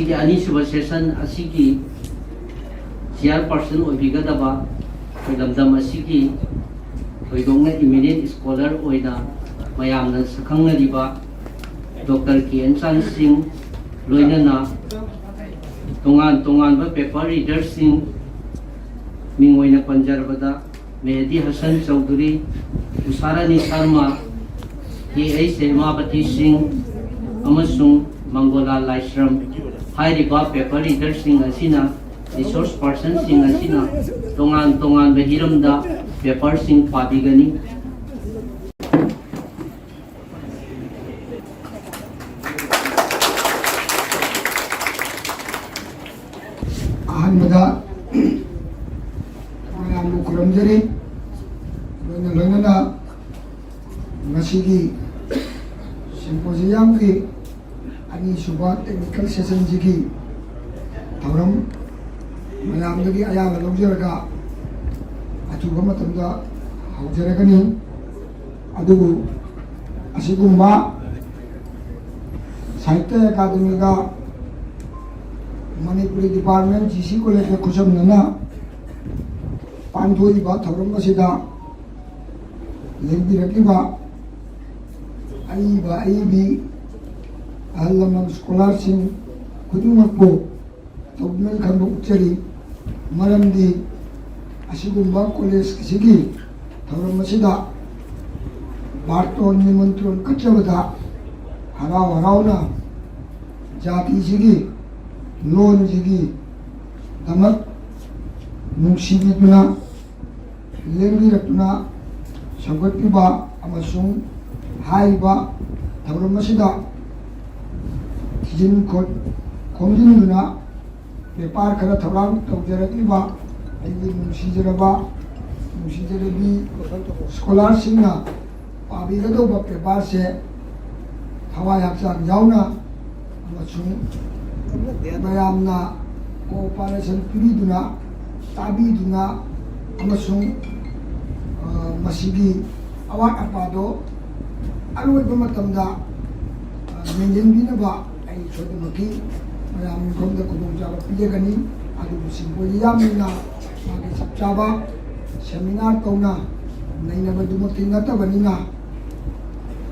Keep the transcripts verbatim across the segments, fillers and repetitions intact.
ꯑꯅꯤꯁꯨꯕ session ꯑꯁꯤꯒꯤ chairperson ꯑꯣꯏꯕꯤꯒꯗꯕ ꯑꯩꯈꯣꯏ ꯂꯝꯗꯝ ꯑꯁꯤꯒꯤ ꯊꯣꯏꯗꯣꯛꯅ eminent scholar ꯑꯣꯏꯅ ꯃꯌꯥꯝꯅ ꯁꯛꯈꯪꯅꯔꯤꯕ ꯗꯣꯛꯇꯔ ꯀꯦ ꯑꯦꯟ ꯆꯥꯟ ꯁꯤꯡ, ꯂꯣꯏꯅꯅ ꯇꯣꯉꯥꯟ ꯇꯣꯉꯥꯟꯕ paper readerꯁꯤꯡ, ꯃꯤꯡ ꯑꯣꯏꯅ ꯄꯟꯖꯔꯕꯗ ꯃꯦꯍꯗꯤ ꯍꯁꯟ ꯆꯧꯙꯨꯔꯤ, ꯎꯁꯥꯔꯥꯅꯤ ꯁꯔꯃ, ꯀꯦ ꯑꯩꯆ ꯍꯦꯃꯥꯕꯇꯤ ꯁꯤꯡ ꯑꯃꯁꯨꯡ ꯃꯪꯒꯣꯂꯥ ꯂꯥꯏꯁ꯭ꯔꯝ꯫ ꯍꯥꯏꯔꯤꯕ paper readerꯁꯤꯡ ꯑꯁꯤꯅ, resource personꯁꯤꯡ ꯑꯁꯤꯅ ꯇꯣꯉꯥꯟ ꯇꯣꯉꯥꯟꯕ ꯍꯤꯔꯝꯗ paperꯁꯤꯡ ꯄꯥꯕꯤꯒꯅꯤ꯫ ꯑꯍꯥꯟꯕꯗ ꯃꯌꯥꯝꯕꯨ ꯈꯨꯔꯨꯝꯖꯔꯤ꯫ ꯂꯣꯏꯅ ꯂꯣꯏꯅꯅ ꯉꯁꯤꯒꯤ symposiumꯒꯤ ꯑꯅꯤꯁꯨꯕ technical sessionꯁꯤꯒꯤ ꯊꯧꯔꯝ ꯃꯌꯥꯝꯗꯒꯤ ꯑꯌꯥꯕ ꯂꯧꯖꯔꯒ ꯑꯊꯨꯕ ꯃꯇꯝꯗ ꯍꯧꯖꯔꯒꯅꯤ꯫ ꯑꯗꯨꯕꯨ ꯑꯁꯤꯒꯨꯝꯕ ꯁꯥꯍꯤꯇ꯭ꯌ ꯑꯦꯀꯥꯗꯃꯤꯒ ꯃꯅꯤꯄꯨꯔꯤ department ꯖꯤ ꯁꯤ collegeꯀ ꯈꯨꯠꯁꯝꯅꯅ ꯄꯥꯡꯊꯣꯛꯏꯕ ꯊꯧꯔꯝ ꯑꯁꯤꯗ ꯂꯦꯡꯕꯤꯔꯛꯂꯤꯕ ꯑꯏꯕ ꯑꯏꯕꯤ, ꯑꯍꯜ ꯂꯃꯟ, scholarꯁꯤꯡ ꯈꯨꯗꯤꯡꯃꯛꯄꯨ ꯇꯧꯕꯤꯃꯜ ꯈꯪꯕ ꯎꯠꯆꯔꯤ꯫ ꯃꯔꯝꯗꯤ ꯑꯁꯤꯒꯨꯝꯕ college ꯑꯁꯤꯒꯤ ꯊꯧꯔꯝ ꯑꯁꯤꯗ ꯕꯥꯔꯇꯣꯟ ꯅꯤꯃꯟꯇ꯭ꯔꯣꯟ ꯀꯠꯆꯕꯗ ꯍꯔꯥꯎ ꯍꯔꯥꯎꯅ ꯖꯥꯇꯤꯁꯤꯒꯤ ꯂꯣꯟꯁꯤꯒꯤꯗꯃꯛ ꯅꯨꯡꯁꯤꯕꯤꯗꯨꯅ ꯂꯦꯡꯕꯤꯔꯛꯇꯨꯅ ꯁꯧꯒꯠꯄꯤꯕ ꯑꯃꯁꯨꯡ ꯍꯥꯏꯔꯤꯕ ꯊꯧꯔꯝ ꯑꯁꯤꯗ ꯊꯤꯖꯤꯟ ꯈꯣ-, ꯈꯣꯝꯖꯤꯟꯗꯨꯅ ꯄꯦꯄꯔ ꯈꯔ ꯊꯧꯔꯥꯡ ꯇꯧꯖꯔꯛꯂꯤꯕ ꯑꯩꯒꯤ ꯅꯨꯡꯁꯤꯖꯔꯕ, ꯅꯨꯡꯁꯤꯖꯔꯕꯤ scholarꯁꯤꯡꯅ ꯄꯥꯕꯤꯒꯗꯧꯕ ꯄꯦꯄꯔꯁꯦ ꯊꯋꯥꯏ ꯍꯛꯆꯥꯡ ꯌꯥꯎꯅ ꯑꯃꯁꯨꯡ ꯃꯌꯥꯝꯅ cooperation ꯄꯤꯕꯤꯗꯨꯅ, ꯇꯥꯕꯤꯗꯨꯅ ꯑꯃꯁꯨꯡ, ꯑ, ꯃꯁꯤꯒꯤ ꯑꯋꯥꯠ ꯑꯄꯥꯗꯣ ꯑꯔꯣꯏꯕ ꯃꯇꯝꯗ, ꯑ, ꯃꯦꯟꯁꯤꯟꯕꯤꯅꯕ ꯑꯩ ꯁꯣꯏꯗꯅꯃꯛꯀꯤ ꯃꯌꯥꯝꯒꯤ ꯃꯐꯝꯗ ꯈꯨꯗꯣꯡꯆꯥꯕ ꯄꯤꯖꯒꯅꯤ꯫ ꯑꯗꯨꯕꯨ ꯁꯤꯝꯄꯣꯖꯤꯌꯝꯅꯤꯅ ꯃꯥꯒꯤ ꯆꯞ ꯆꯥꯕ ꯁꯦꯃꯤꯅꯥꯔ ꯇꯧꯅ ꯅꯩꯅꯕꯗꯨꯃꯛꯇꯤ ꯅꯠꯇꯕꯅꯤꯅ,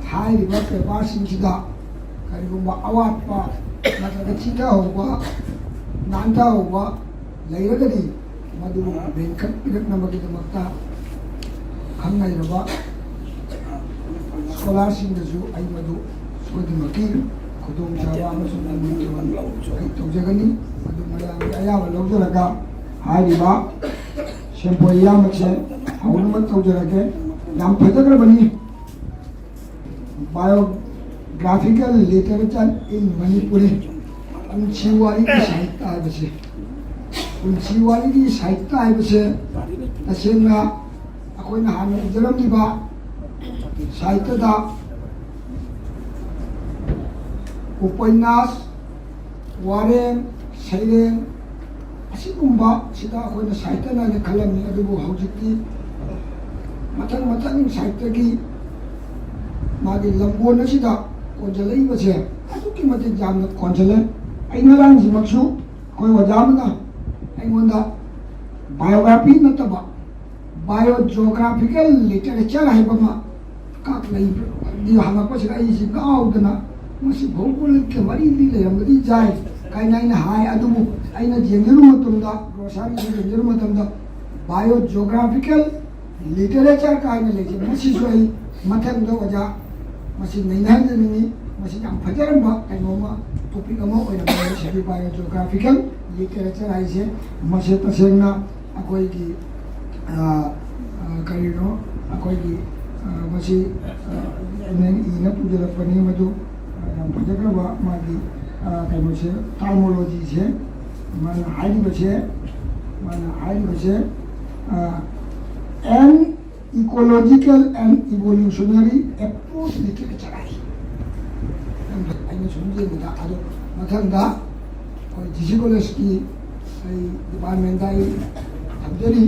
ꯍꯥꯏꯔꯤꯕ ꯄꯦꯄꯔꯁꯤꯡꯁꯤꯗ ꯀꯔꯤꯒꯨꯝꯕ ꯑꯋꯥꯠꯄ ꯅꯠꯇ꯭ꯔꯒ ꯆꯤꯊꯍꯧꯕ, ꯅꯥꯟꯊꯍꯧꯕ ꯂꯩꯔꯒꯗꯤ, ꯃꯗꯨ ꯃꯦꯟꯈꯠꯄꯤꯔꯛꯅꯕꯒꯤꯗꯃꯛꯇ ꯈꯪ ꯍꯩꯔꯕ ꯁ꯭ꯀꯣꯂꯥꯔꯁꯤꯡꯗꯁꯨ ꯑꯩ ꯃꯗꯨ ꯁꯣꯏꯗꯅꯃꯛꯀꯤ ꯈꯨꯗꯣꯡꯆꯥꯕ ꯑꯃꯁꯨꯡ ꯃꯃꯤꯡ ꯊꯣꯟꯕ ꯑꯩ ꯇꯧꯖꯒꯅꯤ꯫ ꯑꯗꯨ ꯃꯌꯥꯝꯒꯤ ꯑꯌꯥꯕ ꯂꯧꯖꯔꯒ ꯍꯥꯏꯔꯤꯕ ꯁꯦꯝꯄꯣꯔꯤꯌꯥ ꯑꯃꯁꯦ ꯍꯧꯅꯕ ꯇꯧꯖꯔꯒꯦ꯫ ꯌꯥꯝ ꯐꯖꯈ꯭ꯔꯕꯅꯤ꯫ Biographical Literature in Manipuri, ꯄꯨꯟꯁꯤ ꯋꯥꯔꯤꯒꯤ ꯁꯥꯍꯤꯇ꯭ꯌ ꯍꯥꯏꯕꯁꯦ, ꯄꯨꯟꯁꯤ ꯋꯥꯔꯤꯒꯤ ꯁꯥꯍꯤꯇ꯭ꯌ ꯍꯥꯏꯕꯁꯦ ꯇꯁꯦꯡꯅ ꯑꯩꯈꯣꯏꯅ ꯍꯥꯟꯅ ꯎꯖꯔꯝꯂꯤꯕ ꯁꯥꯍꯤꯇ꯭ꯌꯗ ꯎꯄꯟꯌꯥꯁ, ꯋꯥꯔꯦꯡ, ꯁꯩꯔꯦꯡ ꯑꯁꯤꯒꯨꯝꯕ ꯁꯤꯗ ꯑꯩꯈꯣꯏꯅ ꯁꯥꯍꯤꯇ꯭ꯌ ꯍꯥꯏꯅ ꯈꯜꯂꯝꯃꯤ꯫ ꯑꯗꯨꯕꯨ ꯍꯧꯖꯤꯛꯇꯤ ꯃꯊꯪ ꯃꯊꯪ ꯁꯥꯍꯤꯇ꯭ꯌꯒꯤ ꯃꯥꯒꯤ ꯂꯝꯕꯣꯟ ꯑꯁꯤꯗ ꯀꯣꯟꯁꯤꯜꯂꯛꯏꯕꯁꯦ ꯑꯗꯨꯛꯀꯤ ꯃꯇꯤꯛ ꯌꯥꯝꯅ ꯀꯣꯟꯁꯤꯜꯂꯦ꯫ ꯑꯩ ꯉꯔꯥꯡꯁꯤꯃꯛꯁꯨ ꯑꯩꯈꯣꯏ ꯑꯣꯖꯥ ꯑꯃꯅ ꯑꯩꯉꯣꯟꯗ biography ꯅꯠꯇꯕ biogeographical literature ꯍꯥꯏꯕ ꯑꯃ ꯀꯥꯞ ꯂꯩꯕꯗꯤ ꯍꯪꯉꯛꯄꯁꯤꯗ ꯑꯩꯁꯤ ꯉꯥꯎꯗꯅ, "ꯃꯁꯤ ꯚꯧꯒꯣꯂꯤꯛꯀꯤ ꯋꯥꯔꯤꯗꯤ ꯂꯩꯔꯝꯕꯗꯤ ꯌꯥꯏ" ꯀꯥꯏꯅ ꯑꯩꯅ ꯍꯥꯏ꯫ ꯑꯗꯨꯕꯨ ꯑꯩꯅ ꯌꯦꯡꯖꯔꯨꯕ ꯃꯇꯝꯗ, ꯒ꯭ꯔꯣꯁꯥꯔꯤꯁꯤ ꯌꯦꯡꯖꯔꯨꯕ ꯃꯇꯝꯗ, biogeographical literature ꯀꯥꯏꯅ ꯂꯩꯖꯩ꯫ ꯃꯁꯤꯁꯨ ꯑꯩ ꯃꯊꯪꯗ ꯑꯣꯖꯥ ꯃꯁꯤ ꯅꯩꯅꯍꯟꯖꯅꯤꯡꯉꯤ꯫ ꯃꯁꯤ ꯌꯥꯝ ꯐꯖꯔꯝꯕ ꯀꯩꯅꯣꯝꯃ, topic ꯑꯃ ꯑꯣꯏꯔꯝꯕ ꯃꯁꯤꯒꯤ biogeographical literature ꯍꯥꯏꯁꯦ꯫ ꯃꯁꯤ ꯇꯁꯦꯡꯅ ꯑꯩꯈꯣꯏꯒꯤ, ꯑ, ꯑ, ꯀꯔꯤꯅꯣ, ꯑꯩꯈꯣꯏꯒꯤ, ꯑ, ꯃꯁꯤ, ꯑ, ꯑꯩꯅ ꯏꯅ ꯄꯨꯖꯔꯛꯄꯅꯤ꯫ ꯃꯗꯨ, ꯑ, ꯌꯥꯝ ꯐꯖꯈ꯭ꯔꯕ ꯃꯥꯒꯤ, ꯑ, ꯀꯩꯅꯣꯁꯦ, terminologyꯁꯦ꯫ ꯃꯥꯅ ꯍꯥꯏꯔꯤꯕꯁꯦ, ꯃꯥꯅ ꯍꯥꯏꯔꯤꯕꯁꯦ, ꯑ, an ecological and evolutionary approach literature ꯍꯥꯏ꯫ ꯑꯩꯅ ꯁꯨꯝ ꯌꯦꯡꯕꯗ, ꯑꯗꯣ ꯃꯊꯪꯗ ꯑꯩꯈꯣꯏ ꯖꯤ ꯁꯤ ꯀꯣꯂꯦꯖꯀꯤ ꯑꯩ departmentꯇ ꯑꯩ ꯊꯝꯖꯔꯤ,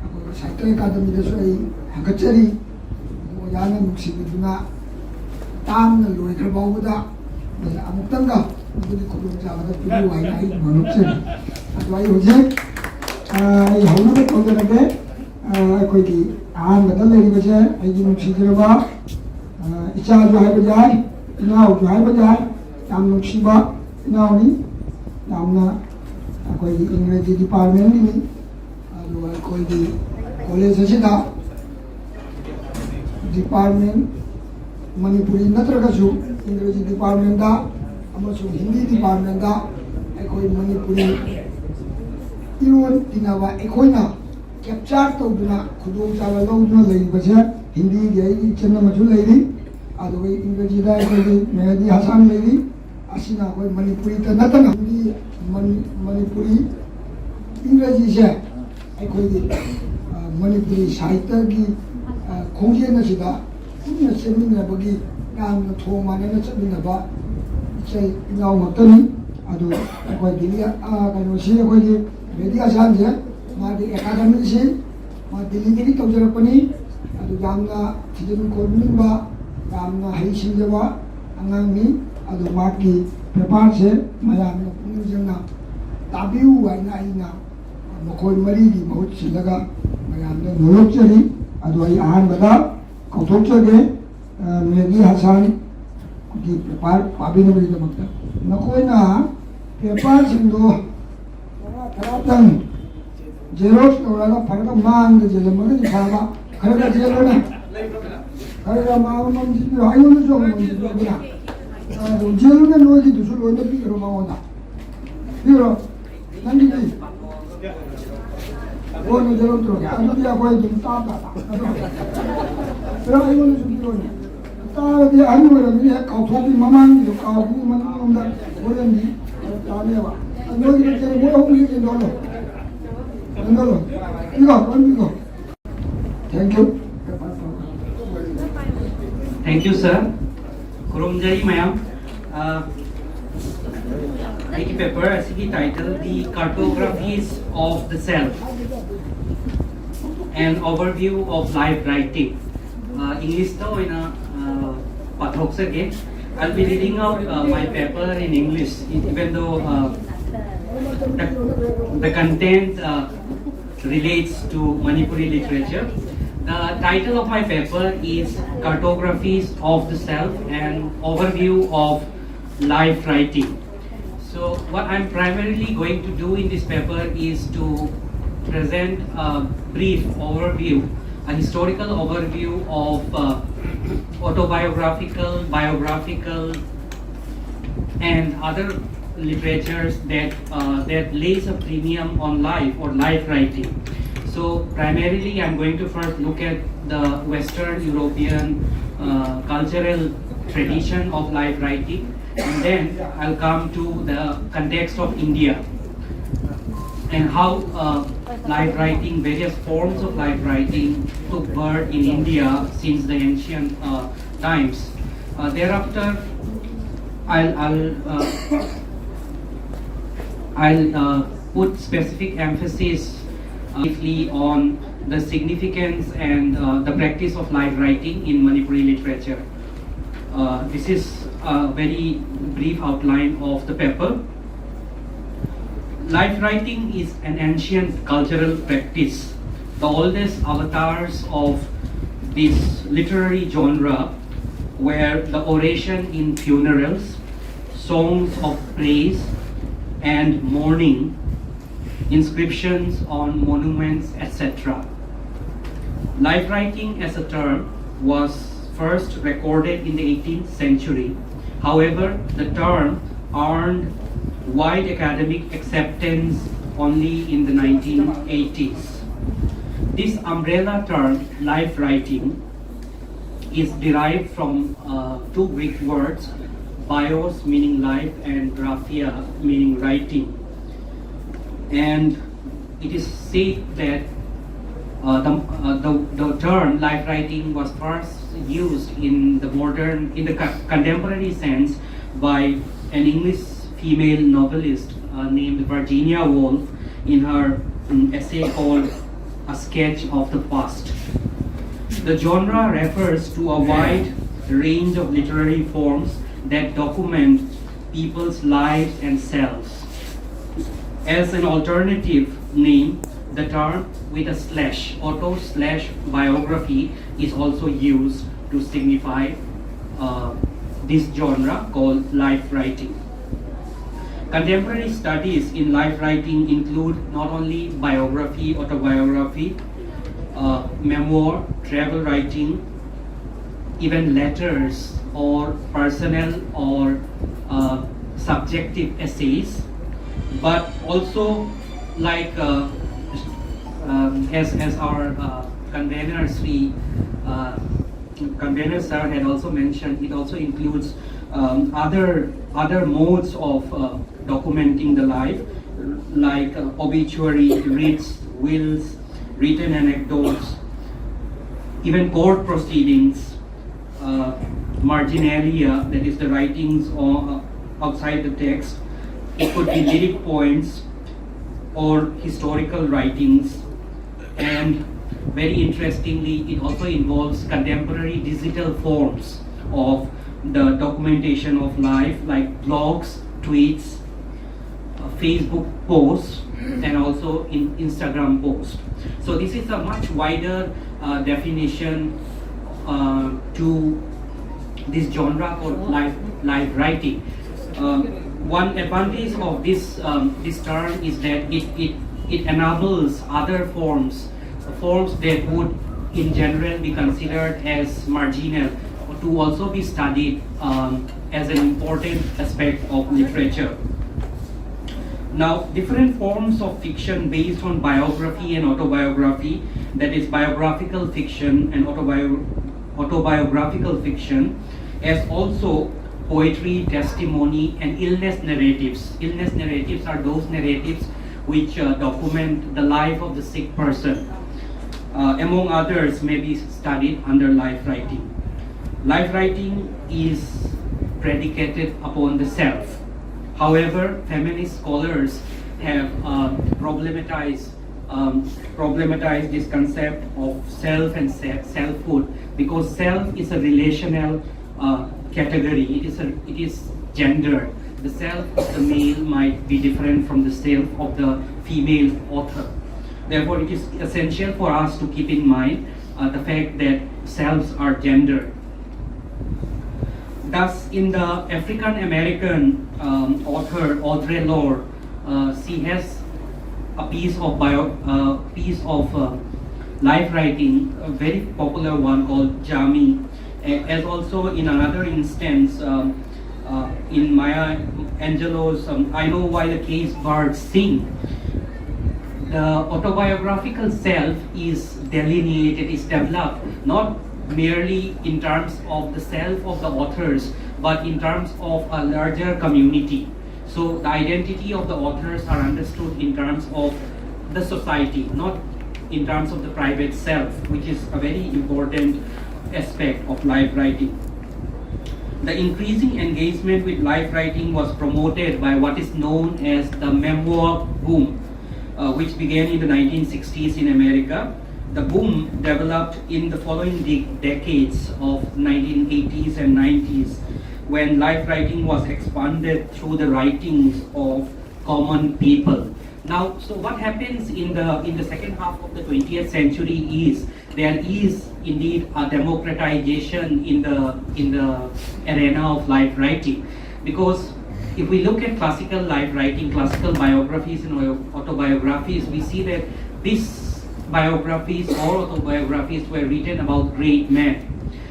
ꯑꯩꯈꯣꯏ ꯁꯥꯍꯤꯇ꯭ꯌ ꯑꯦꯀꯥꯗꯃꯤꯗꯁꯨ ꯑꯩ ꯊꯥꯒꯠꯆꯔꯤ꯫ ꯑꯗꯨ ꯑꯣꯖꯥꯅ ꯅꯨꯡꯁꯤꯕꯤꯗꯨꯅ ꯇꯥꯝꯅ ꯂꯣꯏꯈ꯭ꯔ ꯐꯥꯎꯕꯗ ꯑꯃꯨꯛꯇꯪꯒ ꯃꯗꯨꯒꯤ ꯈꯨꯗꯣꯡꯆꯥꯕꯗ ꯄꯤꯕꯤꯌꯨ ꯍꯥꯏꯅ ꯑꯩ ꯃꯅꯨꯡꯆꯅꯤ꯫ ꯑꯗꯣ ꯑꯩ ꯍꯧꯖꯤꯛ, ꯑ, ꯑꯩ ꯍꯧꯅꯕ ꯇꯧꯖꯔꯒꯦ꯫ ꯑ, ꯑꯩꯈꯣꯏꯒꯤ ꯑꯍꯥꯟꯕꯗ ꯂꯩꯔꯤꯕꯁꯦ ꯑꯩꯒꯤ ꯅꯨꯡꯁꯤꯖꯔꯕ, ꯑ, ꯏꯆꯥꯁꯨ ꯍꯥꯏꯕ ꯌꯥꯏ, ꯏꯅꯥꯎꯁꯨ ꯍꯥꯏꯕ ꯌꯥꯏ, ꯌꯥꯝ ꯅꯨꯡꯁꯤꯕ ꯏꯅꯥꯎꯅꯤ꯫ ꯌꯥꯝꯅ ꯑꯩꯈꯣꯏꯒꯤ ꯏꯪꯒ꯭ꯔꯦꯖꯤ ꯗꯤꯄꯥꯔꯠꯃꯦꯟꯒꯤꯅꯤ꯫ ꯑꯗꯨꯒ ꯑꯩꯈꯣꯏꯒꯤ ꯀꯣꯂꯦꯖ ꯑꯁꯤꯗ ꯗꯤꯄꯥꯔꯠꯃꯦꯟ, ꯃꯅꯤꯄꯨꯔꯤ ꯅꯠꯇ꯭ꯔꯒꯁꯨ ꯏꯪꯒ꯭ꯔꯦꯖꯤ ꯗꯤꯄꯥꯔꯠꯃꯦꯟꯗ ꯑꯃꯁꯨꯡ ꯍꯤꯟꯗꯤ ꯗꯤꯄꯥꯔꯠꯃꯦꯟꯗ ꯑꯩꯈꯣꯏ ꯃꯅꯤꯄꯨꯔꯤ ꯏꯔꯣꯟ ꯇꯤꯟꯅꯕ ꯑꯩꯈꯣꯏꯅ ꯀꯦꯞꯆꯔ ꯇꯧꯗꯨꯅ ꯈꯨꯗꯣꯡꯆꯥꯕ ꯂꯧꯗꯨꯅ ꯂꯩꯔꯤꯕꯁꯦ ꯍꯤꯟꯗꯤꯒꯤ ꯑꯩꯒꯤ ꯏꯆꯟ ꯑꯃꯁꯨ ꯂꯩꯔꯤ, ꯑꯗꯨꯒ ꯏꯪꯒ꯭ꯔꯦꯖꯤꯗ ꯑꯩꯈꯣꯏꯒꯤ ꯃꯦꯍꯗꯤ ꯍꯁꯥꯟ ꯂꯩꯔꯤ꯫ ꯑꯁꯤꯅ ꯑꯩꯈꯣꯏ ꯃꯅꯤꯄꯨꯔꯤꯗ ꯅꯠꯇꯅ ꯍꯤꯟꯗꯤ, ꯃꯅꯤ-, ꯃꯅꯤꯄꯨꯔꯤ, ꯏꯪꯒ꯭ꯔꯦꯖꯤꯁꯦ ꯑꯩꯈꯣꯏꯒꯤ, ꯑ, ꯃꯅꯤꯄꯨꯔꯤ ꯁꯥꯍꯤꯇ꯭ꯌꯒꯤ, ꯑ, ꯈꯣꯡꯖꯦꯜ ꯑꯁꯤꯗ ꯄꯨꯟꯅ ꯆꯦꯟꯃꯤꯟꯅꯕꯒꯤ ꯌꯥꯝꯅ ꯊꯣꯡ ꯃꯥꯟꯅꯅ ꯆꯠꯃꯤꯟꯅꯕ ꯏꯆꯦ ꯏꯅꯥꯎ ꯉꯥꯛꯇꯅꯤ꯫ ꯑꯗꯨ ꯑꯩꯈꯣꯏ ꯗꯤꯜꯂꯤ, ꯑ, ꯀꯩꯅꯣꯁꯤ ꯑꯩꯈꯣꯏꯒꯤ ꯃꯦꯍꯗꯤ ꯍꯁꯥꯟꯁꯦ ꯃꯥꯒꯤ ꯑꯦꯀꯥꯗꯃꯤꯁꯤ ꯃꯥ ꯗꯤꯜꯂꯤꯗꯒꯤ ꯇꯧꯖꯔꯛꯄꯅꯤ꯫ ꯑꯗꯨ ꯌꯥꯝꯅ ꯊꯤꯖꯤꯟ ꯈꯣꯝꯖꯤꯟꯕ, ꯌꯥꯝꯅ ꯍꯩꯁꯤꯡꯖꯕ ꯑꯉꯥꯡꯅꯤ꯫ ꯑꯗꯨ ꯃꯍꯥꯛꯀꯤ ꯄꯦꯄꯔꯁꯦ ꯃꯌꯥꯝꯅ ꯄꯨꯛꯅꯤꯡ ꯆꯪꯅ ꯇꯥꯕꯤꯌꯨ ꯍꯥꯏꯅ ꯑꯩꯅ ꯃꯈꯣꯏ ꯃꯔꯤꯒꯤ ꯃꯍꯨꯠ ꯁꯤꯜꯂꯒ ꯃꯌꯥꯝꯗ ꯅꯣꯂꯨꯛꯆꯔꯤ꯫ ꯑꯗꯨ ꯑꯩ ꯑꯍꯥꯟꯕꯗ ꯀꯧꯊꯣꯛꯆꯒꯦ, ꯑ, ꯃꯦꯍꯗꯤ ꯍꯁꯥꯟꯒꯤ ꯄꯦꯄꯔ ꯄꯥꯕꯤꯅꯕꯒꯤꯗꯃꯛꯇ꯫ ꯅꯈꯣꯏꯅ ꯄꯦꯄꯔꯁꯤꯡꯗꯣ ꯇꯔꯥ ꯇꯔꯥꯇꯪ ꯖꯦꯔꯣꯛꯁ ꯇꯧꯔꯒ ꯐꯔꯒ ꯃꯥꯡꯗ ꯆꯦꯜꯂꯝꯃꯒꯗꯤ ꯐꯕ꯫ ꯈꯔ ꯈꯔ ꯆꯦꯜꯂꯨꯅꯦ꯫ ꯈꯔ ꯈꯔ ꯃꯥ ꯑꯃꯃꯝ ꯁꯤꯟꯕꯤꯔꯣ꯫ ꯑꯩꯉꯣꯟꯗꯁꯨ ꯑꯃꯃꯝ ꯁꯤꯟꯕꯤꯔꯣ ꯑꯗꯨꯅ꯫ ꯑ, ꯆꯦꯜꯂꯨꯅꯦ, ꯅꯣꯏꯒꯤꯗꯨꯁꯨ ꯂꯣꯏꯅ ꯄꯤꯈ꯭ꯔꯣ ꯃꯉꯣꯟꯗ꯫ ꯄꯤꯈ꯭ꯔꯣ꯫ ꯅꯪꯒꯤꯗꯤ? ꯀꯣꯟꯅ ꯆꯦꯜꯂꯛꯇ꯭ꯔꯣ? ꯑꯗꯨꯗꯤ ꯑꯩꯈꯣꯏ ꯑꯗꯨꯝ ꯇꯥ ꯇꯥ ꯇꯥ꯫ ꯈꯔ ꯑꯩꯉꯣꯟꯗꯁꯨ ꯄꯤꯔꯣꯅꯦ꯫ ꯇꯥꯔꯗꯤ ꯑꯍꯟ ꯑꯣꯏꯔꯕꯅꯤꯅ ꯍꯦꯛ ꯀꯥꯎꯊꯣꯛꯄꯤ, ꯃꯃꯥꯡꯒꯤꯗꯣ ꯀꯥꯎꯕꯒꯤ ꯃꯅꯤꯡꯂꯣꯝꯗ ꯍꯣꯔꯦꯟꯗꯤ ꯐꯔꯛ ꯇꯥꯅꯦꯕ꯫ ꯅꯣꯏꯒꯤ ꯅꯠꯇꯦ, ꯃꯣꯏ ꯑꯍꯨꯝꯒꯤ ꯌꯦꯡꯊꯣꯛꯍꯜꯂꯣ꯫ ꯌꯦꯡꯊꯣꯛꯍꯜꯂꯣ꯫ ꯄꯤꯈꯣ, ꯂꯣꯏ ꯄꯤꯈꯣ꯫ Thank you. Thank you, sir. ꯈꯨꯔꯨꯝꯖꯔꯤ ꯃꯌꯥꯝ꯫ ꯑ, ꯑꯩꯒꯤ ꯄꯦꯄꯔ ꯑꯁꯤꯒꯤ ꯇꯥꯏꯇꯜꯗꯤ Cartographies of the Self, An Overview of Life Writing, ꯑ, ꯏꯪꯂꯤꯁꯇ ꯑꯣꯏꯅ, ꯑ, ꯄꯥꯊꯣꯛꯆꯒꯦ꯫ I'll be reading out uh, my paper in English, even though uh, the, the content uh, relates to Manipuri literature. The title of my paper is Cartographies of the Self, an Overview of Life Writing. So what I'm primarily going to do in this paper is to present a brief overview, a historical overview of uh, autobiographical, biographical, and other literatures that uh, that lays a premium on life or life writing. So primarily, I'm going to first look at the Western European uh, cultural tradition of life writing, and then I'll come to the context of India and how uh, life writing, various forms of life writing took birth in India since the ancient uh, times. Uh, thereafter, I'll, I'll, uh, I'll uh, put specific emphasis uh, briefly on the significance and uh, the practice of life writing in Manipuri literature. Uh, this is a very brief outline of the paper. Life writing is an ancient cultural practice. The oldest avatars of this literary genre were the oration in funerals, songs of praise and mourning, inscriptions on monuments, et cetera. Life writing as a term was first recorded in the eighteenth century. However, the term earned wide academic acceptance only in the nineteen eighties. This umbrella term, life writing, is derived from uh, two Greek words, bios meaning life and graphia meaning writing. And it is said that uh, the, uh, the, the term life writing was first used in the modern, in the co- contemporary sense by an English female novelist uh, named Virginia Woolf in her mm, essay called A Sketch of the Past. The genre refers to a wide range of literary forms that document people's lives and selves. As an alternative name, the term with a slash, auto slash biography, is also used to signify uh, this genre called life writing. Contemporary studies in life writing include not only biography, autobiography, uh, memoir, travel writing, even letters or personal or uh, subjective essays, but also like uh, um, as, as our uh, convener Sri uh, convener sir had also mentioned, it also includes um, other other modes of uh, documenting the life, like uh, obituary, writs, wills, written anecdotes, even court proceedings, uh, marginalia, that is the writings o- outside the text. It could be lyric poems or historical writings. And very interestingly, it also involves contemporary digital forms of the documentation of life, like blogs, tweets, uh, Facebook posts, and also in Instagram posts. So this is a much wider uh, definition uh, to this genre called life, life writing. Um, one advantage of this um, this term is that it, it, it enables other forms, forms that would in general be considered as marginal, to also be studied um, as an important aspect of literature. Now, different forms of fiction based on biography and autobiography, that is, biographical fiction and autobio- autobiographical fiction, as also poetry, testimony, and illness narratives. Illness narratives are those narratives which uh, document the life of the sick person. Uh, among others, may be studied under life writing. Life writing is predicated upon the self. However, feminist scholars have uh, problematized um, problematized this concept of self and se- selfhood, because self is a relational uh, category. It is a, it is gendered. The self of the male might be different from the self of the female author. Therefore, it is essential for us to keep in mind uh, the fact that selves are gendered. Thus, in the African American um, author Audre Lorde, uh, she has a piece of bio, uh, piece of uh, life writing, a very popular one called Jamii. A- As also in another instance, um, uh, in Maya Angelou's um, I Know Why the Caged Birds Sing, the autobiographical self is delineated, is developed, not merely in terms of the self of the authors, but in terms of a larger community. So the identity of the authors are understood in terms of the society, not in terms of the private self, which is a very important aspect of life writing. The increasing engagement with life writing was promoted by what is known as the memoir boom, uh, which began in the nineteen sixties in America. The boom developed in the following de- decades of nineteen eighties and nineties, when life writing was expanded through the writings of common people. Now, so what happens in the in the second half of the twentieth century is there is indeed a democratization in the in the arena of life writing, because if we look at classical life writing, classical biographies and autobiographies, we see that these biographies or autobiographies were written about great men,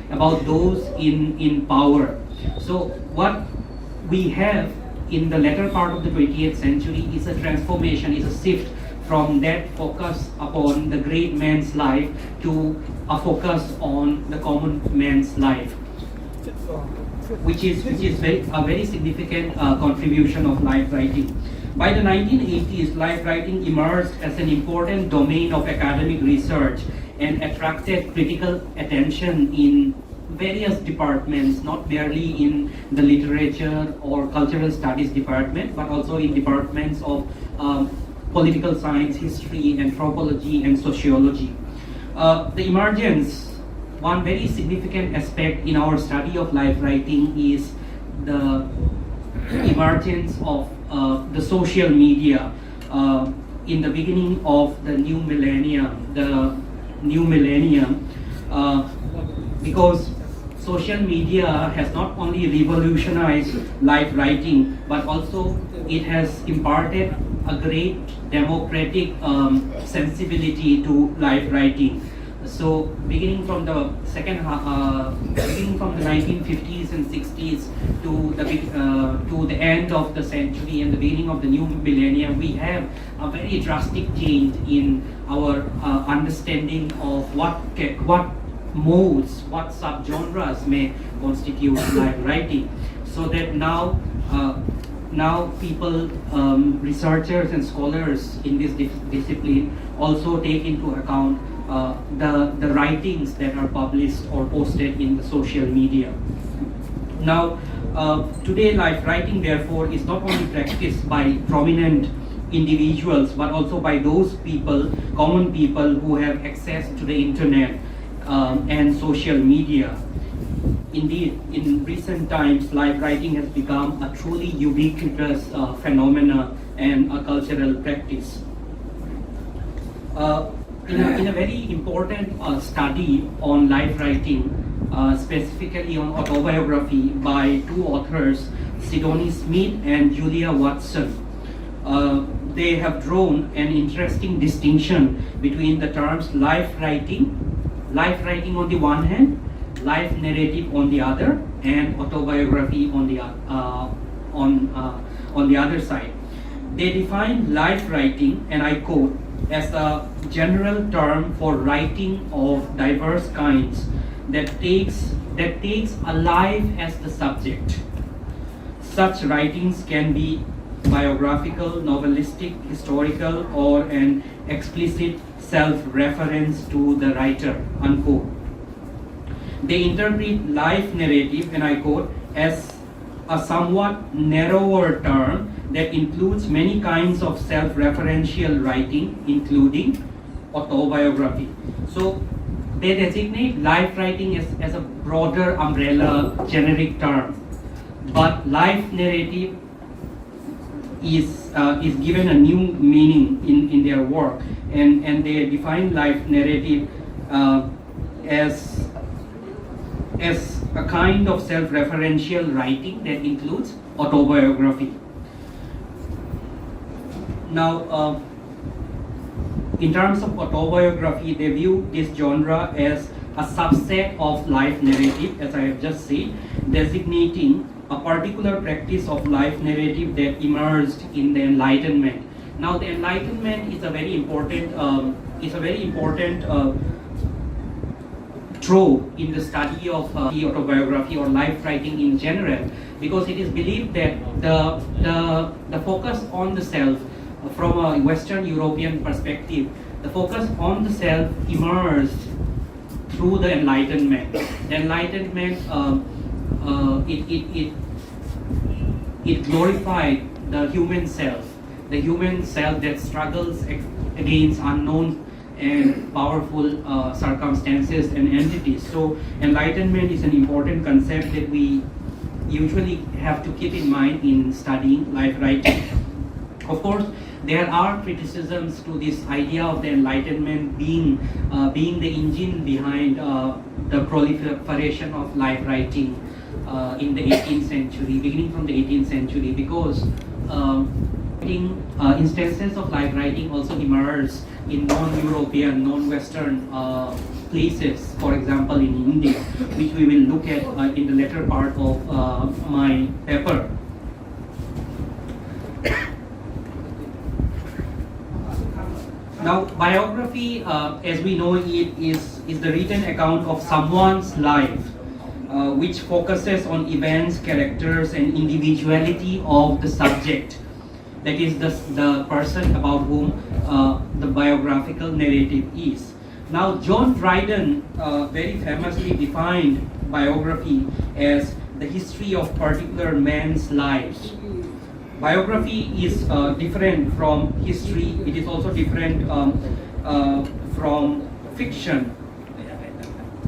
about those in in power. So what we have in the latter part of the twentieth century is a transformation, is a shift from that focus upon the great man's life to a focus on the common man's life, which is which is very, a very significant uh, contribution of life writing. By the nineteen eighties, life writing emerged as an important domain of academic research and attracted critical attention in various departments, not merely in the literature or cultural studies department, but also in departments of um, political science, history, anthropology, and sociology. Uh, the emergence One very significant aspect in our study of life writing is the emergence of uh, the social media uh, in the beginning of the new millennium, the new millennium, uh, because social media has not only revolutionized life writing, but also it has imparted a great democratic um, sensibility to life writing. So beginning from the second half, uh, beginning from the nineteen fifties and sixties to the uh, to the end of the century and the beginning of the new millennium, we have a very drastic change in our uh, understanding of what what modes, what subgenres may constitute life writing. So that now uh, now people, um, researchers and scholars in this dis- discipline also take into account uh, the, the writings that are published or posted in the social media. Now, uh, today life writing, therefore, is not only practiced by prominent individuals, but also by those people, common people who have access to the internet um, and social media. Indeed, in recent times, life writing has become a truly ubiquitous uh, phenomena and a cultural practice. Uh, in, a, in a very important uh, study on life writing, uh, specifically on autobiography by two authors, Sidoni Smith and Julia Watson, uh, they have drawn an interesting distinction between the terms life writing, life writing on the one hand, life narrative on the other, and autobiography on the uh, on uh, on the other side. They define life writing, and I quote, as a general term for writing of diverse kinds that takes that takes a life as the subject. Such writings can be biographical, novelistic, historical, or an explicit self-reference to the writer, unquote. They interpret life narrative, and I quote, as a somewhat narrower term that includes many kinds of self-referential writing, including autobiography. So They designate life writing as, as a broader umbrella generic term, but life narrative is, uh, is given a new meaning in, in their work, and, and they define life narrative uh, as, as a kind of self-referential writing that includes autobiography. Now, uh, in terms of autobiography, they view this genre as a subset of life narrative, as I have just said, designating a particular practice of life narrative that emerged in the Enlightenment. Now, the Enlightenment is a very important um, is a very important uh, trope in the study of uh, the autobiography or life writing in general, because it is believed that the the the focus on the self, uh, from a Western European perspective, the focus on the self emerged through the Enlightenment. The Enlightenment, um, uh, it, it, it, it glorified the human self, the human self that struggles ex- against unknown and powerful uh, circumstances and entities. So, enlightenment is an important concept that we usually have to keep in mind in studying life writing. Of course, there are criticisms to this idea of the Enlightenment being uh, being the engine behind uh, the proliferation of life writing uh, in the eighteenth century, beginning from the eighteenth century, because um, writing, uh, instances of life writing also emerged in non-European, non-Western uh, places, for example, in India, which we will look at uh, in the later part of uh, my paper. Now, biography, uh, as we know it, is, is the written account of someone's life, uh, which focuses on events, characters, and individuality of the subject, that is, the, the person about whom uh, the biographical narrative is. Now, John Dryden uh, very famously defined biography as the history of particular man's life. Biography is uh, different from history. It is also different um, uh, from fiction.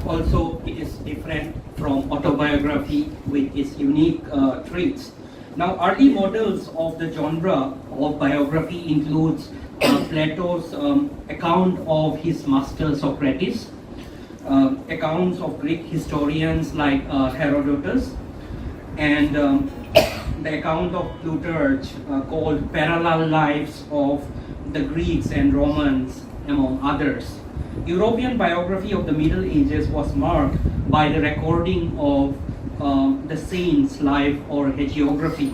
Also, it is different from autobiography with its unique uh, traits. Now, early models of the genre of biography includes uh, Plato's um, account of his master Socrates, uh, accounts of Greek historians like uh, Herodotus, and um, the account of Plutarch uh, called Parallel Lives of the Greeks and Romans, among others. European biography of the Middle Ages was marked by the recording of um, the saint's life or hagiography.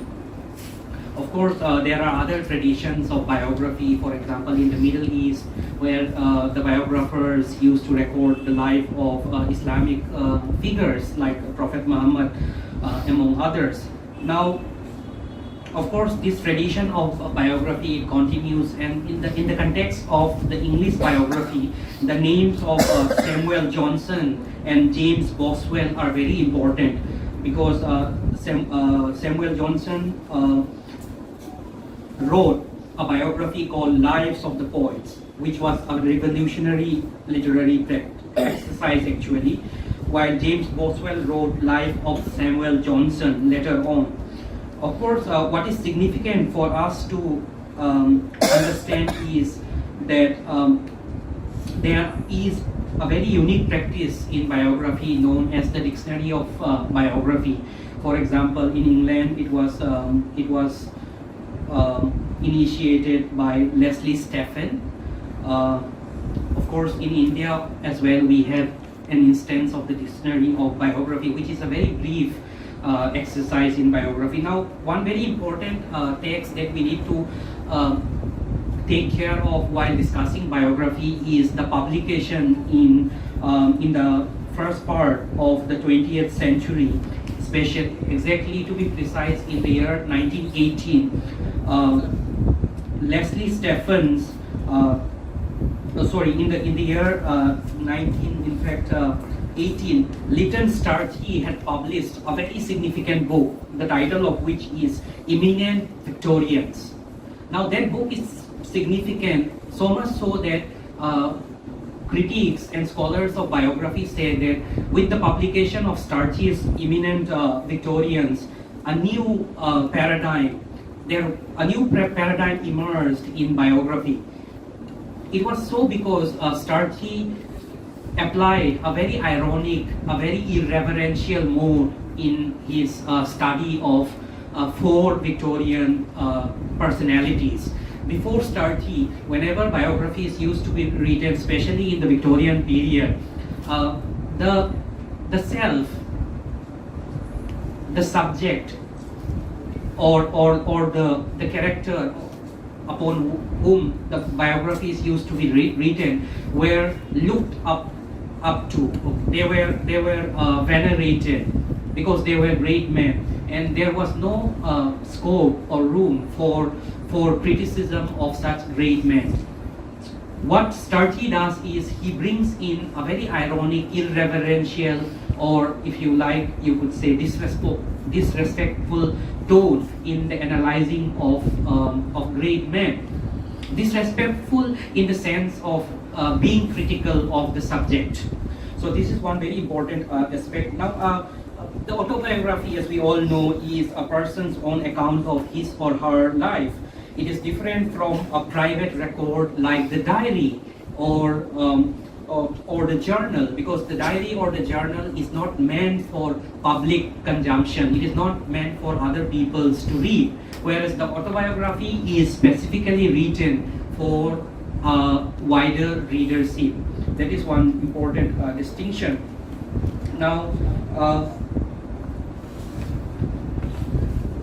Of course, uh, there are other traditions of biography, for example, in the Middle East, where uh, the biographers used to record the life of uh, Islamic uh, figures like Prophet Muhammad, uh, among others. Now, of course, this tradition of uh, biography continues, and in the in the context of the English biography, the names of uh, Samuel Johnson and James Boswell are very important because uh, Sam, uh, Samuel Johnson uh, wrote a biography called Lives of the Poets, which was a revolutionary literary exercise actually, while James Boswell wrote Life of Samuel Johnson later on. Of course, uh, what is significant for us to um, understand is that um, there is a very unique practice in biography known as the Dictionary of uh, Biography. For example, in England, it was um, it was um, initiated by Leslie Stephen. Uh, of course, in India as well, we have an instance of the Dictionary of Biography, which is a very brief uh, exercise in biography. Now, one very important uh, text that we need to uh, take care of while discussing biography is the publication in um, in the first part of the twentieth century, special, exactly to be precise, in the year nineteen eighteen. Uh, Leslie Stephen's, uh, oh, sorry, in the in the year uh, nineteen, in fact, uh, eighteen, Lytton Strachey had published a very significant book, the title of which is Eminent Victorians. Now, that book is significant, so much so that uh, Critics and scholars of biography say that with the publication of Starchy's eminent uh, Victorians, a new uh, paradigm, there a new paradigm emerged in biography. It was so because uh, Starchy applied a very ironic, a very irreverential mode in his uh, study of uh, four Victorian uh, personalities. Before Starchy, whenever biographies used to be written, especially in the Victorian period, uh, the the self, the subject, or or or the the character upon whom the biographies used to be re- written were looked up up to. They were they were uh, venerated because they were great men, and there was no uh, scope or room for for criticism of such great men. What Starchy does is he brings in a very ironic, irreverential, or if you like, you could say disrespect, disrespectful tone in the analyzing of um, of great men. Disrespectful in the sense of uh, being critical of the subject. So this is one very important uh, aspect. Now, uh, the autobiography, as we all know, is a person's own account of his or her life. It is different from a private record like the diary or um, or, or the journal, because the diary or the journal is not meant for public consumption. It is not meant for other peoples to read. Whereas the autobiography is specifically written for a wider readership. That is one important uh, distinction. Now, uh,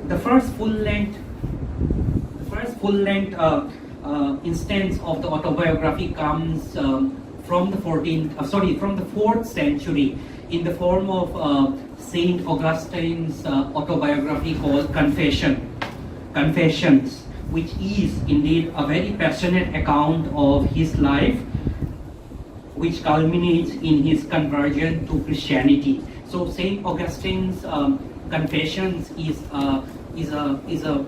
the first full length, the first full length uh, uh, instance of the autobiography comes um, from the fourteenth, uh, sorry, from the fourth century, in the form of uh, Saint Augustine's uh, autobiography called Confession, Confessions, which is indeed a very passionate account of his life, which culminates in his conversion to Christianity. So Saint Augustine's um, Confessions is a, is a, is a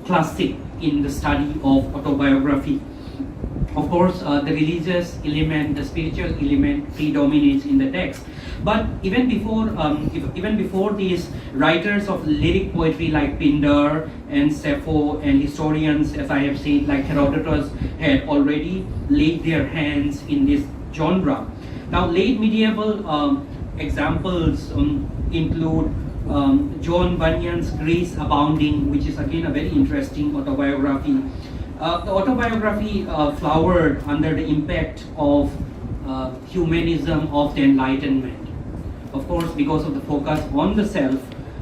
classic in the study of autobiography. Of course, uh, the religious element, the spiritual element predominates in the text. But even before, um, if, even before these writers of lyric poetry like Pindar and Sappho and historians, as I have said, like Herodotus, had already laid their hands in this genre. Now, late medieval um, examples um, include um, John Bunyan's Grace Abounding, which is again a very interesting autobiography. Uh, the autobiography uh, flowered under the impact of uh, humanism of the Enlightenment. Of course, because of the focus on the self.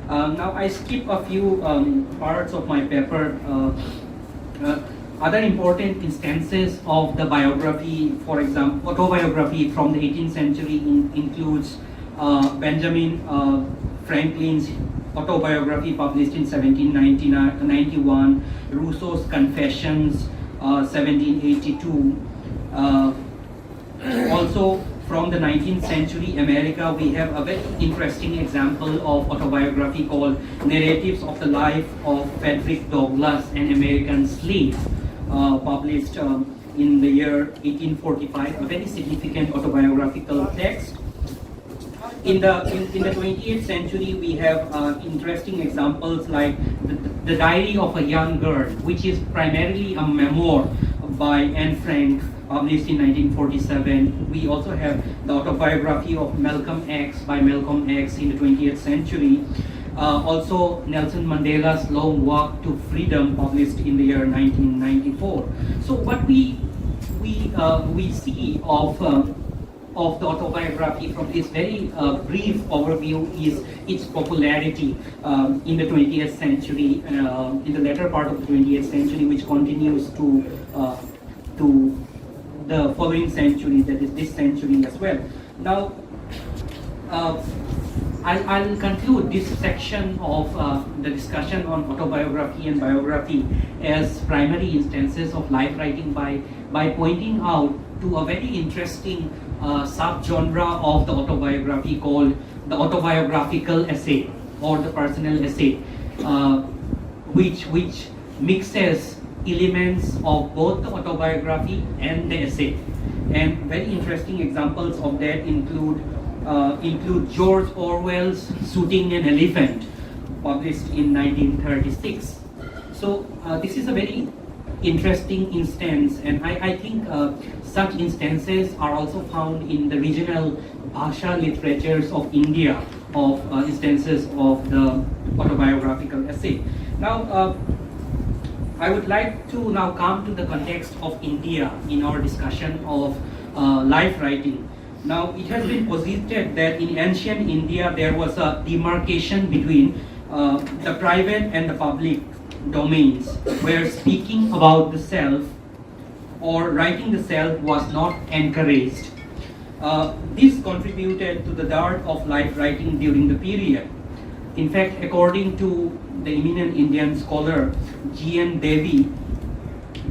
Um, now, I skip a few um, parts of my paper. Uh, uh, other important instances of the biography, for example, autobiography from the eighteenth century in, includes uh, Benjamin uh, Franklin's autobiography published in seventeen ninety-one, Rousseau's Confessions, uh, seventeen eighty-two. Uh, also, from the nineteenth century America, we have a very interesting example of autobiography called Narratives of the Life of Frederick Douglass, an American Slave, uh, published um, in the year eighteen forty-five, a very significant autobiographical text. In the in, in the twentieth century, we have uh, interesting examples like the, the Diary of a Young Girl, which is primarily a memoir by Anne Frank, published in nineteen forty-seven. We also have the autobiography of Malcolm X by Malcolm X in the twentieth century. Uh, also, Nelson Mandela's Long Walk to Freedom, published in the year nineteen ninety-four. So what we we uh, we see of uh, of the autobiography from this very uh, brief overview is its popularity um, in the twentieth century, uh, in the latter part of the twentieth century, which continues to uh, to the following century, that is this century as well. Now, uh, I'll, I'll conclude this section of uh, the discussion on autobiography and biography as primary instances of life writing by, by pointing out to a very interesting uh, subgenre of the autobiography called the autobiographical essay or the personal essay, uh, which, which mixes elements of both the autobiography and the essay. And very interesting examples of that include uh, include George Orwell's Shooting an Elephant, published in nineteen thirty-six. So uh, this is a very interesting instance, and I, I think uh, such instances are also found in the regional bhasha literatures of India, of uh, instances of the autobiographical essay. Now, uh, I would like to now come to the context of India in our discussion of uh, life writing. Now, it has been posited that in ancient India there was a demarcation between uh, the private and the public domains, where speaking about the self or writing the self was not encouraged. Uh, this contributed to the dearth of life writing during the period. In fact, according to the eminent Indian scholar G N Davy,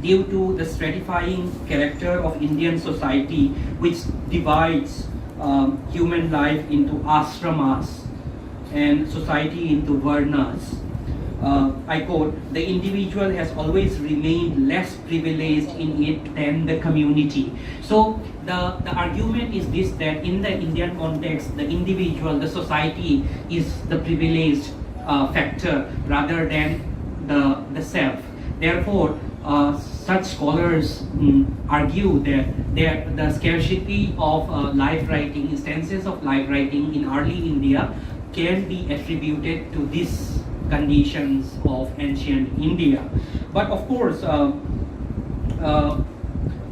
due to the stratifying character of Indian society, which divides um, human life into ashramas and society into varnas, uh, I quote, "The individual has always remained less privileged in it than the community." So the, the argument is this, that in the Indian context, the individual, the society is the privileged uh, factor rather than the, the self. Therefore, uh, such scholars mm, argue that there, the scarcity of uh, life writing, instances of life writing in early India can be attributed to these conditions of ancient India. But of course, uh, uh,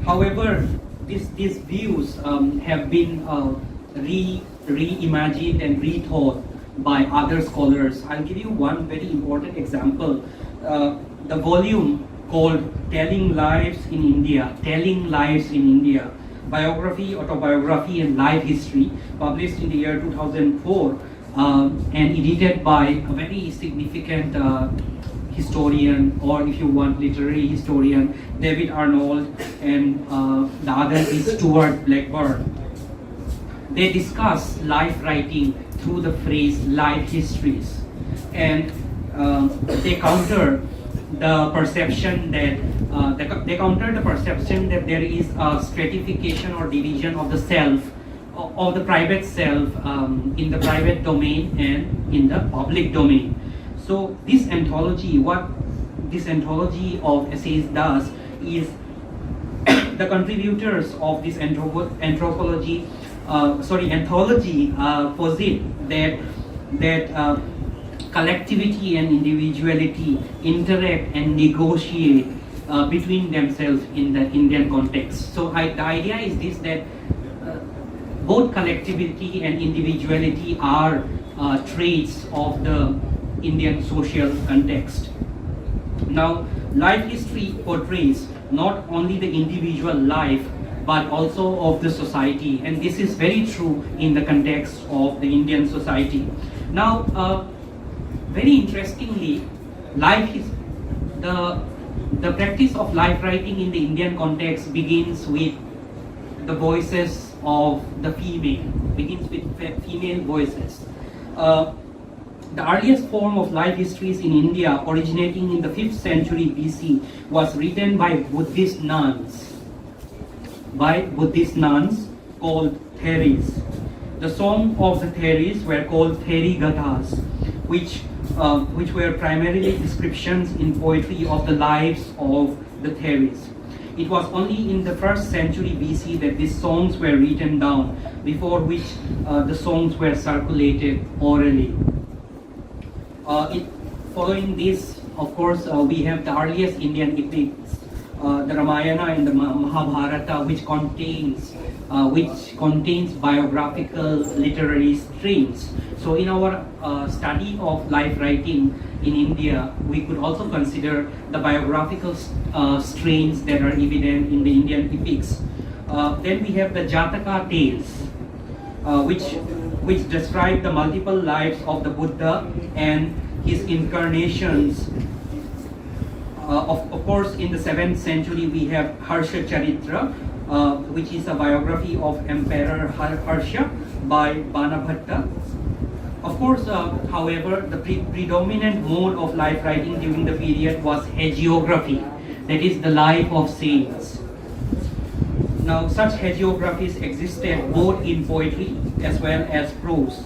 however, this, these views um, have been uh, re reimagined and rethought by other scholars. I'll give you one very important example. Uh, the volume called Telling Lives in India, Telling Lives in India, Biography, Autobiography, and Life History, published in the year two thousand four, um, and edited by a very significant uh, historian, or if you want, literary historian, David Arnold, and uh, the other is Stuart Blackburn. They discuss life writing through the phrase life histories, and um, they counter the perception that uh, the, they counter the perception that there is a stratification or division of the self, of the private self, um, in the private domain and in the public domain. So this anthology, what this anthology of essays does is the contributors of this anthropo- anthropology, uh, sorry, anthology uh, posit that that uh, collectivity and individuality interact and negotiate uh, between themselves in the Indian context. So I, the idea is this, that uh, both collectivity and individuality are uh, traits of the Indian social context. Now, life history portrays not only the individual life but also of the society, and this is very true in the context of the Indian society. Now, uh, very interestingly, life is the the practice of life writing in the Indian context begins with the voices of the female, begins with fe- female voices. Uh, the earliest form of life histories in India, originating in the fifth century B C, was written by Buddhist nuns, by Buddhist nuns called Theris. The song of the Theris were called Theri Gathas, which, uh, which were primarily descriptions in poetry of the lives of the Theris. It was only in the first century B C that these songs were written down, before which uh, the songs were circulated orally. Uh, it, following this, of course, uh, we have the earliest Indian epics, uh, the Ramayana and the Ma- Mahabharata, which contains uh, which contains biographical literary strains. So, in our uh, study of life writing in India, we could also consider the biographical uh, strains that are evident in the Indian epics. Uh, then we have the Jataka tales, uh, which which describe the multiple lives of the Buddha and his incarnations. Uh, of, of course, in the seventh century, we have Harsha Charitra, uh, which is a biography of Emperor Har- Harsha by Banabhatta. Of Of course, uh, however, the pre- predominant mode of life writing during the period was hagiography, that is, the life of saints. Now, such hagiographies existed both in poetry as well as prose.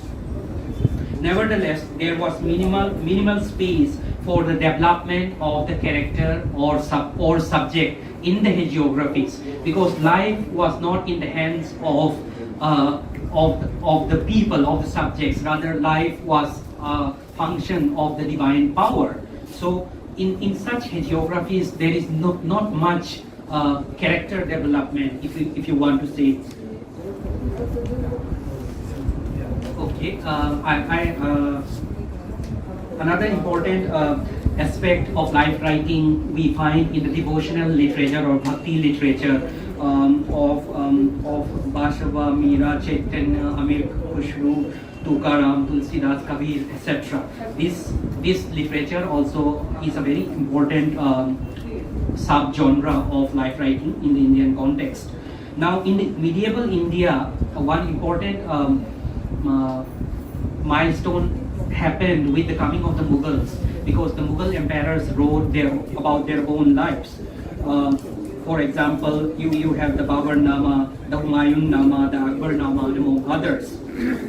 Nevertheless, there was minimal minimal space for the development of the character or sub or subject in the hagiographies, because life was not in the hands of uh, of the, of the people, of the subjects. Rather, life was a function of the divine power. So, in in such hagiographies, there is not not much uh, character development, if you, if you want to say. Okay, uh, I, I uh, another important uh, aspect of life writing we find in the devotional literature or bhakti literature um, of um, of Bashava, Meera, Chaitanya, Amir Khusro, Tukaram, Tulsidas, Kabir, et cetera. This this literature also is a very important um, subgenre of life writing in the Indian context. Now, in the medieval India, uh, one important um, uh, milestone happened with the coming of the Mughals, because the Mughal emperors wrote their about their own lives. Uh, for example, you, you have the Babar Nama, the Humayun Nama, the Akbar Nama, and among others.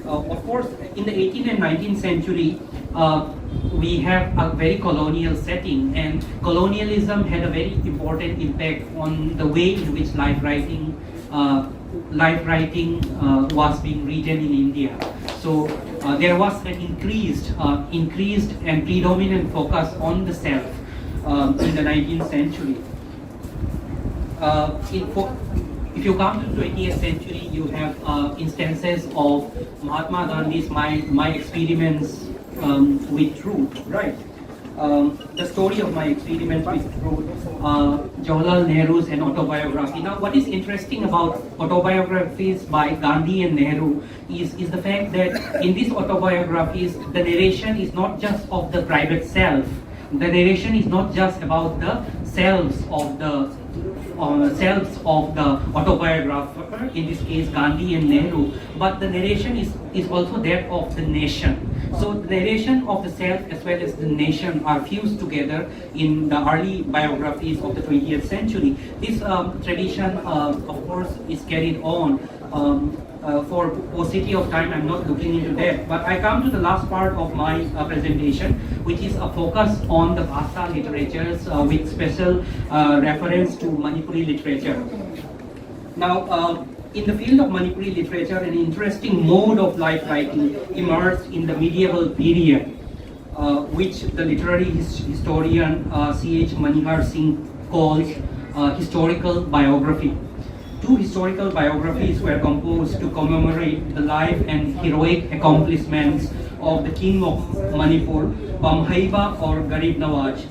Uh, of course, in the eighteenth and nineteenth century, uh, we have a very colonial setting, and colonialism had a very important impact on the way in which life writing uh, life writing uh, was being written in India. So uh, there was an increased, uh, increased and predominant focus on the self um, in the nineteenth century. Uh, in, for, if you come to the twentieth century, you have uh, instances of Mahatma Gandhi's my, my experiments um, with truth, right? Um, the story of my experiments with truth, uh, Jawaharlal Nehru's an autobiography. Now, what is interesting about autobiographies by Gandhi and Nehru is, is the fact that in these autobiographies, the narration is not just of the private self. The narration is not just about the selves of the uh, selves of the autobiographer, in this case Gandhi and Nehru, but the narration is, is also that of the nation. So the narration of the self as well as the nation are fused together in the early biographies of the twentieth century. This um, tradition, uh, of course, is carried on um, uh, for paucity of time, I'm not looking into that. But I come to the last part of my uh, presentation, which is a focus on the Bhasa literatures uh, with special uh, reference to Manipuri literature. Now, uh, in the field of Manipuri literature, an interesting mode of life writing emerged in the medieval period, uh, which the literary his- historian uh, C H Manihar Singh calls uh, historical biography. Two historical biographies were composed to commemorate the life and heroic accomplishments of the king of Manipur, Bamhaiba or Garib Nawaz.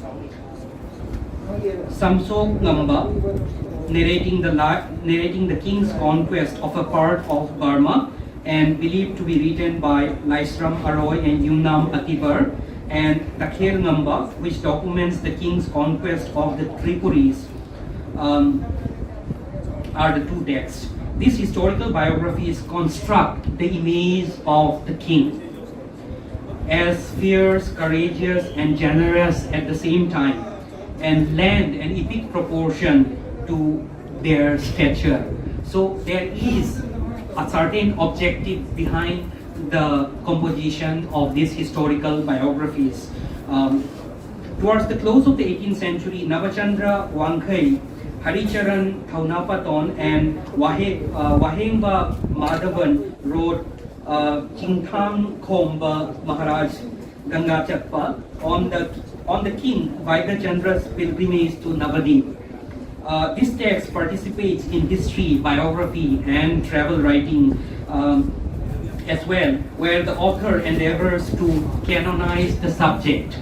Samsok Ngamba, narrating the, li- narrating the king's conquest of a part of Burma and believed to be written by Laisram Aroi and Yunam Atibar, and Takhel Ngamba, which documents the king's conquest of the Tripuris, um, are the two texts. These historical biographies construct the image of the king as fierce, courageous, and generous at the same time, and lend an epic proportion to their stature. So there is a certain objective behind the composition of these historical biographies. Um, towards the close of the eighteenth century, Nabachandra Wangkhei, Haricharan Thaunapaton, and Wahe, uh, Wahengba Madhavan wrote uh, Chingthang Khomba Maharaj Ganga Chakpa on the, on the king Vaidya Chandra's pilgrimage to Navadip. Uh, this text participates in history, biography, and travel writing um, as well, where the author endeavors to canonize the subject.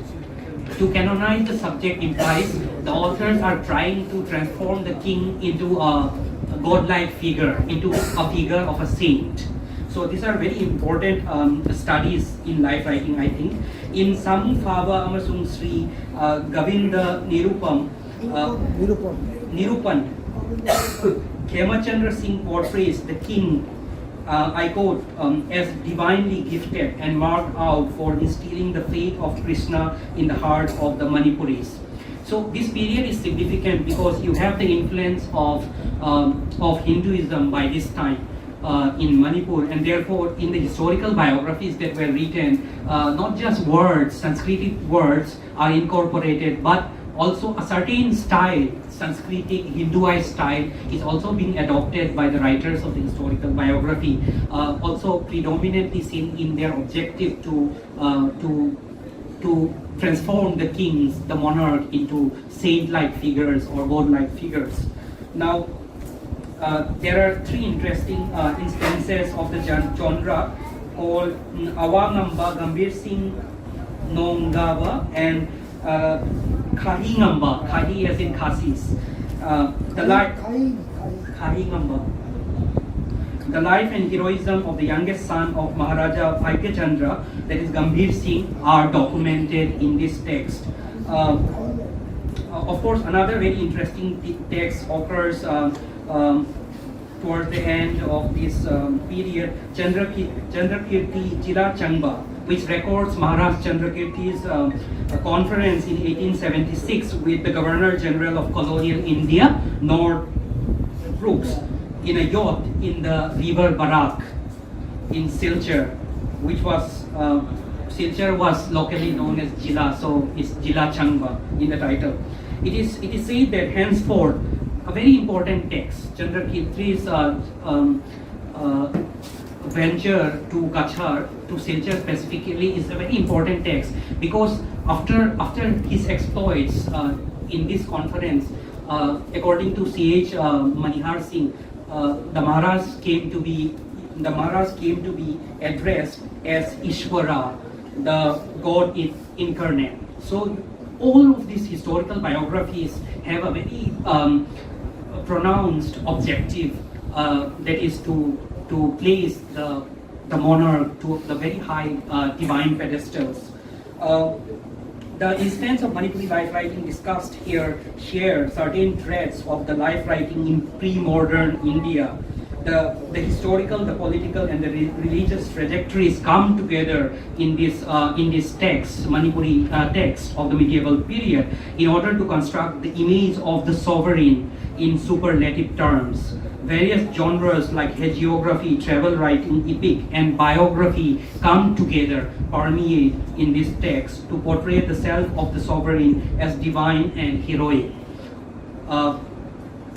To canonize the subject implies the authors are trying to transform the king into a godlike figure, into a figure of a saint. So these are very important um, studies in life writing, I think. In Samu Phaba Amasung Sri uh, Govinda Nirupam, Uh, Nirupan. Nirupan. Khemachandra Singh portrays the king, uh, I quote, um, as divinely gifted and marked out for instilling the faith of Krishna in the heart of the Manipuris. So this period is significant because you have the influence of, um, of Hinduism by this time uh, in Manipur, and therefore in the historical biographies that were written, uh, not just words, Sanskritic words are incorporated, but also a certain style, Sanskritic Hinduized style, is also being adopted by the writers of the historical biography, uh, also predominantly seen in their objective to uh, to to transform the kings, the monarch, into saint-like figures or god-like figures. Now, uh, there are three interesting uh, instances of the gen- genre called mm, Awangamba, Gambhir Singh Nongaba, and uh, Khahingamba, Khahi as in Khasis. Uh, the life, Khahingamba. The life and heroism of the youngest son of Maharaja Bhagyachandra, that is Gambhir Singh, are documented in this text. Uh, of course, another very interesting text occurs uh, um, towards the end of this um, period, Chandrakirti Jila Changba, which records Maharaj Chandrakirti's um, conference in eighteen seventy-six with the Governor General of Colonial India, North Brooks, in a yacht in the river Barak in Silchar, which was uh, Silchar was locally known as Jila, so it's Jila Changba in the title. It is it is said that henceforth a very important text, Chandrakirti's uh, um, uh, venture to Cachar, to Silchar specifically, is a very important text because after after his exploits uh, in this conference, uh, according to C H uh, Manihar Singh, uh, the Maharaj came to be the Maharaj came to be addressed as Ishwara, the God in, incarnate. So all of these historical biographies have a very um, pronounced objective uh, that is to to place the the monarch to the very high uh, divine pedestals. Uh, The instance of Manipuri life writing discussed here share certain traits of the life writing in pre-modern India. The, the historical, the political, and the re- religious trajectories come together in this uh, in this text, Manipuri uh, text of the medieval period, in order to construct the image of the sovereign in superlative terms. Various genres like hagiography, travel writing, epic, and biography come together, permeate in this text to portray the self of the sovereign as divine and heroic. Uh,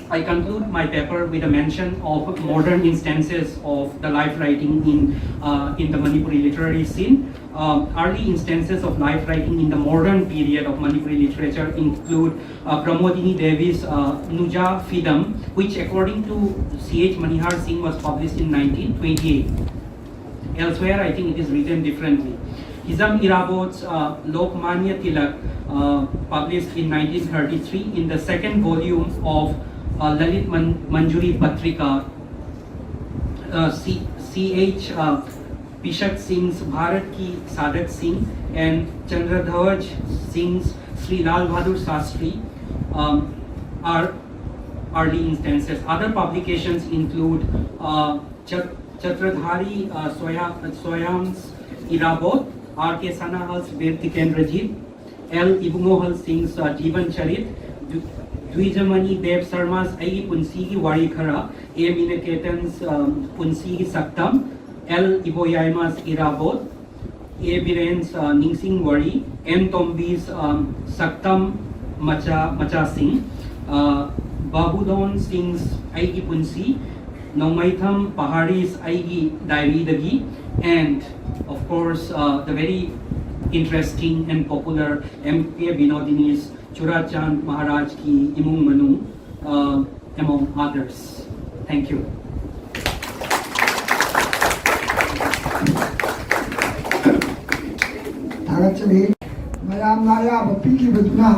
I conclude my paper with a mention of modern instances of the life writing in, uh, in the Manipuri literary scene. Um, early instances of life writing in the modern period of Manipuri literature include uh, Pramodini Devi's uh, Nuja Fidam, which, according to C H Manihar Singh, was published in nineteen twenty-eight. Elsewhere, I think it is written differently. Hizam Irabot's uh, Lokmanya Tilak, uh, published in nineteen thirty-three in the second volume of uh, Lalit Man- Manjari Patrika, uh, C- Ch. Uh, Pishak Singh's Bharat Ki Sadhak Singh and Chandradhwaj Singh's Sri Lal Bahadur Shastri um, are early instances. Other publications include uh, Chat- Chatradhari uh, Soya- Soyam's Irabot, R K Sanahal's Bir Tikendrajit, L Ibungohal Singh's uh, Jivan Charit, Du- Dwijamani Dev Sharma's Aigi Punsigi Wari Khara, A Miniketan's um, Punsigi Saktam, L Iboyaima's Irabot, A Biren's uh, Ningsing Wari, M Tombi's um, Saktam Macha, Macha Singh, uh, Babudon Singh's Aigi Punsi, Nongmaitham Pahari's Aigi Diary Dagi, and of course uh, the very interesting and popular M K Binodini's Churachand Maharaj Ki Imung Manung, uh, among others. Thank you. ꯊꯥꯒꯠꯆꯔꯤ꯫ ꯃꯌꯥꯝꯅ ꯑꯌꯥꯕ ꯄꯤꯈꯤꯕꯗꯨꯅ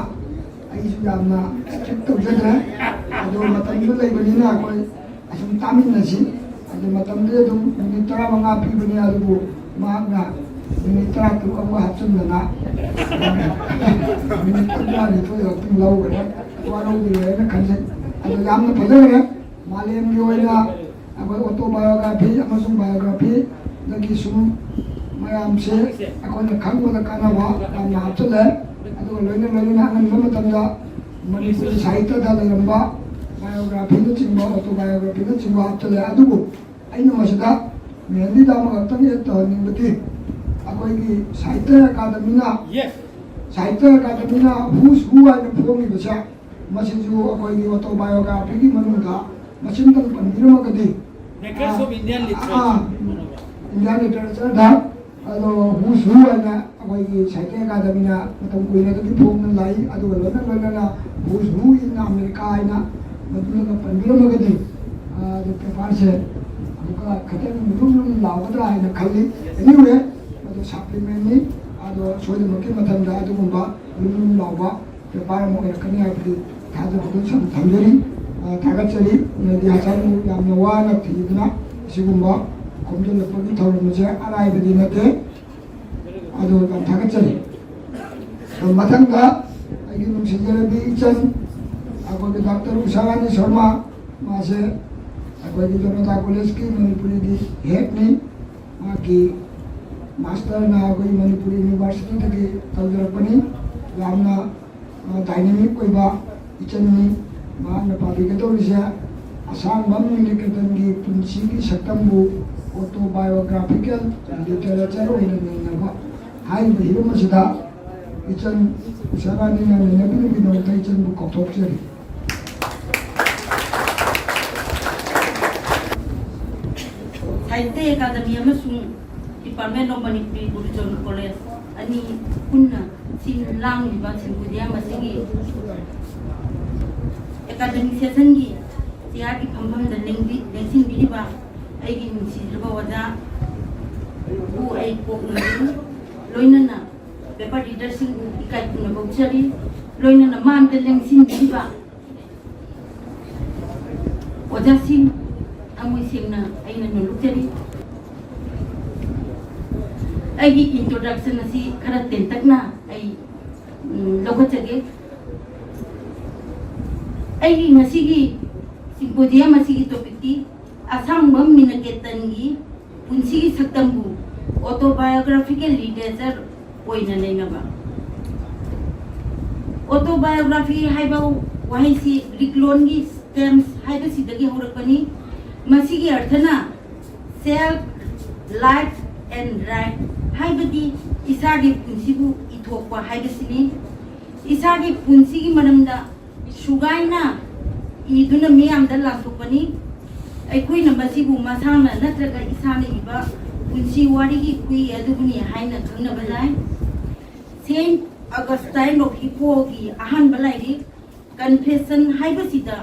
ꯑꯩꯁꯨ ꯌꯥꯝꯅ strict ꯇꯧꯖꯗ꯭ꯔꯦ꯫ ꯑꯗꯣ ꯃꯇꯝꯗꯨ ꯂꯩꯕꯅꯤꯅ ꯑꯩꯈꯣꯏ ꯑꯁꯨꯝ ꯇꯥꯃꯤꯟꯅꯁꯤ꯫ ꯑꯗꯨ ꯃꯇꯝꯗꯨꯗ ꯑꯗꯨꯝ ꯃꯤꯅꯤꯠ ꯇꯔꯥꯃꯉꯥ ꯄꯤꯕꯅꯤ, ꯑꯗꯨꯕꯨ ꯃꯍꯥꯛꯅ ꯃꯤꯅꯤꯠ ꯇꯔꯥꯇꯔꯨꯛ ꯑꯃꯒ ꯍꯥꯞꯆꯤꯟꯗꯅ ꯃꯤꯅꯤꯠ ꯀꯨꯟꯊ꯭ꯔꯥꯅꯤꯊꯣꯏ ꯈꯛꯇꯪ ꯂꯧꯈ꯭ꯔꯦ꯫ ꯋꯥꯔꯧꯕꯤꯔꯣꯏ ꯍꯥꯏꯅ ꯈꯟꯖꯩ꯫ ꯑꯗꯣ ꯌꯥꯝꯅ ꯐꯖꯈ꯭ꯔꯦ꯫ ꯃꯥꯂꯦꯝꯒꯤ ꯑꯣꯏꯅ ꯑꯩꯈꯣꯏ autobiography ꯑꯃꯁꯨꯡ biography ꯗꯒꯤ ꯁꯨꯝ ꯃꯌꯥꯝꯁꯦ ꯑꯩꯈꯣꯏꯅ ꯈꯪꯕꯗ ꯀꯥꯟꯅꯕ ꯌꯥꯝꯅ ꯍꯥꯞꯆꯤꯜꯂꯦ꯫ ꯑꯗꯨꯒ ꯂꯣꯏꯅ ꯂꯣꯏꯅꯅ ꯑꯉꯟꯕ ꯃꯇꯝꯗ ꯃꯅꯤꯄꯨꯔꯤ ꯁꯥꯍꯤꯇ꯭ꯌꯗ ꯂꯩꯔꯝꯕ biography ꯅꯆꯤꯡꯕ, autobiography ꯅꯆꯤꯡꯕ ꯍꯥꯞꯆꯤꯜꯂꯦ꯫ ꯑꯗꯨꯕꯨ ꯑꯩꯅ ꯃꯁꯤꯗ ꯃꯦꯍꯦꯟꯗꯤꯗ ꯑꯃꯈꯛꯇꯪ add ꯇꯧꯍꯟꯅꯤꯡꯕꯗꯤ, ꯑꯩꯈꯣꯏꯒꯤ ꯁꯥꯍꯤꯇ꯭ꯌ ꯑꯦꯀꯥꯗꯃꯤꯅ, ꯁꯥꯍꯤꯇ꯭ꯌ ꯑꯦꯀꯥꯗꯃꯤꯅ Who's Who ꯍꯥꯏꯅ ꯐꯣꯡꯉꯤꯕꯁꯦ, ꯃꯁꯤꯁꯨ ꯑꯩꯈꯣꯏꯒꯤ autobiography ꯒꯤ ꯃꯅꯨꯡꯗ ꯃꯁꯤꯝꯇꯪ ꯄꯟꯕꯤꯔꯝꯃꯒꯗꯤ, Makers of Indian Literature꯫ Ah, Indian Literature ꯗ ꯑꯗꯣ Who's Who ꯍꯥꯏꯅ ꯑꯩꯈꯣꯏꯒꯤ ꯁꯥꯍꯤꯇ꯭ꯌ ꯑꯦꯀꯥꯗꯃꯤꯅ ꯃꯇꯝ ꯀꯨꯏꯅꯗꯒꯤ ꯐꯣꯡꯗꯨꯅ ꯂꯥꯛꯏ꯫ ꯑꯗꯨꯒ ꯂꯣꯏꯅ ꯂꯣꯏꯅꯅ Who's Who in America ꯍꯥꯏꯅ ꯃꯗꯨꯃꯒ ꯄꯟꯕꯤꯔꯝꯃꯒꯗꯤ, ꯑ, ꯑꯗꯨ paper ꯁꯦ ꯑꯃꯨꯛꯀ ꯈꯤꯇꯪ ꯂꯨꯝ ꯂꯨꯝ ꯂꯥꯎꯒꯗ꯭ꯔꯥ ꯍꯥꯏꯅ ꯈꯜꯂꯤ꯫ Anyway, ꯃꯗꯨ supplement ꯅꯤ꯫ ꯑꯗꯣ ꯁꯣꯏꯗꯅꯃꯛꯀꯤ ꯃꯊꯪꯗ ꯑꯗꯨꯒꯨꯝꯕ ꯂꯨꯝ ꯂꯨꯝ ꯂꯥꯎꯕ paper ꯑꯃ ꯑꯣꯏꯔꯛꯀꯅꯤ ꯍꯥꯏꯕꯗꯤ ꯊꯥꯖꯕꯗꯨ ꯁꯝ-, ꯊꯝꯖꯔꯤ꯫ ꯑ, ꯊꯥꯒꯠꯆꯔꯤ꯫ ꯅꯣꯏꯗꯤ ꯍꯛꯆꯥꯡ ꯌꯥꯝꯅ ꯋꯥꯅ ꯊꯤꯗꯨꯅ ꯑꯁꯤꯒꯨꯝꯕ ꯈꯣꯝꯖꯤꯜꯂꯛꯄꯒꯤ ꯊꯧꯔꯝ ꯑꯁꯦ ꯑꯔꯥꯏꯕꯗꯤ ꯅꯠꯇꯦ꯫ ꯑꯗꯨ ꯌꯥꯝ ꯊꯥꯒꯠꯆꯔꯤ꯫ ꯑꯗꯨ ꯃꯊꯪꯗ ꯑꯩꯒꯤ ꯅꯨꯡꯁꯤꯖꯔꯕꯤ ꯏꯆꯟ, ꯑꯩꯈꯣꯏꯒꯤ ꯗꯥꯛꯇꯔ ꯎꯁꯥꯔꯥꯅꯤ ꯁꯔꯃ, ꯃꯥꯁꯦ ꯑꯩꯈꯣꯏꯒꯤ ꯖꯅꯇꯥ ꯀꯣꯂꯦꯖꯀꯤ ꯃꯅꯤꯄꯨꯔꯤꯒꯤ head ꯅꯤ꯫ ꯃꯥꯒꯤ master ꯅ ꯑꯩꯈꯣꯏ ꯃꯅꯤꯄꯨꯔ university ꯗꯒꯤ ꯇꯧꯖꯔꯛꯄꯅꯤ꯫ ꯌꯥꯝꯅ, ꯑ, dynamic ꯑꯣꯏꯕ ꯏꯆꯟꯅꯤ꯫ ꯃꯍꯥꯛꯅ ꯄꯥꯕꯤꯒꯗꯧꯔꯤꯁꯦ ꯑꯁꯥꯡꯕꯝ ꯅꯤꯂꯀꯔꯅꯟꯒꯤ ꯄꯨꯟꯁꯤꯒꯤ ꯁꯛꯇꯝꯕꯨ autobiographical literature ꯑꯣꯏꯅ ꯅꯩꯅꯕ ꯍꯥꯏꯔꯤꯕ ꯍꯤꯔꯝ ꯑꯁꯤꯗ ꯏꯆꯟ ꯎꯁꯥꯔꯥꯅꯤꯅ ꯅꯩꯅꯕꯤꯅꯕꯒꯤꯗꯃꯛꯇ ꯏꯆꯟꯕꯨ ꯀꯧꯊꯣꯛꯆꯔꯤ꯫ ꯁꯥꯍꯤꯇ꯭ꯌ ꯑꯦꯀꯥꯗꯃꯤ ꯑꯃꯁꯨꯡ Department of Manipuri Gurujol College ꯑꯅꯤ ꯄꯨꯟꯅ ꯁꯤꯟ ꯂꯥꯡꯂꯤꯕ symposium ꯑꯁꯤꯒꯤ academic session ꯒꯤ chair ꯒꯤ ꯐꯝꯐꯝꯗ ꯂꯦꯡꯕꯤ-, ꯂꯦꯡꯁꯤꯟꯕꯤꯔꯤꯕ ꯑꯩꯒꯤ ꯅꯨꯡꯁꯤꯖꯔꯕ ꯑꯣꯖꯥꯕꯨ ꯑꯩ ꯀꯣꯛꯅꯖꯔꯤ꯫ ꯂꯣꯏꯅꯅ paper reader ꯁꯤꯡꯕꯨ ꯏꯀꯥꯏ ꯈꯨꯝꯅꯕ ꯎꯠꯆꯔꯤ꯫ ꯂꯣꯏꯅꯅ ꯃꯥꯡꯗ ꯂꯦꯡꯁꯤꯟꯕꯤꯔꯤꯕ ꯑꯣꯖꯥꯁꯤꯡ, ꯊꯃꯣꯏ ꯁꯦꯡꯅ ꯑꯩꯅ ꯅꯣꯂꯨꯛꯆꯔꯤ꯫ ꯑꯩꯒꯤ introduction ꯑꯁꯤ ꯈꯔ ꯇꯦꯟꯇꯛꯅ ꯑꯩ ꯎꯝ, ꯂꯧꯈꯠꯆꯒꯦ꯫ ꯑꯩꯒꯤ ꯉꯁꯤꯒꯤ symposium ꯑꯁꯤꯒꯤ topicꯇꯤ ꯑꯁꯥꯡꯕꯝ ꯃꯤꯅꯀꯦꯇꯟꯒꯤ ꯄꯨꯟꯁꯤꯒꯤ ꯁꯛꯇꯝꯕꯨ autobiographical literature ꯑꯣꯏꯅ ꯅꯩꯅꯕ꯫ Autobiography ꯍꯥꯏꯕ ꯋꯥꯍꯩꯁꯤ Greek ꯂꯣꯟꯒꯤ ꯁ꯭ꯇꯦꯝꯁ ꯍꯥꯏꯕꯁꯤꯗꯒꯤ ꯍꯧꯔꯛꯄꯅꯤ꯫ ꯃꯁꯤꯒꯤ ꯑꯔꯊꯅ self, life and right, ꯍꯥꯏꯕꯗꯤ ꯏꯁꯥꯒꯤ ꯄꯨꯟꯁꯤꯕꯨ ꯏꯊꯣꯛꯄ ꯍꯥꯏꯕꯁꯤꯅꯤ꯫ ꯏꯁꯥꯒꯤ ꯄꯨꯟꯁꯤꯒꯤ ꯃꯔꯝꯗ ꯁꯨꯒꯥꯏꯅ ꯏꯗꯨꯅ ꯃꯤꯌꯥꯝꯗ ꯂꯥꯟꯊꯣꯛꯄꯅꯤ꯫ ꯑꯩꯈꯣꯏꯅ ꯃꯁꯤꯕꯨ ꯃꯁꯥꯅ ꯅꯠꯇ꯭ꯔꯒ ꯏꯁꯥꯅ ꯏꯕ ꯄꯨꯟꯁꯤ ꯋꯥꯔꯤꯒꯤ ꯈꯨꯏ ꯑꯗꯨꯕꯨꯅꯤ ꯍꯥꯏꯅ ꯈꯪꯅꯕ ꯌꯥꯏ꯫ Saint Augustine of Hippoꯒꯤ ꯑꯍꯥꯟꯕ ꯂꯥꯏꯔꯤꯛ Confession ꯍꯥꯏꯕꯁꯤꯗ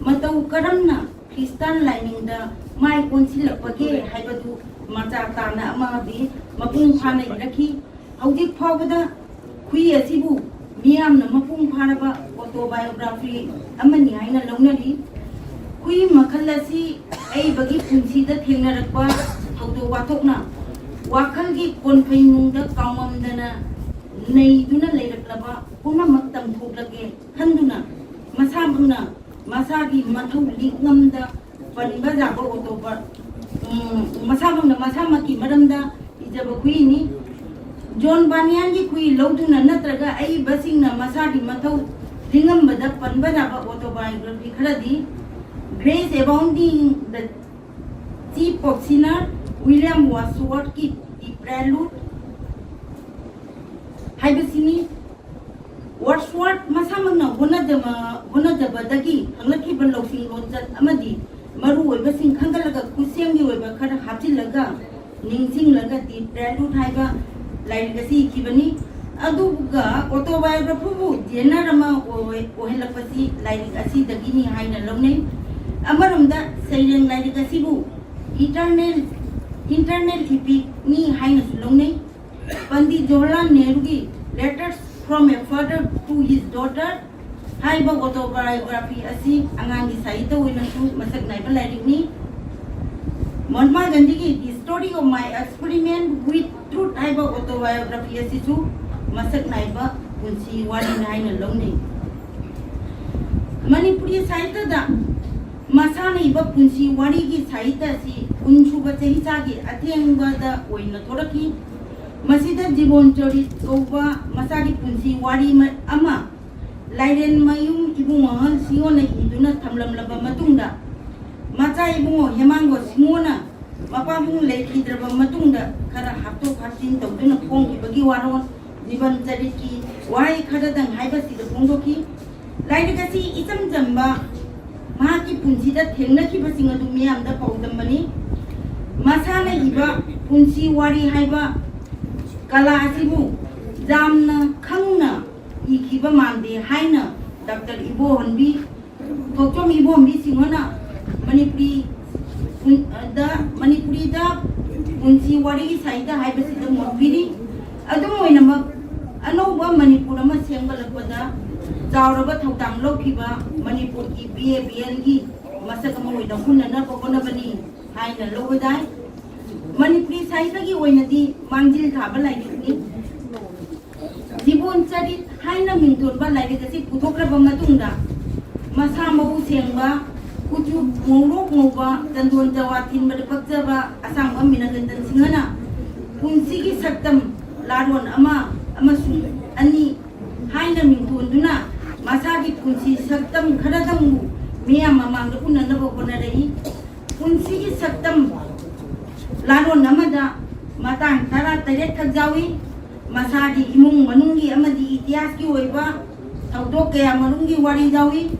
ꯃꯇꯧ ꯀꯔꯝꯅ ꯈ꯭ꯔꯤꯁꯇꯥꯟ ꯂꯥꯏꯅꯤꯡꯗ ꯃꯥꯏ ꯑꯣꯟꯁꯤꯜꯂꯛꯄꯒꯦ ꯍꯥꯏꯕꯗꯨ ꯃꯆꯥ ꯇꯥꯅ ꯑꯃꯗꯤ ꯃꯄꯨꯡ ꯐꯥꯅ ꯏꯔꯛꯈꯤ꯫ ꯍꯧꯖꯤꯛ ꯐꯥꯎꯕꯗ ꯈꯨꯏ ꯑꯁꯤꯕꯨ ꯃꯤꯌꯥꯝꯅ ꯃꯄꯨꯡ ꯐꯥꯔꯕ autobiography ꯑꯃꯅꯤ ꯍꯥꯏꯅ ꯂꯧꯅꯔꯤ꯫ ꯈꯨꯏ ꯃꯈꯜ ꯑꯁꯤ ꯑꯏꯕꯒꯤ ꯄꯨꯟꯁꯤꯗ ꯊꯦꯡꯅꯔꯛꯄ ꯊꯧꯗꯣꯛ ꯋꯥꯊꯣꯛꯅ ꯋꯥꯈꯜꯒꯤ ꯀꯣꯟꯐꯩꯅꯨꯡꯗ ꯀꯥꯎꯉꯝꯗꯅ ꯅꯩꯗꯨꯅ ꯂꯩꯔꯛꯂꯕ ꯄꯨꯝꯅꯃꯛ ꯇꯝꯊꯣꯛꯂꯒꯦ ꯈꯟꯗꯨꯅ ꯃꯁꯥꯃꯛꯅ ꯃꯁꯥꯒꯤ ꯃꯊꯧ ꯂꯤꯛꯉꯝꯗ ꯄꯟꯕ ꯌꯥꯕ autobi-, ꯎꯝ, ꯃꯁꯥꯃꯛꯅ ꯃꯁꯥꯃꯛꯀꯤ ꯃꯔꯝꯗ ꯏꯖꯕ ꯈꯨꯏꯅꯤ꯫ ꯖꯣꯟ ꯕꯥꯅꯤꯌꯥꯟꯒꯤ ꯈꯨꯏ ꯂꯧꯗꯨꯅ ꯅꯠꯇ꯭ꯔꯒ ꯑꯏꯕꯁꯤꯡꯅ ꯃꯁꯥꯒꯤ ꯃꯊꯧ ꯂꯤꯡꯉꯝꯕꯗ ꯄꯟꯕ ꯌꯥꯕ autobiography ꯈꯔꯗꯤ Grace Abounding, The Cheap of Sinners, William Wordsworthꯀꯤ The Prelude ꯍꯥꯏꯕꯁꯤꯅꯤ꯫ Wordsworth ꯃꯁꯥꯃꯛꯅ ꯍꯣꯠꯅꯖꯕ-, ꯍꯣꯠꯅꯖꯕꯗꯒꯤ ꯐꯪꯂꯛꯈꯤꯕ ꯂꯧꯁꯤꯡ ꯂꯣꯟꯆꯠ ꯑꯃꯗꯤ ꯃꯔꯨ ꯑꯣꯏꯕꯁꯤꯡ ꯈꯟꯒꯠꯂꯒ ꯈꯨꯠꯁꯦꯝꯒꯤ ꯑꯣꯏꯕ ꯈꯔ ꯍꯥꯞꯆꯤꯜꯂꯒ ꯅꯤꯡꯁꯤꯡꯂꯒ The Prelude ꯍꯥꯏꯕ ꯂꯥꯏꯔꯤꯛ ꯑꯁꯤ ꯏꯈꯤꯕꯅꯤ꯫ ꯑꯗꯨꯒ autobiographyꯕꯨ genre ꯑꯃ ꯑꯣꯏ-, ꯑꯣꯏꯍꯜꯂꯛꯄꯁꯤ ꯂꯥꯏꯔꯤꯛ ꯑꯁꯤꯗꯒꯤꯅꯤ ꯍꯥꯏꯅ ꯂꯧꯅꯩ꯫ ꯑꯃꯔꯣꯝꯗ ꯁꯩꯔꯦꯡ ꯂꯥꯏꯔꯤꯛ ꯑꯁꯤꯕꯨ eternal, internal epicꯅꯤ ꯍꯥꯏꯅꯁꯨ ꯂꯧꯅꯩ꯫ Pandit Jawaharlal ꯅꯦꯍꯔꯨꯒꯤ Letters from a Father to His Daughter ꯍꯥꯏꯕ autobiography ꯑꯁꯤ ꯑꯉꯥꯡꯒꯤ ꯁꯥꯍꯤꯇ꯭ꯌ ꯑꯣꯏꯅꯁꯨ ꯃꯁꯛ ꯅꯥꯏꯕ ꯂꯥꯏꯔꯤꯛꯅꯤ꯫ ꯃꯍꯥꯠꯃꯥ ꯒꯥꯟꯙꯤꯒꯤ The Story of My Experiment with Truth ꯍꯥꯏꯕ autobiography ꯑꯁꯤꯁꯨ ꯃꯁꯛ ꯅꯥꯏꯕ ꯄꯨꯟꯁꯤ ꯋꯥꯔꯤꯅꯤ ꯍꯥꯏꯅ ꯂꯧꯅꯩ꯫ ꯃꯅꯤꯄꯨꯔꯤ ꯁꯥꯍꯤꯇ꯭ꯌꯗ ꯃꯁꯥꯅ ꯏꯕ ꯄꯨꯟꯁꯤ ꯋꯥꯔꯤꯒꯤ ꯁꯥꯍꯤꯇ꯭ꯌ ꯑꯁꯤ ꯀꯨꯟꯁꯨꯕ ꯆꯍꯤꯆꯥꯒꯤ ꯑꯊꯦꯡꯕꯗ ꯑꯣꯏꯅ ꯊꯣꯔꯛꯈꯤ꯫ ꯃꯁꯤꯗ ꯖꯤꯕꯣꯟ ꯆꯔꯤꯠ ꯀꯧꯕ ꯃꯁꯥꯒꯤ ꯄꯨꯟꯁꯤ ꯋꯥꯔꯤ ꯑꯃ ꯂꯥꯏꯔꯦꯟꯃꯌꯨꯝ ꯏꯕꯨꯡꯉꯣ ꯁꯤꯉꯣꯅ ꯏꯗꯨꯅ ꯊꯝꯂꯝꯂꯕ ꯃꯇꯨꯡꯗ, ꯃꯆꯥ ꯏꯕꯨꯡꯉꯣ ꯍꯦꯃꯥꯡꯒꯣ ꯁꯤꯉꯣꯅ ꯃꯄꯥꯕꯨꯡ ꯂꯩꯈꯤꯗ꯭ꯔꯕ ꯃꯇꯨꯡꯗ ꯈꯔ ꯍꯥꯞꯇꯣꯛ ꯍꯥꯞꯆꯤꯟ ꯇꯧꯗꯨꯅ ꯐꯣꯡꯈꯤꯕꯒꯤ ꯋꯥꯔꯣꯜ ꯖꯤꯕꯟ ꯆꯔꯤꯠꯀꯤ ꯋꯥꯍꯩ ꯈꯔꯗꯪ ꯍꯥꯏꯕꯁꯤꯗ ꯐꯣꯡꯗꯣꯛꯈꯤ꯫ ꯂꯥꯏꯔꯤꯛ ꯑꯁꯤ ꯏꯆꯝ ꯆꯝꯕ ꯃꯍꯥꯛꯀꯤ ꯄꯨꯟꯁꯤꯗ ꯊꯦꯡꯅꯈꯤꯕꯁꯤꯡ ꯑꯗꯨ ꯃꯤꯌꯥꯝꯗ ꯄꯥꯎꯗꯝꯕꯅꯤ꯫ ꯃꯁꯥꯅ ꯏꯕ ꯄꯨꯟꯁꯤ ꯋꯥꯔꯤ ꯍꯥꯏꯕ ꯀꯂꯥ ꯑꯁꯤꯕꯨ ꯌꯥꯝꯅ ꯈꯪꯅ ꯏꯈꯤꯕ ꯃꯥꯟꯗꯦ ꯍꯥꯏꯅ ꯗꯥꯛꯇꯔ ꯏꯕꯣꯍꯟꯕꯤ, ꯊꯣꯛꯆꯣꯝ ꯏꯕꯣꯍꯟꯕꯤ ꯁꯤꯡꯍꯅ ꯃꯅꯤꯄꯨꯔꯤ ꯄꯨꯟ-, ꯗ, ꯃꯅꯤꯄꯨꯔꯤꯗ ꯄꯨꯟꯁꯤ ꯋꯥꯔꯤꯒꯤ ꯁꯥꯍꯤꯇ꯭ꯌ ꯍꯥꯏꯕꯁꯤꯗ ꯃꯣꯠ ꯄꯤꯔꯤ꯫ ꯑꯗꯨꯝ ꯑꯣꯏꯅꯃꯛ, ꯑꯅꯧꯕ ꯃꯅꯤꯄꯨꯔ ꯑꯃ ꯁꯦꯝꯒꯠꯂꯛꯄꯗ ꯆꯥꯎꯔꯕ ꯊꯧꯗꯥꯡ ꯂꯧꯈꯤꯕ ꯃꯅꯤꯄꯨꯔꯒꯤ ꯕꯤ ꯑꯦ ꯕꯤ ꯑꯦꯜꯒꯤ ꯃꯁꯛ ꯑꯃ ꯑꯣꯏꯅ ꯍꯨꯟꯅꯅꯕ ꯍꯣꯠꯅꯕꯅꯤ ꯍꯥꯏꯅ ꯂꯧꯕ ꯌꯥꯏ꯫ ꯃꯅꯤꯄꯨꯔꯤ ꯁꯥꯍꯤꯇ꯭ꯌꯒꯤ ꯑꯣꯏꯅꯗꯤ ꯃꯥꯡꯖꯤꯜ ꯊꯥꯕ ꯂꯥꯏꯔꯤꯛꯅꯤ꯫ ꯖꯤꯕꯣꯟ ꯆꯔꯤꯠ ꯍꯥꯏꯅ ꯃꯤꯡꯊꯣꯟꯕ ꯂꯥꯏꯔꯤꯛ ꯑꯁꯤ ꯄꯨꯊꯣꯛꯈ꯭ꯔꯕ ꯃꯇꯨꯡꯗ, ꯃꯁꯥ ꯃꯎ ꯁꯦꯡꯕ, ꯀꯨꯆꯨ ꯉꯧꯔꯣꯛ ꯉꯧꯕ, ꯆꯟꯗꯣꯟ ꯆꯋꯥ ꯊꯤꯟꯕꯗ ꯄꯛꯆꯕ ꯑꯁꯥꯡꯕꯝ ꯃꯤꯅꯒꯟꯗꯟ ꯁꯤꯡꯍꯅ ꯄꯨꯟꯁꯤꯒꯤ ꯁꯛꯇꯝ, ꯂꯥꯔꯣꯟ ꯑꯃ ꯑꯃꯁꯨꯡ ꯑꯅꯤ ꯍꯥꯏꯅ ꯃꯤꯡꯊꯣꯟꯗꯨꯅ ꯃꯁꯥꯒꯤ ꯄꯨꯟꯁꯤ ꯁꯛꯇꯝ ꯈꯔꯗꯪꯕꯨ ꯃꯤꯌꯥꯝ ꯃꯃꯥꯡꯗ ꯎꯅꯅꯕ ꯍꯣꯠꯅꯔꯛꯏ꯫ ꯄꯨꯟꯁꯤꯒꯤ ꯁꯛꯇꯝ ꯂꯥꯂꯣꯟ ꯑꯃꯗ ꯃꯇꯥꯡ ꯇꯔꯥꯇꯔꯦꯠ ꯈꯛ ꯌꯥꯎꯏ꯫ ꯃꯁꯥꯒꯤ ꯏꯃꯨꯡ ꯃꯅꯨꯡꯒꯤ ꯑꯃꯗꯤ ꯏꯇꯤꯍꯥꯁꯀꯤ ꯑꯣꯏꯕ ꯊꯧꯗꯣꯛ ꯀꯌꯥ ꯃꯔꯨꯝꯒꯤ ꯋꯥꯔꯤ ꯌꯥꯎꯏ꯫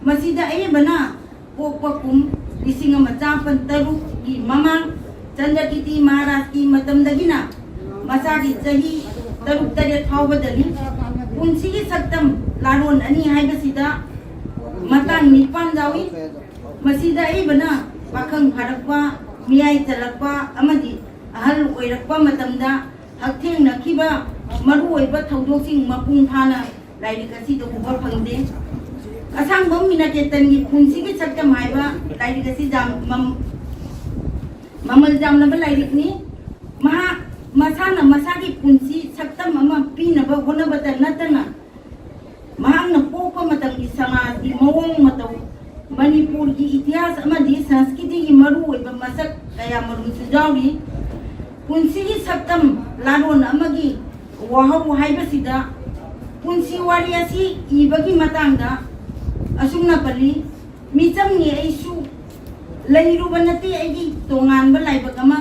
ꯃꯁꯤꯗ ꯑꯌꯥꯝꯕꯅ ꯄꯣꯛꯄ ꯀꯨꯝ ꯂꯤꯁꯤꯡ ꯑꯃ ꯆꯥꯃꯥꯄꯟ ꯇꯔꯨꯛꯀꯤ ꯃꯃꯥꯡ ꯆꯟꯗ꯭ꯔꯀꯤꯔꯇꯤ ꯃꯍꯥꯔꯥꯖꯀꯤ ꯃꯇꯝꯗꯒꯤꯅ ꯃꯁꯥꯒꯤ ꯆꯍꯤ ꯇꯔꯨꯛ ꯇꯔꯦꯠ ꯐꯥꯎꯕꯗꯅꯤ꯫ ꯄꯨꯟꯁꯤꯒꯤ ꯁꯛꯇꯝ ꯂꯥꯂꯣꯟ ꯑꯅꯤ ꯍꯥꯏꯕꯁꯤꯗ ꯃꯇꯥꯡ ꯅꯤꯄꯥꯟ ꯌꯥꯎꯏ꯫ ꯃꯁꯤꯗ ꯑꯏꯕꯅ ꯄꯥꯈꯪ ꯐꯥꯔꯛꯄ, ꯃꯤꯌꯥꯏ ꯆꯜꯂꯛꯄ ꯑꯃꯗꯤ ꯑꯍꯜ ꯑꯣꯏꯔꯛꯄ ꯃꯇꯝꯗ ꯍꯛꯊꯦꯡꯅꯈꯤꯕ ꯃꯔꯨꯑꯣꯏꯕ ꯊꯧꯗꯣꯛꯁꯤꯡ ꯃꯄꯨꯡ ꯐꯥꯅ ꯂꯥꯏꯔꯤꯛ ꯑꯁꯤꯗ ꯎꯕ ꯐꯪꯗꯦ꯫ ꯑꯁꯥꯡꯕꯝ ꯃꯤꯅꯀꯦꯇꯟꯒꯤ ꯄꯨꯟꯁꯤꯒꯤ ꯁꯛꯇꯝ ꯍꯥꯏꯕ ꯂꯥꯏꯔꯤꯛ ꯑꯁꯤ ꯌꯥꯝ ꯃꯝ-, ꯃꯃꯜ ꯌꯥꯝꯂꯕ ꯂꯥꯏꯔꯤꯛꯅꯤ꯫ ꯃꯍꯥꯛ ꯃꯁꯥꯅ ꯃꯁꯥꯒꯤ ꯄꯨꯟꯁꯤ ꯁꯛꯇꯝ ꯑꯃ ꯄꯤꯅꯕ ꯍꯣꯠꯅꯕꯇ ꯅꯠꯇꯅ, ꯃꯍꯥꯛꯅ ꯄꯣꯛꯄ ꯃꯇꯝꯒꯤ ꯁꯃꯥꯖꯒꯤ ꯃꯑꯣꯡ ꯃꯇꯧ, ꯃꯅꯤꯄꯨꯔꯒꯤ ꯏꯇꯤꯍꯥꯁ ꯑꯃꯗꯤ ꯁꯪꯁꯀ꯭ꯔꯤꯇꯤꯒꯤ ꯃꯔꯨꯑꯣꯏꯕ ꯃꯁꯛ ꯀꯌꯥ ꯃꯔꯨꯝꯁꯨ ꯌꯥꯎꯔꯤ꯫ ꯄꯨꯟꯁꯤꯒꯤ ꯁꯛꯇꯝ ꯂꯥꯂꯣꯟ ꯑꯃꯒꯤ ꯋꯥꯍꯧ ꯍꯥꯏꯕꯁꯤꯗ ꯄꯨꯟꯁꯤ ꯋꯥꯔꯤ ꯑꯁꯤ ꯏꯕꯒꯤ ꯃꯇꯥꯡꯗ ꯑꯁꯨꯝꯅ ꯄꯜꯂꯤ, "ꯃꯤꯆꯝꯅꯤ ꯑꯩꯁꯨ, ꯂꯩꯔꯨꯕ ꯅꯠꯇꯦ ꯑꯩꯒꯤ ꯇꯣꯉꯥꯟꯕ ꯂꯥꯏꯕꯛ ꯑꯃ꯫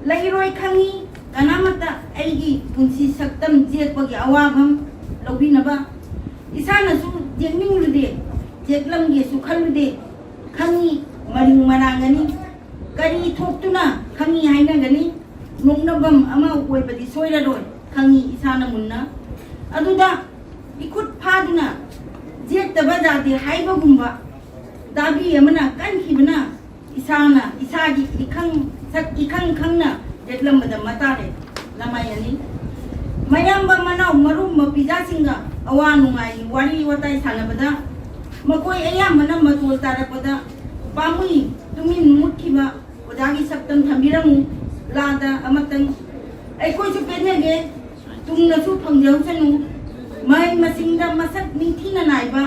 ꯂꯩꯔꯣꯏ ꯈꯪꯉꯤ ꯀꯅꯥꯃꯠꯇ ꯑꯩꯒꯤ ꯄꯨꯟꯁꯤ ꯁꯛꯇꯝ ꯌꯦꯛꯄꯒꯤ ꯑꯋꯥꯐꯝ ꯂꯧꯕꯤꯅꯕ꯫ ꯏꯁꯥꯅꯁꯨ ꯌꯦꯛꯅꯤꯡꯂꯨꯗꯦ, ꯌꯦꯛꯂꯝꯒꯦꯁꯨ ꯈꯜꯂꯨꯗꯦ꯫ ꯈꯪꯉꯤ ꯃꯔꯤꯡ ꯃꯔꯥꯡꯒꯅꯤ꯫ ꯀꯔꯤ ꯊꯣꯛꯇꯨꯅ ꯈꯪꯉꯤ ꯍꯥꯏꯅꯒꯅꯤ? ꯅꯣꯛꯅꯐꯝ ꯑꯃ ꯑꯣꯏꯕꯗꯤ ꯁꯣꯏꯔꯔꯣꯏ, ꯈꯪꯉꯤ ꯏꯁꯥꯅ ꯃꯨꯟꯅ꯫ ꯑꯗꯨꯗ ꯏꯈꯨꯠ ꯐꯥꯗꯨꯅ ꯌꯦꯛꯇꯕ ꯌꯥꯗꯦ ꯍꯥꯏꯕꯒꯨꯝꯕ ꯗꯥꯕꯤ ꯑꯃꯅ ꯀꯟꯈꯤꯕꯅ ꯏꯁꯥꯅ ꯏꯁꯥꯒꯤ ꯏꯈꯪ ꯁꯛ ꯏꯈꯪ ꯈꯪꯅ ꯌꯦꯛꯂꯝꯕꯗ ꯃꯇꯥꯔꯦ ꯂꯃꯥꯏ ꯑꯅꯤ꯫ ꯃꯌꯥꯝꯕ ꯃꯅꯥꯎ ꯃꯔꯨꯞ ꯃꯄꯤꯖꯥꯁꯤꯡꯒ ꯑꯋꯥ ꯅꯨꯡꯉꯥꯏ ꯋꯥꯔꯤ ꯋꯥꯇꯥꯏ ꯁꯥꯟꯅꯕꯗ ꯃꯈꯣꯏ ꯑꯌꯥꯝꯕꯅ ꯃꯇꯣꯜ ꯇꯥꯔꯛꯄꯗ ꯄꯥꯝꯃꯨꯏ ꯇꯨꯃꯤꯟ ꯃꯨꯠꯈꯤꯕ ꯑꯣꯖꯥꯒꯤ ꯁꯛꯇꯝ ꯊꯝꯕꯤꯔꯝꯃꯨ꯫ ꯂꯥꯗ ꯑꯃꯇꯪ ꯑꯩꯈꯣꯏꯁꯨ ꯄꯦꯟꯖꯒꯦ꯫ ꯇꯨꯡꯅꯁꯨ ꯐꯪꯖꯍꯧꯁꯅꯨ꯫ ꯃꯍꯩ ꯃꯁꯤꯡꯗ ꯃꯁꯛ ꯅꯤꯡꯊꯤꯅ ꯅꯥꯏꯕ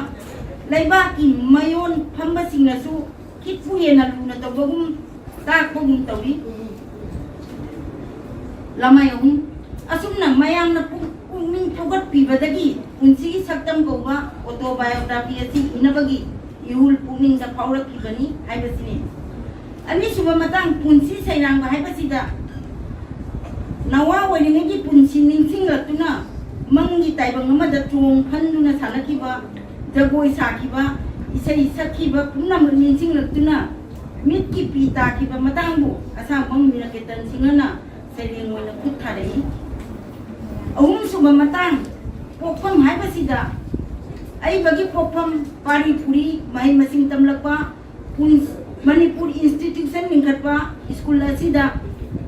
ꯂꯩꯕꯥꯛꯀꯤ ꯃꯌꯣꯟ ꯐꯝꯕꯁꯤꯡꯅꯁꯨ ꯈꯤꯠꯄꯨ ꯍꯦꯟꯅ ꯂꯨꯅ ꯇꯧꯕꯒꯨꯝ ꯇꯥꯛꯄꯒꯨꯝ ꯇꯧꯏ꯫ ꯂꯃꯥꯏ ꯑꯍꯨꯝ꯫ ꯑꯁꯨꯝꯅ ꯃꯌꯥꯝꯅ ꯄꯨꯛ-, ꯄꯨꯛꯅꯤꯡ ꯊꯧꯒꯠꯄꯤꯕꯗꯒꯤ ꯄꯨꯟꯁꯤꯒꯤ ꯁꯛꯇꯝ ꯀꯧꯕ autobiography ꯑꯁꯤ ꯏꯅꯕꯒꯤ ꯏꯍꯨꯜ ꯄꯨꯛꯅꯤꯡꯗ ꯐꯥꯎꯔꯛꯈꯤꯕꯅꯤ ꯍꯥꯏꯕꯁꯤꯅꯤ꯫ ꯑꯅꯤꯁꯨꯕ ꯃꯇꯥꯡ, ꯄꯨꯟꯁꯤ ꯁꯩꯔꯥꯡꯕ ꯍꯥꯏꯕꯁꯤꯗ ꯅꯋꯥ ꯑꯣꯏꯔꯤꯉꯩꯒꯤ ꯄꯨꯟꯁꯤ ꯅꯤꯡꯁꯤꯡꯂꯛꯇꯨꯅ, ꯃꯪꯒꯤ ꯇꯥꯏꯕꯪ ꯑꯃꯗ ꯆꯣꯡ ꯐꯟꯗꯨꯅ ꯁꯥꯟꯅꯈꯤꯕ, ꯖꯒꯣꯏ ꯁꯥꯈꯤꯕ, ꯏꯁꯩ ꯁꯛꯈꯤꯕ ꯄꯨꯝꯅꯃꯛ ꯅꯤꯡꯁꯤꯡꯂꯛꯇꯨꯅ ꯃꯤꯠꯀꯤ ꯄꯤ ꯇꯥꯈꯤꯕ ꯃꯇꯥꯡꯕꯨ ꯑꯁꯥꯡꯕꯝ ꯕꯤꯅꯀꯦꯇꯟ ꯁꯤꯡꯍꯅ ꯁꯩꯔꯦꯡ ꯑꯣꯏꯅ ꯈꯨꯠ ꯊꯥꯔꯛꯏ꯫ ꯑꯍꯨꯝꯁꯨꯕ ꯃꯇꯥꯡ, ꯄꯣꯛꯐꯝ ꯍꯥꯏꯕꯁꯤꯗ ꯑꯏꯕꯒꯤ ꯄꯣꯛꯐꯝ ꯄꯥꯔꯤ ꯄꯨꯔꯤ ꯃꯍꯩ ꯃꯁꯤꯡ ꯇꯝꯂꯛꯄ, ꯄꯨꯟ-, ꯃꯅꯤꯄꯨꯔ institution ꯂꯤꯡꯈꯠꯄ ꯁ꯭ꯀꯨꯜ ꯑꯁꯤꯗ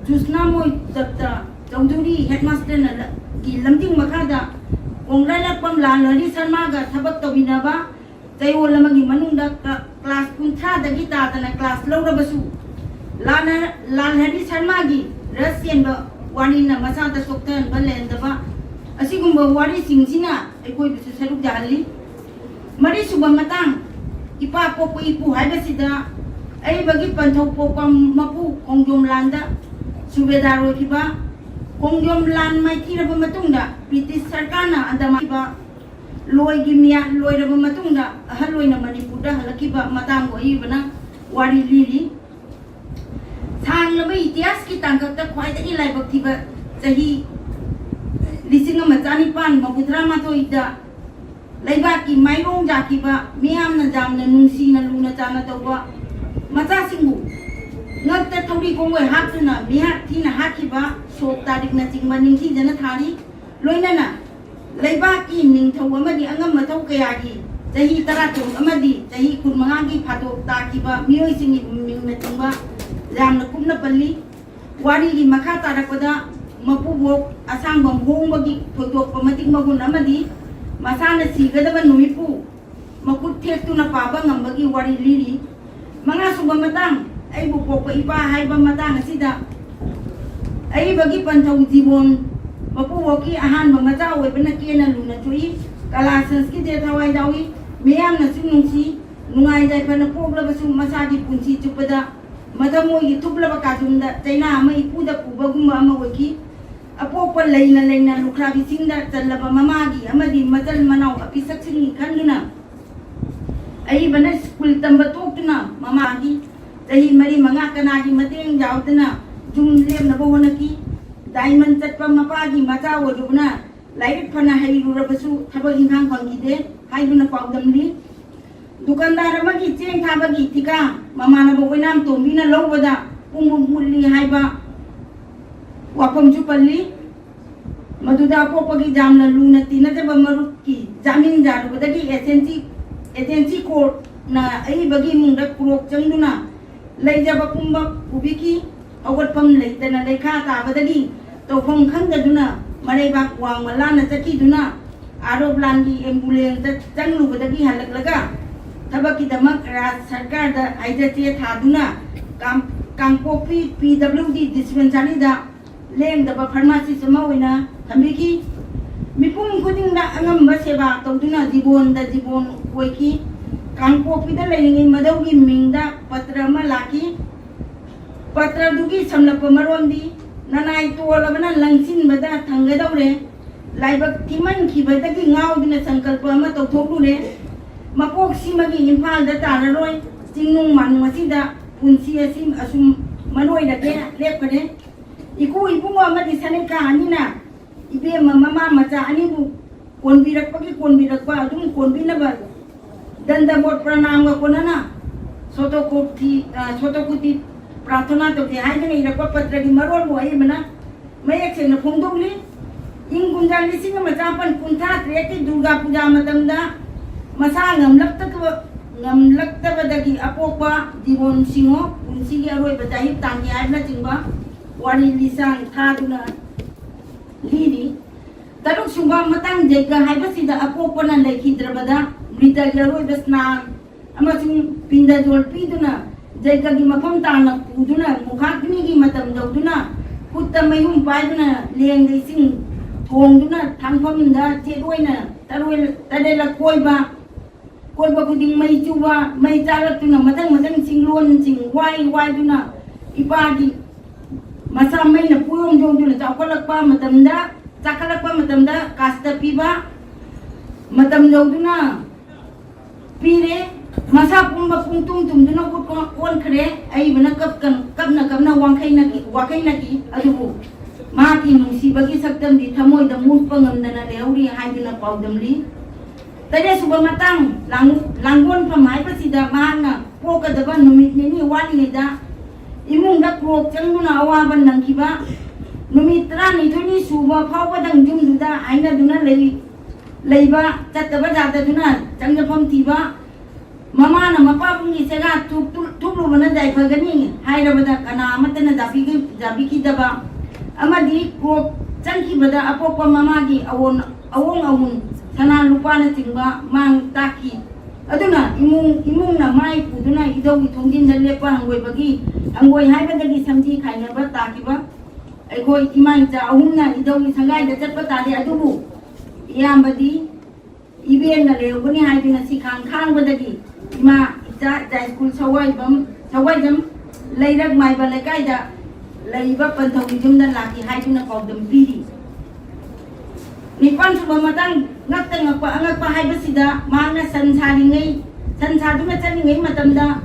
ꯖꯨꯁꯅꯥꯃꯣꯏ ꯗꯠꯇ ꯆꯧꯙꯨꯔꯤ headmaster ꯅ ꯂ-, ꯒꯤ ꯂꯝꯖꯤꯡ ꯃꯈꯥꯗ ꯀꯣꯡꯒ꯭ꯔꯦꯂꯛꯄꯝ ꯂꯥꯜ ꯍꯔꯤ ꯁꯔꯃꯥꯒ ꯊꯕꯛ ꯇꯧꯃꯤꯟꯅꯕ ꯆꯌꯣꯜ ꯑꯃꯒꯤ ꯃꯅꯨꯡꯗ ꯀ-, class ꯀꯨꯟꯊ꯭ꯔꯥꯗꯒꯤ ꯇꯥꯗꯅ class ꯂꯧꯔꯕꯁꯨ, ꯂꯥꯜ ꯍꯔꯤ ꯁꯔꯃꯥꯒꯤ ꯔꯁ ꯆꯦꯟꯕ ꯋꯥꯔꯤꯅ ꯃꯁꯥꯗ ꯆꯣꯛꯊꯍꯟꯕ ꯂꯩꯍꯟꯗꯕ ꯑꯁꯤꯒꯨꯝꯕ ꯋꯥꯔꯤꯁꯤꯡꯁꯤꯅ ꯑꯩꯈꯣꯏꯕꯨꯁꯨ ꯁꯔꯨꯛ ꯌꯥꯍꯜꯂꯤ꯫ ꯃꯔꯤꯁꯨꯕ ꯃꯇꯥꯡ, ꯏꯄꯥ ꯄꯣꯛꯄ ꯏꯄꯨ ꯍꯥꯏꯕꯁꯤꯗ ꯑꯏꯕꯒꯤ ꯄꯟꯊꯧ ꯄꯣꯛꯄ ꯃꯄꯨ ꯈꯣꯡꯖꯣꯝ ꯂꯥꯟꯗ ꯁꯨꯕꯦꯗꯥꯔ ꯑꯣꯏꯈꯤꯕ, ꯈꯣꯡꯖꯣꯝ ꯂꯥꯟ ꯃꯥꯏꯊꯤꯔꯕ ꯃꯇꯨꯡꯗ ꯕ꯭ꯔꯤꯇꯤꯁ ꯁꯔꯀꯥꯔꯅ ꯑꯟꯗꯃꯥꯟ ꯂꯣꯏꯒꯤ ꯃꯤꯌꯥ ꯂꯣꯏꯔꯕ ꯃꯇꯨꯡꯗ ꯑꯍꯜ ꯑꯣꯏꯅ ꯃꯅꯤꯄꯨꯔꯗ ꯍꯜꯂꯛꯈꯤꯕ ꯃꯇꯥꯡꯕꯨ ꯑꯏꯕꯅ ꯋꯥꯔꯤ ꯂꯤꯔꯤ꯫ ꯁꯥꯡꯂꯕ ꯏꯇꯤꯍꯥꯁꯀꯤ ꯇꯥꯡꯀꯛꯇ ꯈ꯭ꯋꯥꯏꯗꯒꯤ ꯂꯥꯏꯕꯛ ꯊꯤꯕ ꯆꯍꯤ ꯂꯤꯁꯤꯡ ꯑꯃ ꯆꯅꯤꯄꯥꯟ ꯃꯧꯗ꯭ꯔꯥ ꯃꯥꯊꯣꯏꯗ ꯂꯩꯕꯥꯛꯀꯤ ꯃꯥꯏꯔꯣꯡ ꯌꯥꯈꯤꯕ ꯃꯤꯌꯥꯝꯅ ꯌꯥꯝꯅ ꯅꯨꯡꯁꯤꯅ ꯂꯨꯅ ꯆꯥꯟꯅ ꯇꯧꯕ ꯃꯆꯥꯁꯤꯡꯕꯨ ꯉꯛꯇ ꯊꯧꯔꯤ ꯈꯣꯡꯂꯣꯏ ꯍꯥꯞꯇꯨꯅ ꯃꯤꯍꯥꯠ ꯊꯤꯅ ꯍꯥꯠꯈꯤꯕ ꯁꯣꯛ ꯇꯥꯔꯤꯛꯅꯆꯤꯡꯕ ꯅꯤꯡꯊꯤꯖꯅ ꯊꯥꯔꯤ꯫ ꯂꯣꯏꯅꯅ ꯂꯩꯕꯥꯛꯀꯤ ꯅꯤꯡꯊꯧ ꯑꯃꯗꯤ ꯑꯉꯝ ꯑꯊꯧ ꯀꯌꯥꯒꯤ ꯆꯍꯤ ꯇꯔꯥꯇꯔꯨꯛ ꯑꯃꯗꯤ ꯆꯍꯤ ꯀꯨꯟꯃꯉꯥꯒꯤ ꯐꯥꯗꯣꯛ ꯇꯥꯈꯤꯕ ꯃꯤꯑꯣꯏꯁꯤꯡꯒꯤ ꯃꯤꯡꯅꯆꯤꯡꯕ ꯌꯥꯝꯅ ꯀꯨꯞꯅ ꯄꯜꯂꯤ꯫ ꯋꯥꯔꯤꯒꯤ ꯃꯈꯥ ꯇꯥꯔꯛꯄꯗ ꯃꯄꯨꯕꯣꯛ ꯑꯁꯥꯡꯕꯝ ꯍꯣꯡꯕꯒꯤ ꯊꯣꯏꯗꯣꯛꯄ ꯃꯇꯤꯛ ꯃꯒꯨꯟ ꯑꯃꯗꯤ ꯃꯁꯥꯅ ꯁꯤꯒꯗꯕ ꯅꯨꯃꯤꯠꯄꯨ ꯃꯈꯨꯠ ꯊꯦꯛꯇꯨꯅ ꯄꯥꯕ ꯉꯝꯕꯒꯤ ꯋꯥꯔꯤ ꯂꯤꯔꯤ꯫ ꯃꯉꯥꯁꯨꯕ ꯃꯇꯥꯡ, ꯑꯩꯕꯨ ꯄꯣꯛꯄ ꯏꯄꯥ ꯍꯥꯏꯕ ꯃꯇꯥꯡ ꯑꯁꯤꯗ ꯑꯏꯕꯒꯤ ꯄꯟꯊꯧ ꯖꯤꯕꯣꯟ ꯃꯄꯨꯕꯣꯛꯀꯤ ꯑꯍꯥꯟꯕ ꯃꯆꯥ ꯑꯣꯏꯕꯅ ꯀꯦꯅ ꯂꯨꯅ ꯆꯨꯏ꯫ ꯀꯂꯥ ꯁꯪꯁꯀ꯭ꯔꯤꯇꯤꯗ ꯊꯋꯥꯏ ꯌꯥꯎꯏ꯫ ꯃꯤꯌꯥꯝꯅꯁꯨ ꯅꯨꯡꯁꯤ꯫ ꯅꯨꯡꯉꯥꯏ ꯌꯥꯏꯐꯅ ꯄꯣꯛꯂꯕꯁꯨ ꯃꯁꯥꯒꯤ ꯄꯨꯟꯁꯤ ꯆꯨꯞꯄꯗ ꯃꯊꯃꯣꯏꯒꯤ ꯊꯨꯞꯂꯕ ꯀꯥꯖꯨꯝꯗ ꯆꯩꯅꯥ ꯑꯃ ꯏꯄꯨꯗ ꯄꯨꯕꯒꯨꯝꯕ ꯑꯃ ꯑꯣꯏꯈꯤ꯫ ꯑꯄꯣꯛꯄ ꯂꯩꯅ ꯂꯩꯅ ꯂꯨꯈ꯭ꯔꯥꯕꯤꯁꯤꯡꯗ ꯆꯜꯂꯕ ꯃꯃꯥꯒꯤ ꯑꯃꯗꯤ ꯃꯆꯜ ꯃꯅꯥꯎ ꯑꯄꯤꯁꯛꯁꯤꯡꯒꯤ ꯈꯟꯗꯨꯅ ꯑꯏꯕꯅ ꯁ꯭ꯀꯨꯜ ꯇꯝꯕ ꯇꯣꯛꯇꯨꯅ ꯃꯃꯥꯒꯤ ꯆꯍꯤ ꯃꯔꯤ ꯃꯉꯥ ꯀꯅꯥꯒꯤ ꯃꯇꯦꯡ ꯌꯥꯎꯗꯅ ꯌꯨꯝ ꯂꯦꯞꯅꯕ ꯍꯣꯠꯅꯈꯤ꯫ ꯗꯥꯏꯃꯟ ꯆꯠꯄ ꯃꯄꯥꯒꯤ ꯃꯆꯥ ꯑꯣꯏꯔꯨꯕꯅ ꯂꯥꯏꯔꯤꯛ ꯐꯅ ꯍꯩꯔꯨꯔꯕꯁꯨ ꯊꯕꯛ ꯏꯟꯈꯥꯡ ꯐꯪꯈꯤꯗꯦ ꯍꯥꯏꯗꯨꯅ ꯄꯥꯎꯗꯝꯂꯤ꯫ ꯗꯨꯀꯥꯟꯗꯥꯔ ꯑꯃꯒꯤ ꯆꯦꯡ ꯊꯥꯕꯒꯤ ꯊꯤꯀꯥ ꯃꯃꯥꯟꯅꯕ ꯑꯣꯏꯅꯥꯝ ꯇꯣꯝꯕꯤꯅ ꯂꯧꯕꯗ ꯄꯨꯡꯃꯨꯠ ꯃꯨꯠꯂꯤ ꯍꯥꯏꯕ ꯋꯥꯐꯝꯁꯨ ꯄꯜꯂꯤ꯫ ꯃꯗꯨꯗ ꯑꯄꯣꯛꯄꯒꯤ ꯌꯥꯝꯅ ꯂꯨꯅ ꯇꯤꯟꯅꯖꯕ ꯃꯔꯨꯞꯀꯤ ꯖꯥꯃꯤꯟ ꯌꯥꯔꯨꯕꯗꯒꯤ ꯑꯦꯖꯦꯟꯁꯤ ꯑꯦꯖꯦꯟꯁꯤ ꯀꯣꯔꯠꯅ ꯑꯏꯕꯒꯤ ꯏꯃꯨꯡꯗ ꯈꯨꯔꯣꯛ ꯆꯪꯗꯨꯅ ꯂꯩꯖꯕ ꯄꯨꯝꯕ ꯄꯨꯕꯤꯈꯤ꯫ ꯍꯧꯒꯠꯐꯝ ꯂꯩꯇꯅ ꯂꯩꯈꯥ ꯇꯥꯕꯗꯒꯤ ꯇꯧꯐꯝ ꯈꯪꯗꯗꯨꯅ ꯃꯔꯩꯕꯥꯛ ꯋꯥꯡꯃ ꯂꯥꯟꯅ ꯆꯠꯈꯤꯗꯨꯅ ꯑꯥꯔꯣꯞ ꯂꯥꯟꯒꯤ ꯑꯦꯝꯕꯨꯂꯦꯟꯁꯇ ꯆꯪꯂꯨꯕꯗꯒꯤ ꯍꯜꯂꯛꯂꯒ ꯊꯕꯛꯀꯤꯗꯃꯛ ꯔꯥꯖ ꯁꯔꯀꯥꯔꯗ ꯍꯥꯏꯖ ꯆꯦ ꯊꯥꯗꯨꯅ ꯀꯥꯝ-, ꯀꯥꯡꯄꯣꯛꯄꯤ ꯄꯤ ꯗꯕ꯭ꯂꯤꯎ ꯗꯤ ꯗꯤꯁꯄꯦꯟꯁꯔꯤꯗ ꯂꯦꯡꯗꯕ ꯐꯥꯔꯃꯥꯁꯤꯁ ꯑꯃ ꯑꯣꯏꯅ ꯊꯝꯕꯤꯈꯤ꯫ ꯃꯤꯄꯨꯝ ꯈꯨꯗꯤꯡꯗ ꯑꯉꯝꯕ ꯁꯦꯕꯥ ꯇꯧꯗꯨꯅ ꯖꯤꯕꯣꯟꯗ ꯖꯤꯕꯣꯟ ꯑꯣꯏꯈꯤ꯫ ꯀꯥꯡꯄꯣꯛꯄꯤꯗ ꯂꯩꯔꯤꯉꯩ ꯃꯗꯧꯒꯤ ꯃꯤꯡꯗ ꯄꯇ꯭ꯔ ꯑꯃ ꯂꯥꯛꯈꯤ꯫ ꯄꯇ꯭ꯔꯗꯨꯒꯤ ꯁꯝꯂꯞꯄ ꯃꯔꯣꯟꯗꯤ, ꯅꯅꯥꯏ ꯇꯣꯜꯂꯕꯅ ꯂꯪꯁꯤꯟꯕꯗ ꯊꯪꯒꯗꯧꯔꯦ꯫ ꯂꯥꯏꯕꯛ ꯊꯤꯃꯟꯈꯤꯕꯗꯒꯤ ꯉꯥꯎꯗꯨꯅ ꯁꯪꯀꯜꯄ ꯑꯃ ꯇꯧꯊꯣꯛꯂꯨꯔꯦ꯫ ꯃꯀꯣꯛꯁꯤꯃꯒꯤ ꯏꯝꯐꯥꯜꯗ ꯇꯥꯔꯔꯣꯏ꯫ ꯆꯤꯡꯅꯨꯡ ꯃꯥꯅꯨꯡ ꯑꯁꯤꯗ ꯄꯨꯟꯁꯤ ꯑꯁꯤ ꯑꯁꯨꯝ ꯃꯔꯣꯏꯔꯒꯦ ꯂꯦꯞꯈꯔꯦ꯫ ꯏꯀꯨ ꯏꯕꯨꯡꯉꯣ ꯑꯃꯗꯤ ꯁꯅꯤꯀꯥ ꯑꯅꯤꯅ ꯏꯕꯦꯝꯃ ꯃꯃꯥ ꯃꯆꯥ ꯑꯅꯤꯕꯨ ꯀꯣꯟꯕꯤꯔꯛꯄꯒꯤ ꯀꯣꯟꯕꯤꯔꯛꯄ ꯑꯗꯨꯝ ꯀꯣꯟꯕꯤꯅꯕ ꯗꯟꯗꯕꯣꯠ ꯄ꯭ꯔꯅꯥꯝꯒ ꯀꯣꯟꯅꯅ ꯁꯣꯇꯣꯀꯣꯇꯤ, ꯑ, ꯁꯣꯇꯣꯀꯨꯇꯤ ꯄ꯭ꯔꯥꯔꯊꯅꯥ ꯇꯧꯖꯩ ꯍꯥꯏꯗꯨꯅ ꯏꯔꯛꯄ ꯄꯇ꯭ꯔꯒꯤ ꯃꯔꯣꯜꯕꯨ ꯑꯏꯕꯅ ꯃꯌꯦꯛ ꯁꯦꯡꯅ ꯐꯣꯡꯗꯣꯛꯂꯤ꯫ ꯏꯪ ꯀꯨꯝꯖꯥ ꯂꯤꯁꯤꯡ ꯑꯃ ꯆꯥꯃꯥꯄꯟ ꯀꯨꯟꯊ꯭ꯔꯥ ꯇꯔꯦꯠꯀꯤ ꯗꯨꯔꯒꯥ ꯄꯨꯖꯥ ꯃꯇꯝꯗ ꯃꯁꯥ ꯉꯝꯂꯛꯇꯕ, ꯉꯝꯂꯛꯇꯕꯗꯒꯤ ꯑꯄꯣꯛꯄ ꯗꯤꯕꯣꯟ ꯁꯤꯡꯍꯣ ꯄꯨꯟꯁꯤꯒꯤ ꯑꯔꯣꯏꯕ ꯆꯍꯤ ꯇꯥꯡꯉꯤ ꯍꯥꯏꯕꯅꯆꯤꯡꯕ ꯋꯥꯔꯤ ꯂꯤꯁꯥꯡ ꯊꯥꯗꯨꯅ ꯂꯤꯔꯤ꯫ ꯇꯔꯨꯛ ꯁꯨꯕ ꯃꯇꯥꯡ ꯖꯩꯒ ꯍꯥꯏꯕꯁꯤꯗ ꯑꯄꯣꯛꯄꯅ ꯂꯩꯈꯤꯗ꯭ꯔꯕꯗ ꯃ꯭ꯔꯤꯇꯒꯤ ꯑꯔꯣꯏꯕ ꯁ꯭ꯅꯥꯟ ꯑꯃꯁꯨꯡ ꯄꯤꯟꯗꯖꯣꯜ ꯄꯤꯗꯨꯅ ꯖꯩꯒꯒꯤ ꯃꯐꯝ ꯇꯥꯅ ꯄꯨꯗꯨꯅ ꯃꯨꯈꯥꯒ꯭ꯅꯤꯒꯤ ꯃꯇꯝ ꯌꯧꯗꯨꯅ ꯈꯨꯠꯇ ꯃꯩꯍꯨꯝ ꯄꯥꯏꯗꯨꯅ ꯂꯦꯡꯗ ꯏꯁꯤꯡ ꯊꯣꯡꯗꯨꯅ ꯊꯥꯡꯐꯝꯗ ꯆꯦꯠ ꯑꯣꯏꯅ ꯇꯔꯣꯏ-, ꯇꯔꯦꯠꯂꯛ ꯀꯣꯏꯕ, ꯀꯣꯏꯕ ꯈꯨꯗꯤꯡ ꯃꯩ ꯆꯨꯕ, ꯃꯩ ꯆꯥꯔꯛꯇꯨꯅ ꯃꯊꯪ ꯃꯊꯪ ꯆꯤꯡꯂꯣꯟꯁꯤꯡ ꯋꯥꯏ ꯋꯥꯏꯗꯨꯅ ꯏꯄꯥꯒꯤ ꯃꯁꯥ ꯃꯩꯅ ꯄꯨꯌꯣꯝ ꯌꯣꯝꯗꯨꯅ ꯆꯥꯎꯈꯠꯂꯛꯄ ꯃꯇꯝꯗ, ꯆꯥꯈꯠꯂꯛꯄ ꯃꯇꯝꯗ ꯀꯥꯁꯇ ꯄꯤꯕ ꯃꯇꯝ ꯌꯧꯗꯨꯅ ꯄꯤꯔꯦ꯫ ꯃꯁꯥ ꯄꯨꯝꯕ ꯄꯨꯡꯇꯨꯝ ꯇꯨꯝꯗꯨꯅ ꯎꯠꯄ ꯑꯣꯟꯈ꯭ꯔꯦ꯫ ꯑꯏꯕꯅ ꯀꯞꯀꯅꯨ, ꯀꯞꯅ ꯀꯞꯅ ꯋꯥꯡꯈꯩꯅꯈꯤ, ꯋꯥꯈꯩꯅꯈꯤ꯫ ꯑꯗꯨꯕꯨ ꯃꯍꯥꯛꯀꯤ ꯅꯨꯡꯁꯤꯕꯒꯤ ꯁꯛꯇꯝꯗꯤ ꯊꯃꯣꯏꯗ ꯃꯨꯠꯄ ꯉꯝꯗꯅ ꯂꯩꯍꯧꯔꯤ ꯍꯥꯏꯗꯨꯅ ꯄꯥꯎꯗꯝꯂꯤ꯫ ꯇꯔꯦꯠꯁꯨꯕ ꯃꯇꯥꯡ, ꯂꯥꯡ-, ꯂꯥꯡꯒꯣꯜꯐꯝ ꯍꯥꯏꯕꯁꯤꯗ ꯃꯍꯥꯛꯅ ꯄꯣꯛꯀꯗꯕ ꯅꯨꯃꯤꯠ ꯅꯤꯅꯤ ꯋꯥꯠꯂꯤꯉꯩꯗ ꯏꯃꯨꯡꯗ ꯀ꯭ꯔꯣꯛ ꯆꯪꯗꯨꯅ ꯑꯋꯥꯕ ꯅꯪꯈꯤꯕ, ꯅꯨꯃꯤꯠ ꯇꯔꯥꯅꯤꯊꯣꯏꯅꯤ ꯁꯨꯕ ꯐꯥꯎꯕꯗꯪ ꯌꯨꯝꯗꯨꯗ ꯍꯥꯏꯅꯗꯨꯅ ꯂꯩ-, ꯂꯩꯕ, ꯆꯠꯇꯕ ꯌꯥꯗꯗꯨꯅ ꯆꯪꯖꯐꯝ ꯊꯤꯕ, ꯃꯃꯥꯅ ꯃꯄꯥꯕꯨꯡꯒꯤ ꯆꯦꯒꯥ ꯊꯨꯛ-, ꯊꯨꯛꯂꯨꯕꯅ ꯌꯥꯏꯐꯒꯅꯤ ꯍꯥꯏꯔꯕꯗ ꯀꯅꯥ ꯑꯃꯠꯇꯅ ꯌꯥꯕꯤꯈꯤ-, ꯌꯥꯕꯤꯈꯤꯗꯕ, ꯑꯃꯗꯤ ꯀ꯭ꯔꯣꯛ ꯆꯪꯈꯤꯕꯗ ꯑꯄꯣꯛꯄ ꯃꯃꯥꯒꯤ ꯑꯑꯣꯟ-, ꯑꯑꯣꯡ ꯑꯑꯣꯟ, ꯁꯅꯥ ꯂꯨꯄꯥꯅꯆꯤꯡꯕ ꯃꯥꯡ ꯇꯥꯛꯈꯤ꯫ ꯑꯗꯨꯅ ꯏꯃꯨꯡ ꯏꯃꯨꯡꯅ ꯃꯥꯏ ꯄꯨꯗꯨꯅ ꯏꯙꯧꯒꯤ ꯊꯣꯡꯖꯤꯟꯗ ꯂꯦꯞꯄ ꯍꯪꯒꯣꯏꯕꯒꯤ, ꯍꯪꯒꯣꯏ ꯍꯥꯏꯕꯗꯒꯤ ꯁꯝꯖꯤ ꯈꯥꯏꯅꯕ ꯇꯥꯈꯤꯕ ꯑꯩꯈꯣꯏ ꯏꯃꯥ ꯏꯆꯥ ꯑꯍꯨꯝꯅ ꯏꯙꯧꯒꯤ ꯁꯪꯒꯥꯏꯗ ꯆꯠꯄ ꯇꯥꯔꯦ꯫ ꯑꯗꯨꯕꯨ ꯏꯌꯥꯝꯕꯗꯤ ꯏꯕꯦꯟꯅ ꯂꯩꯍꯧꯒꯅꯤ ꯍꯥꯏꯗꯨꯅ ꯁꯤꯈꯥꯡ ꯈꯥꯡꯕꯗꯒꯤ ꯏꯃꯥ ꯏꯆꯥ ꯏꯆꯥ ꯁ꯭ꯀꯨꯜ ꯁꯋꯥꯏꯕꯝ ꯁꯋꯥꯏꯖꯝ ꯂꯩꯔꯛ ꯃꯥꯏꯕ ꯂꯩꯀꯥꯏꯗ ꯂꯩꯕ ꯄꯟꯊꯧꯒꯤ ꯌꯨꯝꯗ ꯂꯥꯛꯈꯤ ꯍꯥꯏꯗꯨꯅ ꯄꯥꯎꯗꯝ ꯄꯤꯔꯤ꯫ ꯅꯤꯄꯥꯟ ꯁꯨꯕ ꯃꯇꯥꯡ ꯉꯛꯇ ꯉꯛꯄ ꯑꯉꯛꯄ ꯍꯥꯏꯕꯁꯤꯗ ꯃꯍꯥꯛꯅ ꯁꯟ ꯁꯥꯔꯤꯉꯩ ꯁꯟ ꯁꯥꯗꯨꯅ ꯆꯠꯂꯤꯉꯩ ꯃꯇꯝꯗ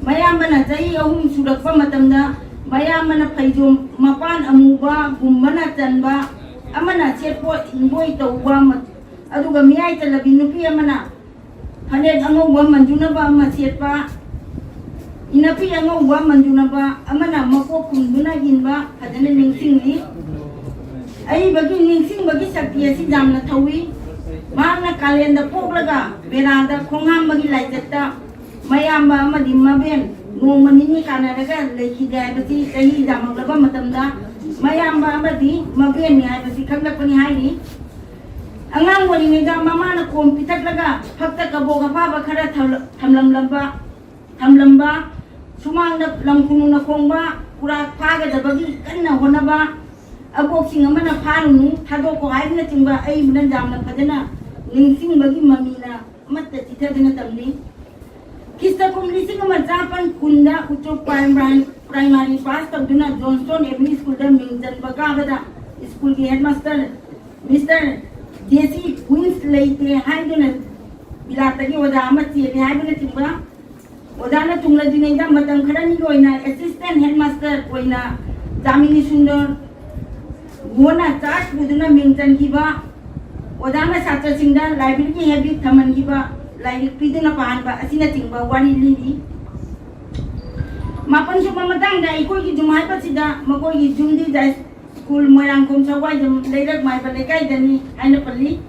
ꯃꯌꯥꯝꯕꯅ ꯆꯍꯤ ꯑꯍꯨꯝ ꯁꯨꯔꯛꯄ ꯃꯇꯝꯗ ꯃꯌꯥꯝꯕꯅ ꯐꯩꯖꯣꯝ ꯃꯄꯥꯟ ꯑꯃꯨꯕꯒꯨꯝꯕꯅ ꯆꯟꯕ ꯑꯃꯅ ꯁꯦꯠꯄꯣꯠ ꯏꯟꯕꯣꯏ ꯇꯧꯕ ꯑꯃ-, ꯑꯗꯨꯒ ꯃꯤꯌꯥꯏ ꯆꯜꯂꯕꯤ ꯅꯨꯄꯤ ꯑꯃꯅ ꯐꯅꯦꯛ ꯑꯉꯧꯕ ꯃꯟꯖꯨꯅꯕ ꯑꯃ ꯁꯦꯠꯄ, ꯏꯅꯐꯤ ꯑꯉꯧꯕ ꯃꯟꯖꯨꯅꯕ ꯑꯃꯅ ꯃꯀꯣꯛ ꯈꯨꯝꯗꯨꯅ ꯏꯟꯕ ꯐꯖꯅ ꯅꯤꯡꯁꯤꯡꯂꯤ꯫ ꯑꯏꯕꯒꯤ ꯅꯤꯡꯁꯤꯡꯕꯒꯤ ꯁꯛꯇꯤ ꯑꯁꯤ ꯌꯥꯝꯅ ꯊꯧꯏ꯫ ꯃꯍꯥꯛꯅ ꯀꯥꯂꯦꯟꯗ ꯄꯣꯛꯂꯒ ꯕꯦꯔꯥꯗ ꯈꯣꯡꯍꯥꯝꯕꯒꯤ ꯂꯥꯏꯆꯠꯇ ꯃꯌꯥꯝꯕ ꯑꯃꯗꯤ ꯃꯕꯦꯟ ꯅꯣꯡꯃ ꯅꯤꯅꯤ ꯀꯥꯟꯅꯔꯒ ꯂꯩꯈꯤꯗꯦ ꯍꯥꯏꯕꯁꯤ ꯆꯍꯤ ꯌꯥꯝꯃꯛꯂꯕ ꯃꯇꯝꯗ ꯃꯌꯥꯝꯕ ꯑꯃꯗꯤ ꯃꯕꯦꯟꯅꯤ ꯍꯥꯏꯕꯁꯤ ꯈꯪꯂꯛꯄꯅꯤ ꯍꯥꯏꯔꯤ꯫ ꯑꯉꯥꯡ ꯑꯣꯏꯔꯤꯉꯩꯗ ꯃꯃꯥꯅ ꯀꯣꯝ ꯄꯤꯊꯛꯂꯒ ꯐꯛꯇ ꯀꯕꯣꯛ ꯑꯐꯥꯕ ꯈꯔ ꯊꯝꯂ-, ꯊꯝꯂꯝꯂꯝꯕ, ꯊꯝꯂꯝꯕ, ꯁꯨꯃꯥꯡꯗ ꯂꯝ ꯈꯨꯅꯨꯅ ꯈꯣꯡꯕ, ꯈꯨꯔꯥꯛ ꯐꯥꯒꯗꯕꯒꯤ ꯀꯟꯅ ꯍꯣꯠꯅꯕ, ꯑꯕꯣꯛꯁꯤꯡ ꯑꯃꯅ "ꯐꯥꯔꯨꯅꯨ, ꯊꯥꯗꯣꯛꯈꯣ" ꯍꯥꯏꯕꯅꯆꯤꯡꯕ ꯑꯩꯕꯨꯅ ꯌꯥꯝꯅ ꯐꯖꯅ ꯅꯤꯡꯁꯤꯡꯕꯒꯤ ꯃꯃꯤꯅ ꯑꯃꯠꯇ ꯆꯤꯊꯗꯨꯅ ꯊꯝꯂꯤ꯫ ꯈ꯭ꯔꯤꯁꯇ ꯀꯨꯝ ꯂꯤꯁꯤꯡ ꯑꯃ ꯆꯥꯄꯟ ꯀꯨꯟꯗ ꯎꯆꯣꯞ ꯄ꯭ꯔꯥꯏꯃꯥꯔꯤ, ꯄ꯭ꯔꯥꯏꯃꯥꯔꯤ ꯄꯥꯁ ꯇꯧꯗꯨꯅ ꯖꯣꯟꯁꯇꯣꯟ ꯑꯦꯝ ꯏ ꯁ꯭ꯀꯨꯜꯗ ꯃꯤꯡ ꯆꯟꯕ ꯀꯥꯕꯗ ꯁ꯭ꯀꯨꯜꯒꯤ ꯍꯦꯗꯃꯥꯁꯇꯔ ꯃꯤꯁꯇꯔ ꯖꯦ ꯁꯤ ꯀ꯭ꯋꯤꯟꯁ ꯂꯩꯇꯦ ꯍꯥꯏꯗꯨꯅ ꯕꯤꯂꯥꯠꯇꯒꯤ ꯑꯣꯖꯥ ꯑꯃ ꯆꯦꯜꯂꯤ ꯍꯥꯏꯕꯅꯆꯤꯡꯕ ꯑꯣꯖꯥꯅ ꯊꯨꯡꯂꯗ꯭ꯔꯤꯉꯩꯗ ꯃꯇꯝ ꯈꯔꯅꯤꯒꯤ ꯑꯣꯏꯅ ꯑꯦꯁꯤꯁꯇꯦꯟ ꯍꯦꯗꯃꯥꯁꯇꯔ ꯑꯣꯏꯅ ꯆꯥꯃꯤꯅꯤ ꯁꯨꯟꯗꯔ ꯒꯣꯟꯅ ꯆꯥꯔꯖ ꯄꯨꯗꯨꯅ ꯃꯤꯡ ꯆꯟꯈꯤꯕ, ꯑꯣꯖꯥꯅ ꯁꯥꯇ꯭ꯔꯁꯤꯡꯗ ꯂꯥꯏꯕ꯭ꯔꯦꯔꯤꯒꯤ ꯍꯦꯕꯤꯠ ꯊꯝꯍꯟꯈꯤꯕ, ꯂꯥꯏꯔꯤꯛ ꯄꯤꯗꯨꯅ ꯄꯥꯍꯟꯕ ꯑꯁꯤꯅꯆꯤꯡꯕ ꯋꯥꯔꯤ ꯂꯤꯔꯤ꯫ ꯃꯥꯄꯟ ꯁꯨꯕ ꯃꯇꯥꯡꯗ ꯑꯩꯈꯣꯏꯒꯤ ꯌꯨꯝ ꯍꯥꯏꯕꯁꯤꯗ ꯃꯈꯣꯏꯒꯤ ꯌꯨꯝꯗꯤ ꯖꯥꯏ ꯁ꯭ꯀꯨꯜ ꯃꯣꯏꯔꯥꯡꯈꯣꯝ ꯁꯋꯥꯏꯗ ꯂꯩꯔꯛ ꯃꯥꯏꯕ ꯂꯩꯀꯥꯏꯗꯅꯤ ꯍꯥꯏꯅ ꯄꯜꯂꯤ꯫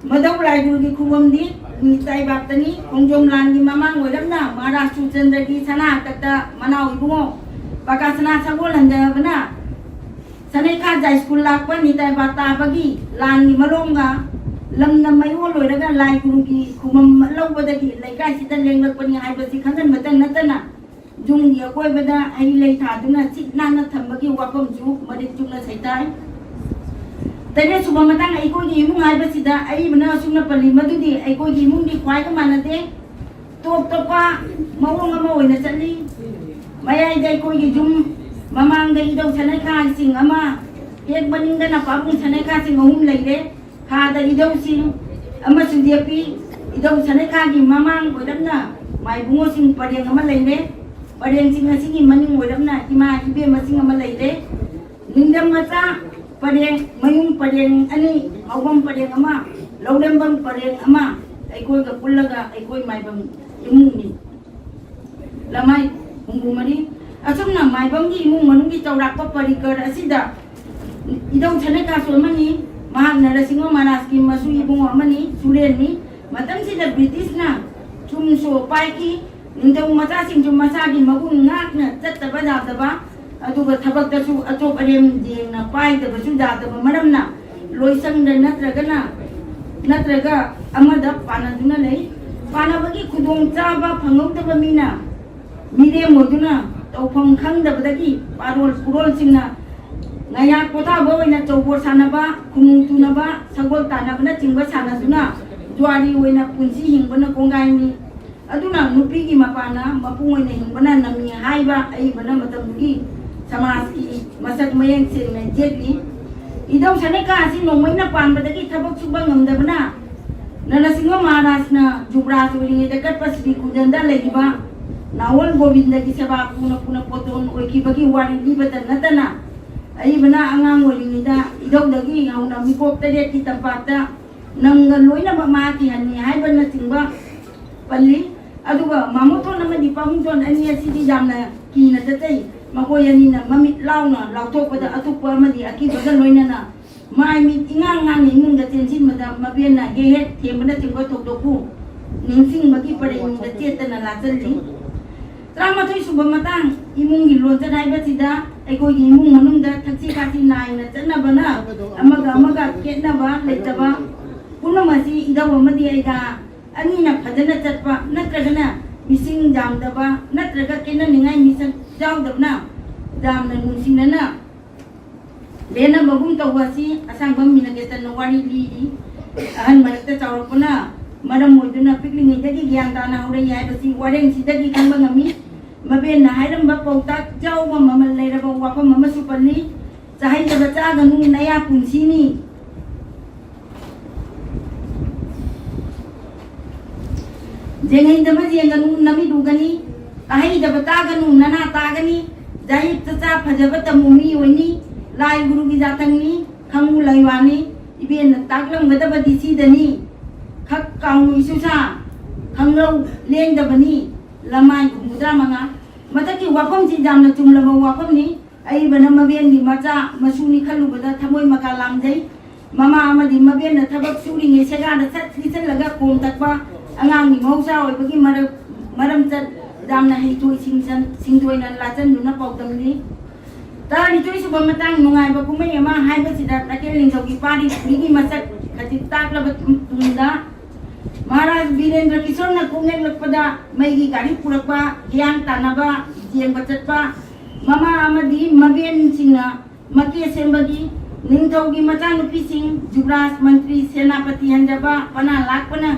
ꯃꯙꯧ ꯂꯥꯏꯒꯨꯔꯨꯒꯤ ꯈꯨꯕꯝꯗꯤ ꯅꯤꯇꯥꯏꯕꯥꯛꯇꯅꯤ꯫ ꯈꯣꯡꯖꯣꯝ ꯂꯥꯟꯒꯤ ꯃꯃꯥꯡ ꯑꯣꯏꯔꯞꯅ ꯃꯍꯥꯔꯥꯖ ꯁꯨꯔꯆꯟꯗ꯭ꯔꯒꯤ ꯁꯅꯥ ꯍꯥꯛꯇꯛꯇ ꯃꯅꯥꯎ ꯏꯕꯨꯡꯉꯣ ꯄꯀꯥ ꯁꯅꯥ ꯁꯒꯣꯜ ꯍꯟꯊꯕꯅ ꯁꯅꯩꯈꯥ ꯖꯥꯏ ꯁ꯭ꯀꯨꯜ ꯂꯥꯛꯄ ꯅꯤꯇꯥꯏꯕꯥꯛ ꯇꯥꯕꯒꯤ ꯂꯥꯟꯒꯤ ꯃꯔꯣꯝꯒ ꯂꯝꯗꯝ ꯃꯩꯑꯣ ꯂꯣꯏꯔꯒ ꯂꯥꯏꯒꯨꯔꯨꯒꯤ ꯈꯨꯕꯝ ꯇꯧꯕꯗꯒꯤ ꯂꯩꯀꯥꯏꯁꯤꯗ ꯂꯦꯡꯂꯛꯄꯅꯤ ꯍꯥꯏꯕꯁꯤ ꯈꯪꯍꯟꯕꯇ ꯅꯠꯇꯅ, ꯌꯨꯝꯒꯤ ꯑꯀꯣꯏꯕꯗ ꯍꯩ ꯂꯩ ꯊꯥꯗꯨꯅ ꯁꯤꯠ ꯅꯥꯟꯅ ꯊꯝꯕꯒꯤ ꯋꯥꯐꯝꯁꯨ ꯃꯔꯤꯛ ꯆꯨꯝꯅ ꯁꯩꯇꯥꯏ꯫ ꯇꯔꯦꯠ ꯁꯨꯕ ꯃꯇꯥꯡ, ꯑꯩꯈꯣꯏꯒꯤ ꯏꯃꯨꯡ ꯍꯥꯏꯕꯁꯤꯗ ꯑꯏꯕꯅ ꯑꯁꯨꯝꯅ ꯄꯜꯂꯤ ꯃꯗꯨꯗꯤ ꯑꯩꯈꯣꯏꯒꯤ ꯏꯃꯨꯡꯗꯤ ꯈ꯭ꯋꯥꯏꯒ ꯃꯥꯟꯅꯗꯦ, ꯇꯣꯞ ꯇꯣꯞꯄ ꯃꯑꯣꯡ ꯑꯃ ꯑꯣꯏꯅ ꯆꯠꯂꯤ꯫ ꯃꯌꯥꯏꯗ ꯑꯩꯈꯣꯏꯒꯤ ꯌꯨꯝ, ꯃꯃꯥꯡꯗ ꯏꯙꯧ ꯁꯅꯩꯈꯥꯁꯤꯡ ꯑꯃ, ꯍꯦꯛ ꯃꯅꯤꯡꯗꯅ ꯄꯥꯕꯨꯡ ꯁꯅꯩꯈꯥꯁꯤꯡ ꯑꯍꯨꯝ ꯂꯩꯔꯦ꯫ ꯈꯥꯗ ꯏꯙꯧꯁꯤꯡ ꯑꯃꯁꯨ ꯂꯦꯞꯄꯤ꯫ ꯏꯙꯧ ꯁꯅꯩꯈꯥꯒꯤ ꯃꯃꯥꯡ ꯑꯣꯏꯔꯞꯅ ꯃꯥꯏꯕꯨꯡꯉꯣꯁꯤꯡ ꯄꯔꯦꯡ ꯑꯃ ꯂꯩꯔꯦ꯫ ꯄꯔꯦꯡꯁꯤꯡ ꯑꯁꯤꯒꯤ ꯃꯅꯤꯡ ꯑꯣꯏꯔꯞꯅ ꯏꯃꯥ ꯏꯕꯦꯝꯃꯁꯤꯡ ꯑꯃ ꯂꯩꯔꯦ꯫ ꯅꯤꯡꯗꯝ ꯃꯆꯥ ꯄꯔꯦꯡ, ꯃꯌꯨꯝ ꯄꯔꯦꯡ ꯑꯅꯤ, ꯍꯧꯕꯝ ꯄꯔꯦꯡ ꯑꯃ, ꯂꯧꯔꯦꯝꯕꯝ ꯄꯔꯦꯡ ꯑꯃ, ꯑꯩꯈꯣꯏꯒ ꯄꯨꯜꯂꯒ ꯑꯩꯈꯣꯏ ꯃꯥꯏꯕꯝ ꯏꯃꯨꯡꯅꯤ꯫ ꯂꯃꯥꯏ ꯍꯨꯝꯐꯨ ꯃꯔꯤ꯫ ꯑꯁꯨꯝꯅ ꯃꯥꯏꯕꯝꯒꯤ ꯏꯃꯨꯡ ꯃꯅꯨꯡꯒꯤ ꯆꯥꯎꯔꯥꯛꯄ ꯄꯔꯤꯀꯔ ꯑꯁꯤꯗ ꯏꯙꯧ ꯁꯅꯩꯈꯥꯁꯨ ꯑꯃꯅꯤ, ꯃꯍꯥꯛ ꯅꯔꯁꯤꯡꯍ ꯃꯍꯥꯔꯥꯖꯀꯤ ꯃꯁꯨ ꯏꯕꯨꯡꯉꯣ ꯑꯃꯅꯤ, ꯁꯨꯔꯦꯟꯅꯤ꯫ ꯃꯇꯝꯁꯤꯗ ꯕ꯭ꯔꯤꯇꯤꯁꯅ ꯆꯨꯝꯁꯨ ꯄꯥꯏꯈꯤ꯫ ꯅꯤꯡꯊꯧ ꯃꯆꯥꯁꯤꯡꯁꯨ ꯃꯁꯥꯒꯤ ꯃꯒꯨꯟ ꯉꯥꯛꯅ ꯆꯠꯇꯕ ꯌꯥꯗꯕ, ꯑꯗꯨꯒ ꯊꯕꯛꯇꯁꯨ ꯑꯆꯣꯞ ꯑꯔꯦꯝ ꯌꯦꯡꯅ ꯄꯥꯏꯗꯕꯁꯨ ꯌꯥꯗꯕ ꯃꯔꯝꯅ, ꯂꯣꯏꯁꯪꯗ ꯅꯠꯇ꯭ꯔꯒꯅ, ꯅꯠꯇ꯭ꯔꯒ ꯑꯃꯗ ꯄꯥꯟꯅꯗꯨꯅ ꯂꯩ꯫ ꯄꯥꯟꯅꯕꯒꯤ ꯈꯨꯗꯣꯡꯆꯥꯕ ꯐꯪꯍꯧꯗꯕ ꯃꯤꯅ ꯃꯤꯔꯦꯝ ꯑꯣꯏꯗꯨꯅ ꯇꯧꯐꯝ ꯈꯪꯗꯕꯗꯒꯤ ꯄꯥꯔꯣꯜ ꯄꯨꯔꯣꯜꯁꯤꯡꯅ ꯉꯥꯏꯍꯥꯛ ꯄꯣꯊꯥꯕ ꯑꯣꯏꯅ ꯆꯧꯕꯣꯠ ꯁꯥꯟꯅꯕ, ꯈꯨꯅꯨ ꯇꯨꯅꯕ, ꯁꯒꯣꯜ ꯇꯥꯟꯅꯕꯅꯆꯤꯡꯕ ꯁꯥꯟꯅꯗꯨꯅ ꯖꯨꯋꯥꯔꯤ ꯑꯣꯏꯅ ꯄꯨꯟꯁꯤ ꯍꯤꯡꯕꯅ ꯀꯣꯡꯒꯥꯏꯅꯤ꯫ ꯑꯗꯨꯅ ꯅꯨꯄꯤꯒꯤ ꯃꯄꯥꯟꯅ ꯃꯄꯨꯡ ꯑꯣꯏꯅ ꯍꯤꯡꯕꯅ ꯅꯝꯃꯤ ꯍꯥꯏꯕ ꯑꯏꯕꯅ ꯃꯇꯝꯗꯨꯒꯤ ꯁꯃꯥꯖꯀꯤ ꯃꯁꯛ ꯃꯌꯦꯛ ꯁꯦꯡꯅ ꯌꯦꯛꯂꯤ꯫ ꯏꯙꯧ ꯁꯅꯩꯈꯥ ꯑꯁꯤ ꯅꯣꯡꯃꯩꯅ ꯄꯥꯟꯕꯗꯒꯤ ꯊꯕꯛ ꯁꯨꯕ ꯉꯝꯗꯕꯅ ꯅꯔꯁꯤꯡꯍ ꯃꯍꯥꯔꯥꯖꯅ ꯖꯨꯕꯔꯥꯖ ꯑꯣꯏꯔꯤꯉꯩꯗ ꯀꯠꯄ ꯁ꯭ꯔꯤ ꯀꯨꯟꯖꯟꯗ ꯂꯩꯔꯤꯕ ꯅꯥꯋꯜ ꯒꯣꯕꯤꯟꯗꯒꯤ ꯁꯦꯕꯥ ꯄꯨꯅ ꯄꯨꯅ ꯄꯣꯠꯇꯣꯟ ꯑꯣꯏꯈꯤꯕꯒꯤ ꯋꯥꯔꯤ ꯂꯤꯕꯇ ꯅꯠꯇꯅ, ꯑꯏꯕꯅ ꯑꯉꯥꯡ ꯑꯣꯏꯔꯤꯉꯩꯗ ꯏꯙꯧꯗꯒꯤ ꯍꯧꯅ ꯃꯤꯀꯣꯛ ꯇꯔꯦꯠꯀꯤ ꯇꯝꯄꯥꯛꯇ ꯅꯝꯒ ꯂꯣꯏꯅꯃꯛ ꯃꯍꯥꯛꯀꯤ ꯍꯟꯅꯤ ꯍꯥꯏꯕꯅꯆꯤꯡꯕ ꯄꯜꯂꯤ꯫ ꯑꯗꯨꯒ ꯃꯥꯃꯣꯇꯣꯟ ꯑꯃꯗꯤ ꯄꯥꯕꯨꯡꯇꯣꯟ ꯑꯅꯤ ꯑꯁꯤꯗꯤ ꯌꯥꯝꯅ ꯀꯤꯅ ꯆꯠꯆꯩ꯫ ꯃꯈꯣꯏ ꯑꯅꯤꯅ ꯃꯃꯤꯠ ꯂꯥꯎꯅ ꯂꯥꯎꯊꯣꯛꯄꯗ ꯑꯇꯣꯞꯄ ꯑꯃꯗꯤ ꯑꯀꯤꯕꯒ ꯂꯣꯏꯅꯅ ꯃꯥꯏ ꯃꯤꯠ ꯏꯉꯥꯡ ꯉꯥꯡꯅ ꯏꯃꯨꯡꯗ ꯆꯦꯟꯁꯤꯟꯕꯗ ꯃꯕꯦꯟꯅ ꯍꯦꯛ ꯍꯦꯛ ꯊꯦꯝꯕꯅꯆꯤꯡꯕ ꯊꯧꯗꯣꯛꯄꯨ ꯅꯤꯡꯁꯤꯡꯕꯒꯤ ꯄꯔꯦꯡꯗ ꯆꯦꯠꯇꯅ ꯂꯥꯆꯜꯂꯤ꯫ ꯇꯔꯥꯃꯥꯊꯣꯏ ꯁꯨꯕ ꯃꯇꯥꯡ, ꯏꯃꯨꯡꯒꯤ ꯂꯣꯟꯆꯠ ꯍꯥꯏꯕꯁꯤꯗ ꯑꯩꯈꯣꯏꯒꯤ ꯏꯃꯨꯡ ꯃꯅꯨꯡꯗ ꯊꯛꯁꯤ ꯈꯥꯁꯤ ꯅꯥꯏꯅ ꯆꯠꯅꯕꯅ ꯑꯃꯒ ꯑꯃꯒ ꯈꯦꯠꯅꯕ ꯂꯩꯇꯕ ꯄꯨꯝꯅꯃꯛ ꯑꯁꯤ ꯏꯙꯧ ꯑꯃꯗꯤ ꯑꯩꯒ ꯑꯅꯤꯅ ꯐꯖꯅ ꯆꯠꯄ ꯅꯠꯇ꯭ꯔꯒꯅ ꯃꯤꯁꯤꯡ ꯌꯥꯝꯗꯕ ꯅꯠꯇ꯭ꯔꯒ ꯀꯦꯟꯅꯅꯤꯡꯉꯥꯏ ꯃꯤꯁꯛ ꯌꯥꯎꯗꯕꯅ ꯌꯥꯝꯅ ꯅꯨꯡꯁꯤꯅꯅ ꯂꯦꯟꯅꯕꯒꯨꯝ ꯇꯧꯕ ꯑꯁꯤ ꯑꯁꯥꯡꯕꯝ ꯃꯤꯅꯒꯦꯇꯟꯅ ꯋꯥꯔꯤ ꯂꯤꯔꯤ꯫ ꯑꯍꯟ ꯃꯔꯛꯇ ꯆꯥꯎꯔꯛꯄꯅ ꯃꯔꯝ ꯑꯣꯏꯗꯨꯅ ꯄꯤꯛꯂꯤꯉꯩꯗꯒꯤ ꯒ꯭ꯌꯥꯟ ꯇꯥꯅ ꯍꯧꯔꯛꯏ ꯍꯥꯏꯕꯁꯤ ꯋꯥꯔꯦꯡꯁꯤꯗꯒꯤ ꯈꯪꯕ ꯉꯝꯃꯤ꯫ ꯃꯕꯦꯟꯅ ꯍꯥꯏꯔꯝꯕ ꯄꯥꯎꯇꯥꯛ ꯌꯥꯎꯕ ꯃꯃꯜ ꯂꯩꯔꯕ ꯋꯥꯐꯝ ꯑꯃꯁꯨ ꯄꯜꯂꯤ꯫ ꯆꯥꯍꯩꯗꯕ ꯆꯥꯒꯅꯨ, ꯅꯌꯥ ꯄꯨꯟꯁꯤꯅꯤ꯫ ꯌꯦꯡꯍꯩꯗꯕ ꯌꯦꯡꯒꯅꯨ, ꯅꯃꯤꯠ ꯎꯒꯅꯤ꯫ ꯇꯥꯍꯩꯗꯕ ꯇꯥꯒꯅꯨ, ꯅꯅꯥ ꯇꯥꯒꯅꯤ꯫ ꯖꯥꯍꯤꯞ ꯆꯆꯥ ꯐꯖꯕ ꯇꯝꯃꯨ, ꯃꯤ ꯑꯣꯏꯅꯤ꯫ ꯂꯥꯏ ꯒꯨꯔꯨꯒꯤ ꯖꯥꯇꯪꯅꯤ, ꯈꯪꯉꯨ ꯂꯩꯋꯥꯅꯤ꯫ ꯏꯕꯦꯟꯅ ꯇꯥꯛꯂꯝꯒꯗꯕꯗꯤ ꯁꯤꯗꯅꯤ꯫ ꯈꯛ ꯀꯥꯎꯅꯨ ꯏꯁꯨꯁꯥ, ꯈꯪꯂꯧ ꯂꯦꯡꯗꯕꯅꯤ꯫ ꯂꯃꯥꯏ ꯍꯨꯝꯐꯨꯇꯔꯥ ꯃꯉꯥ꯫ ꯃꯊꯛꯀꯤ ꯋꯥꯐꯝꯁꯤ ꯌꯥꯝꯅ ꯆꯨꯝꯂꯕ ꯋꯥꯐꯝꯅꯤ꯫ ꯑꯏꯕꯅ ꯃꯕꯦꯟꯒꯤ ꯃꯆꯥ ꯃꯁꯨꯅꯤ ꯈꯜꯂꯨꯕꯗ ꯊꯃꯣꯏ ꯃꯀꯥ ꯂꯥꯝꯖꯩ꯫ ꯃꯃꯥ ꯑꯃꯗꯤ ꯃꯕꯦꯟꯅ ꯊꯕꯛ ꯁꯨꯔꯤꯉꯩ ꯁꯦꯒꯥꯗ ꯁꯠ ꯁꯤꯠꯆꯜꯂꯒ ꯈꯣꯝ ꯇꯛꯄ ꯑꯉꯥꯡꯒꯤ ꯃꯍꯧꯁꯥ ꯑꯣꯏꯕꯒꯤ ꯃꯔꯛ-, ꯃꯔꯝꯆꯠ ꯌꯥꯝꯅ ꯍꯩꯊꯣꯏ ꯁꯤꯡꯖꯟ-, ꯁꯤꯡꯊꯣꯏꯅ ꯂꯥꯆꯟꯗꯨꯅ ꯄꯥꯎꯗꯝꯂꯤ꯫ ꯇꯔꯥꯅꯤꯊꯣꯏ ꯁꯨꯕ ꯃꯇꯥꯡ ꯅꯨꯡꯉꯥꯏꯕ ꯀꯨꯝꯍꯩ ꯑꯃ ꯍꯥꯏꯕꯁꯤꯗ ꯇꯈꯦꯜ ꯅꯤꯡꯊꯧꯒꯤ ꯄꯥꯔꯤ ꯄꯨꯔꯤꯒꯤ ꯃꯁꯛ ꯈꯖꯤꯛ ꯇꯥꯛꯂꯕ ꯇꯨꯡꯗ ꯃꯍꯥꯔꯥꯖ ꯕꯤꯔꯦꯟꯗ꯭ꯔ ꯀꯤꯁꯣꯔꯅ ꯈꯣꯡꯅꯦꯛꯂꯛꯄꯗ ꯃꯩꯒꯤ ꯒꯥꯔꯤ ꯄꯨꯔꯛꯄ ꯍꯤꯌꯥꯡ ꯇꯥꯟꯅꯕ ꯌꯦꯡꯕ ꯆꯠꯄ ꯃꯃꯥ ꯑꯃꯗꯤ ꯃꯕꯦꯟꯁꯤꯡꯅ ꯃꯀꯦ ꯁꯦꯝꯕꯒꯤ ꯅꯤꯡꯊꯧꯒꯤ ꯃꯆꯥꯅꯨꯄꯤꯁꯤꯡ ꯖꯨꯕꯔꯥꯖ ꯃꯟꯇ꯭ꯔꯤ ꯁꯦꯅꯥꯄꯇꯤ ꯍꯟꯖꯕ ꯄꯅꯥ ꯂꯥꯛꯄꯅ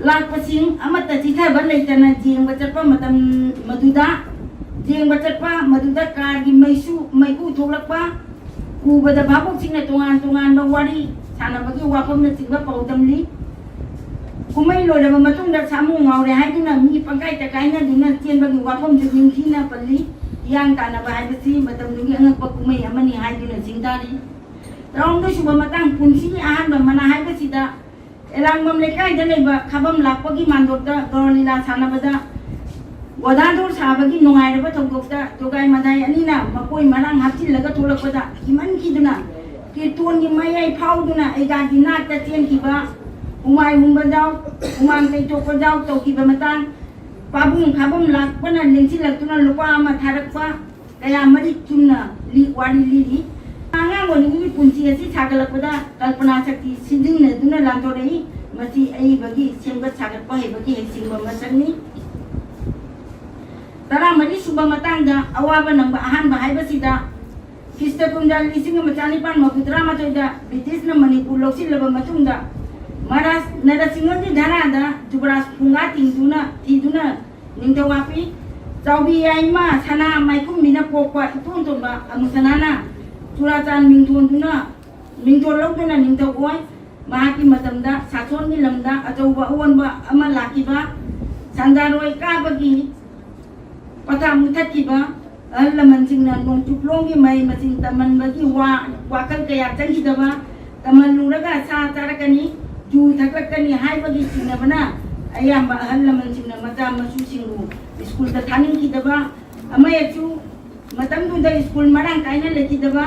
ꯂꯥꯛꯄꯁꯤꯡ ꯑꯃꯠꯇ ꯆꯤꯊꯕ ꯂꯩꯇꯅ ꯌꯦꯡꯕ ꯆꯠꯄ ꯃꯇꯝ ꯃꯗꯨꯗ ꯌꯦꯡꯕ ꯆꯠꯄ ꯃꯗꯨꯗ ꯀꯥꯔꯒꯤ ꯃꯩꯁꯨ ꯃꯩꯈꯨ ꯊꯣꯛꯂꯛꯄ ꯎꯕꯗ ꯚꯥꯕꯣꯛꯁꯤꯡꯅ ꯇꯣꯉꯥꯟ ꯇꯣꯉꯥꯟꯕ ꯋꯥꯔꯤ ꯁꯥꯟꯅꯕꯒꯤ ꯋꯥꯐꯝꯅꯆꯤꯡꯕ ꯄꯥꯎꯗꯝꯂꯤ꯫ ꯀꯨꯝꯍꯩ ꯂꯣꯏꯔꯕ ꯃꯇꯨꯡꯗ ꯁꯥꯃꯨ ꯉꯥꯎꯔꯦ ꯍꯥꯏꯗꯨꯅ ꯃꯤ ꯄꯪꯀꯥꯏꯇ ꯀꯥꯏꯅꯗꯨꯅ ꯆꯦꯟꯕꯒꯤ ꯋꯥꯐꯝꯁꯨ ꯅꯤꯡꯊꯤꯅ ꯄꯜꯂꯤ꯫ ꯍꯤꯌꯥꯡ ꯇꯥꯟꯅꯕ ꯍꯥꯏꯕꯁꯤ ꯃꯇꯝꯗꯨꯒꯤ ꯑꯉꯛꯄ ꯀꯨꯝꯍꯩ ꯑꯃꯅꯤ ꯍꯥꯏꯗꯨꯅ ꯆꯤꯡꯊꯥꯔꯤ꯫ ꯇꯔꯥꯍꯨꯝꯗꯣꯏ ꯁꯨꯕ ꯃꯇꯥꯡ ꯄꯨꯟꯁꯤꯒꯤ ꯑꯍꯥꯟꯕ ꯃꯅꯥ ꯍꯥꯏꯕꯁꯤꯗ ꯑꯦꯂꯥꯡꯕꯝ ꯂꯩꯀꯥꯏꯗ ꯂꯩꯕ ꯈꯥꯕꯝ ꯂꯥꯛꯄꯒꯤ ꯃꯥꯟꯗꯣꯞꯇ ꯒꯧꯔ ꯂꯤꯂꯥ ꯁꯥꯟꯅꯕꯗ ꯒꯣꯗꯥꯗꯣꯔ ꯁꯥꯕꯒꯤ ꯅꯨꯡꯉꯥꯏꯔꯕ ꯊꯧꯗꯣꯛꯇ ꯇꯣꯒꯥꯏ ꯃꯗꯥꯏ ꯑꯅꯤꯅ ꯃꯀꯣꯏ ꯃꯔꯥꯡ ꯍꯥꯞꯆꯤꯜꯂꯒ ꯊꯣꯛꯂꯛꯄꯗ ꯀꯤꯃꯟꯈꯤꯗꯨꯅ ꯀꯤꯔꯇꯣꯟꯒꯤ ꯃꯌꯥꯏ ꯐꯥꯎꯗꯨꯅ ꯑꯩꯒꯥꯒꯤ ꯅꯥꯛꯇ ꯆꯦꯟꯈꯤꯕ, ꯍꯨꯃꯥꯏ ꯍꯨꯝꯕ ꯌꯥꯎ, ꯍꯨꯃꯥꯡ ꯇꯩꯊꯣꯛꯄ ꯌꯥꯎ ꯇꯧꯈꯤꯕ ꯃꯇꯥꯡ ꯄꯥꯕꯨꯡ ꯈꯥꯕꯝ ꯂꯥꯛꯄꯅ ꯂꯦꯡꯁꯤꯜꯂꯛꯇꯨꯅ ꯂꯨꯄꯥ ꯑꯃ ꯊꯥꯔꯛꯄ ꯀꯌꯥ ꯃꯔꯤ ꯆꯨꯝꯅ ꯂꯤ-, ꯋꯥꯔꯤ ꯂꯤꯔꯤ꯫ ꯑꯉꯥꯡ ꯑꯣꯏꯔꯤꯉꯩꯒꯤ ꯄꯨꯟꯁꯤ ꯑꯁꯤ ꯁꯥꯒꯠꯂꯛꯄꯗ ꯀꯜꯄꯅꯥ ꯁꯛꯇꯤ ꯁꯤꯖꯤꯟꯅꯗꯨꯅ ꯂꯥꯟꯊꯣꯔꯛꯏ꯫ ꯃꯁꯤ ꯑꯏꯕꯒꯤ ꯁꯦꯝꯒꯠ ꯁꯥꯒꯠꯄ ꯍꯩꯕꯒꯤ ꯍꯩꯁꯤꯡꯕ ꯃꯁꯛꯅꯤ꯫ ꯇꯔꯥꯃꯔꯤ ꯁꯨꯕ ꯃꯇꯥꯡꯗ ꯑꯋꯥꯕ ꯅꯪꯕ ꯑꯍꯥꯟꯕ ꯍꯥꯏꯕꯁꯤꯗ ꯈ꯭ꯔꯤꯁꯇ ꯀꯨꯝꯖꯥ ꯂꯤꯁꯤꯡ ꯑꯃ ꯆꯅꯤꯄꯥꯟ ꯃꯧꯗ꯭ꯔꯥ ꯃꯥꯊꯣꯏꯗ ꯕ꯭ꯔꯤꯇꯤꯁꯅ ꯃꯅꯤꯄꯨꯔ ꯂꯧꯁꯤꯜꯂꯕ ꯃꯇꯨꯡꯗ ꯃꯍꯥꯔꯥꯖ ꯅꯔꯁꯤꯡꯍꯒꯤ ꯙꯔꯥꯗ ꯖꯨꯕꯔꯥꯖ ꯐꯨꯡꯒꯥ ꯇꯤꯡꯗꯨꯅ ꯊꯤꯗꯨꯅ ꯅꯤꯡꯊꯧ ꯍꯥꯞꯄꯤ꯫ ꯆꯥꯎꯕꯤ ꯌꯥꯏꯃ ꯁꯅꯥ ꯃꯥꯏꯈꯨꯝꯕꯤꯅ ꯄꯣꯛꯄ ꯏꯇꯣꯟ ꯇꯣꯟꯕ ꯑꯃꯨꯁꯅꯥꯅ ꯆꯨꯔꯥꯆꯥꯟ ꯃꯤꯡꯊꯣꯟꯗꯨꯅ ꯃꯤꯡꯊꯣꯜ ꯂꯧꯗꯨꯅ ꯅꯤꯡꯊꯧ ꯑꯣꯏ꯫ ꯃꯍꯥꯛꯀꯤ ꯃꯇꯝꯗ ꯁꯥꯁꯣꯟꯒꯤ ꯂꯝꯗ ꯑꯆꯧꯕ ꯑꯑꯣꯟꯕ ꯑꯃ ꯂꯥꯛꯈꯤꯕ꯫ ꯁꯟꯗꯥꯔꯣꯏ ꯀꯥꯕꯒꯤ ꯄꯊꯥꯞ ꯃꯨꯊꯠꯈꯤꯕ꯫ ꯑꯍꯜ ꯂꯃꯟꯁꯤꯡꯅ ꯅꯣꯡꯆꯨꯞꯂꯣꯝꯒꯤ ꯃꯍꯩ ꯃꯁꯤꯡ ꯇꯝꯍꯟꯕꯒꯤ ꯋꯥ ꯋꯥꯈꯜ ꯀꯌꯥ ꯆꯪꯈꯤꯗꯕ꯫ ꯇꯝꯍꯜꯂꯨꯔꯒ ꯁꯥ ꯆꯥꯔꯛꯀꯅꯤ, ꯌꯨ ꯊꯛꯂꯛꯀꯅꯤ ꯍꯥꯏꯕꯒꯤ ꯆꯤꯡꯅꯕꯅ ꯑꯌꯥꯝꯕ ꯑꯍꯜ ꯂꯃꯟꯁꯤꯡꯅ ꯃꯆꯥ ꯃꯁꯨꯁꯤꯡꯕꯨ ꯁ꯭ꯀꯨꯜꯗ ꯊꯥꯅꯤꯡꯈꯤꯗꯕ꯫ ꯑꯃ ꯍꯦꯛꯁꯨ ꯃꯇꯝꯗꯨꯗ ꯁ꯭ꯀꯨꯜ ꯃꯔꯥꯡ ꯀꯥꯏꯅ ꯂꯩꯈꯤꯗꯕ꯫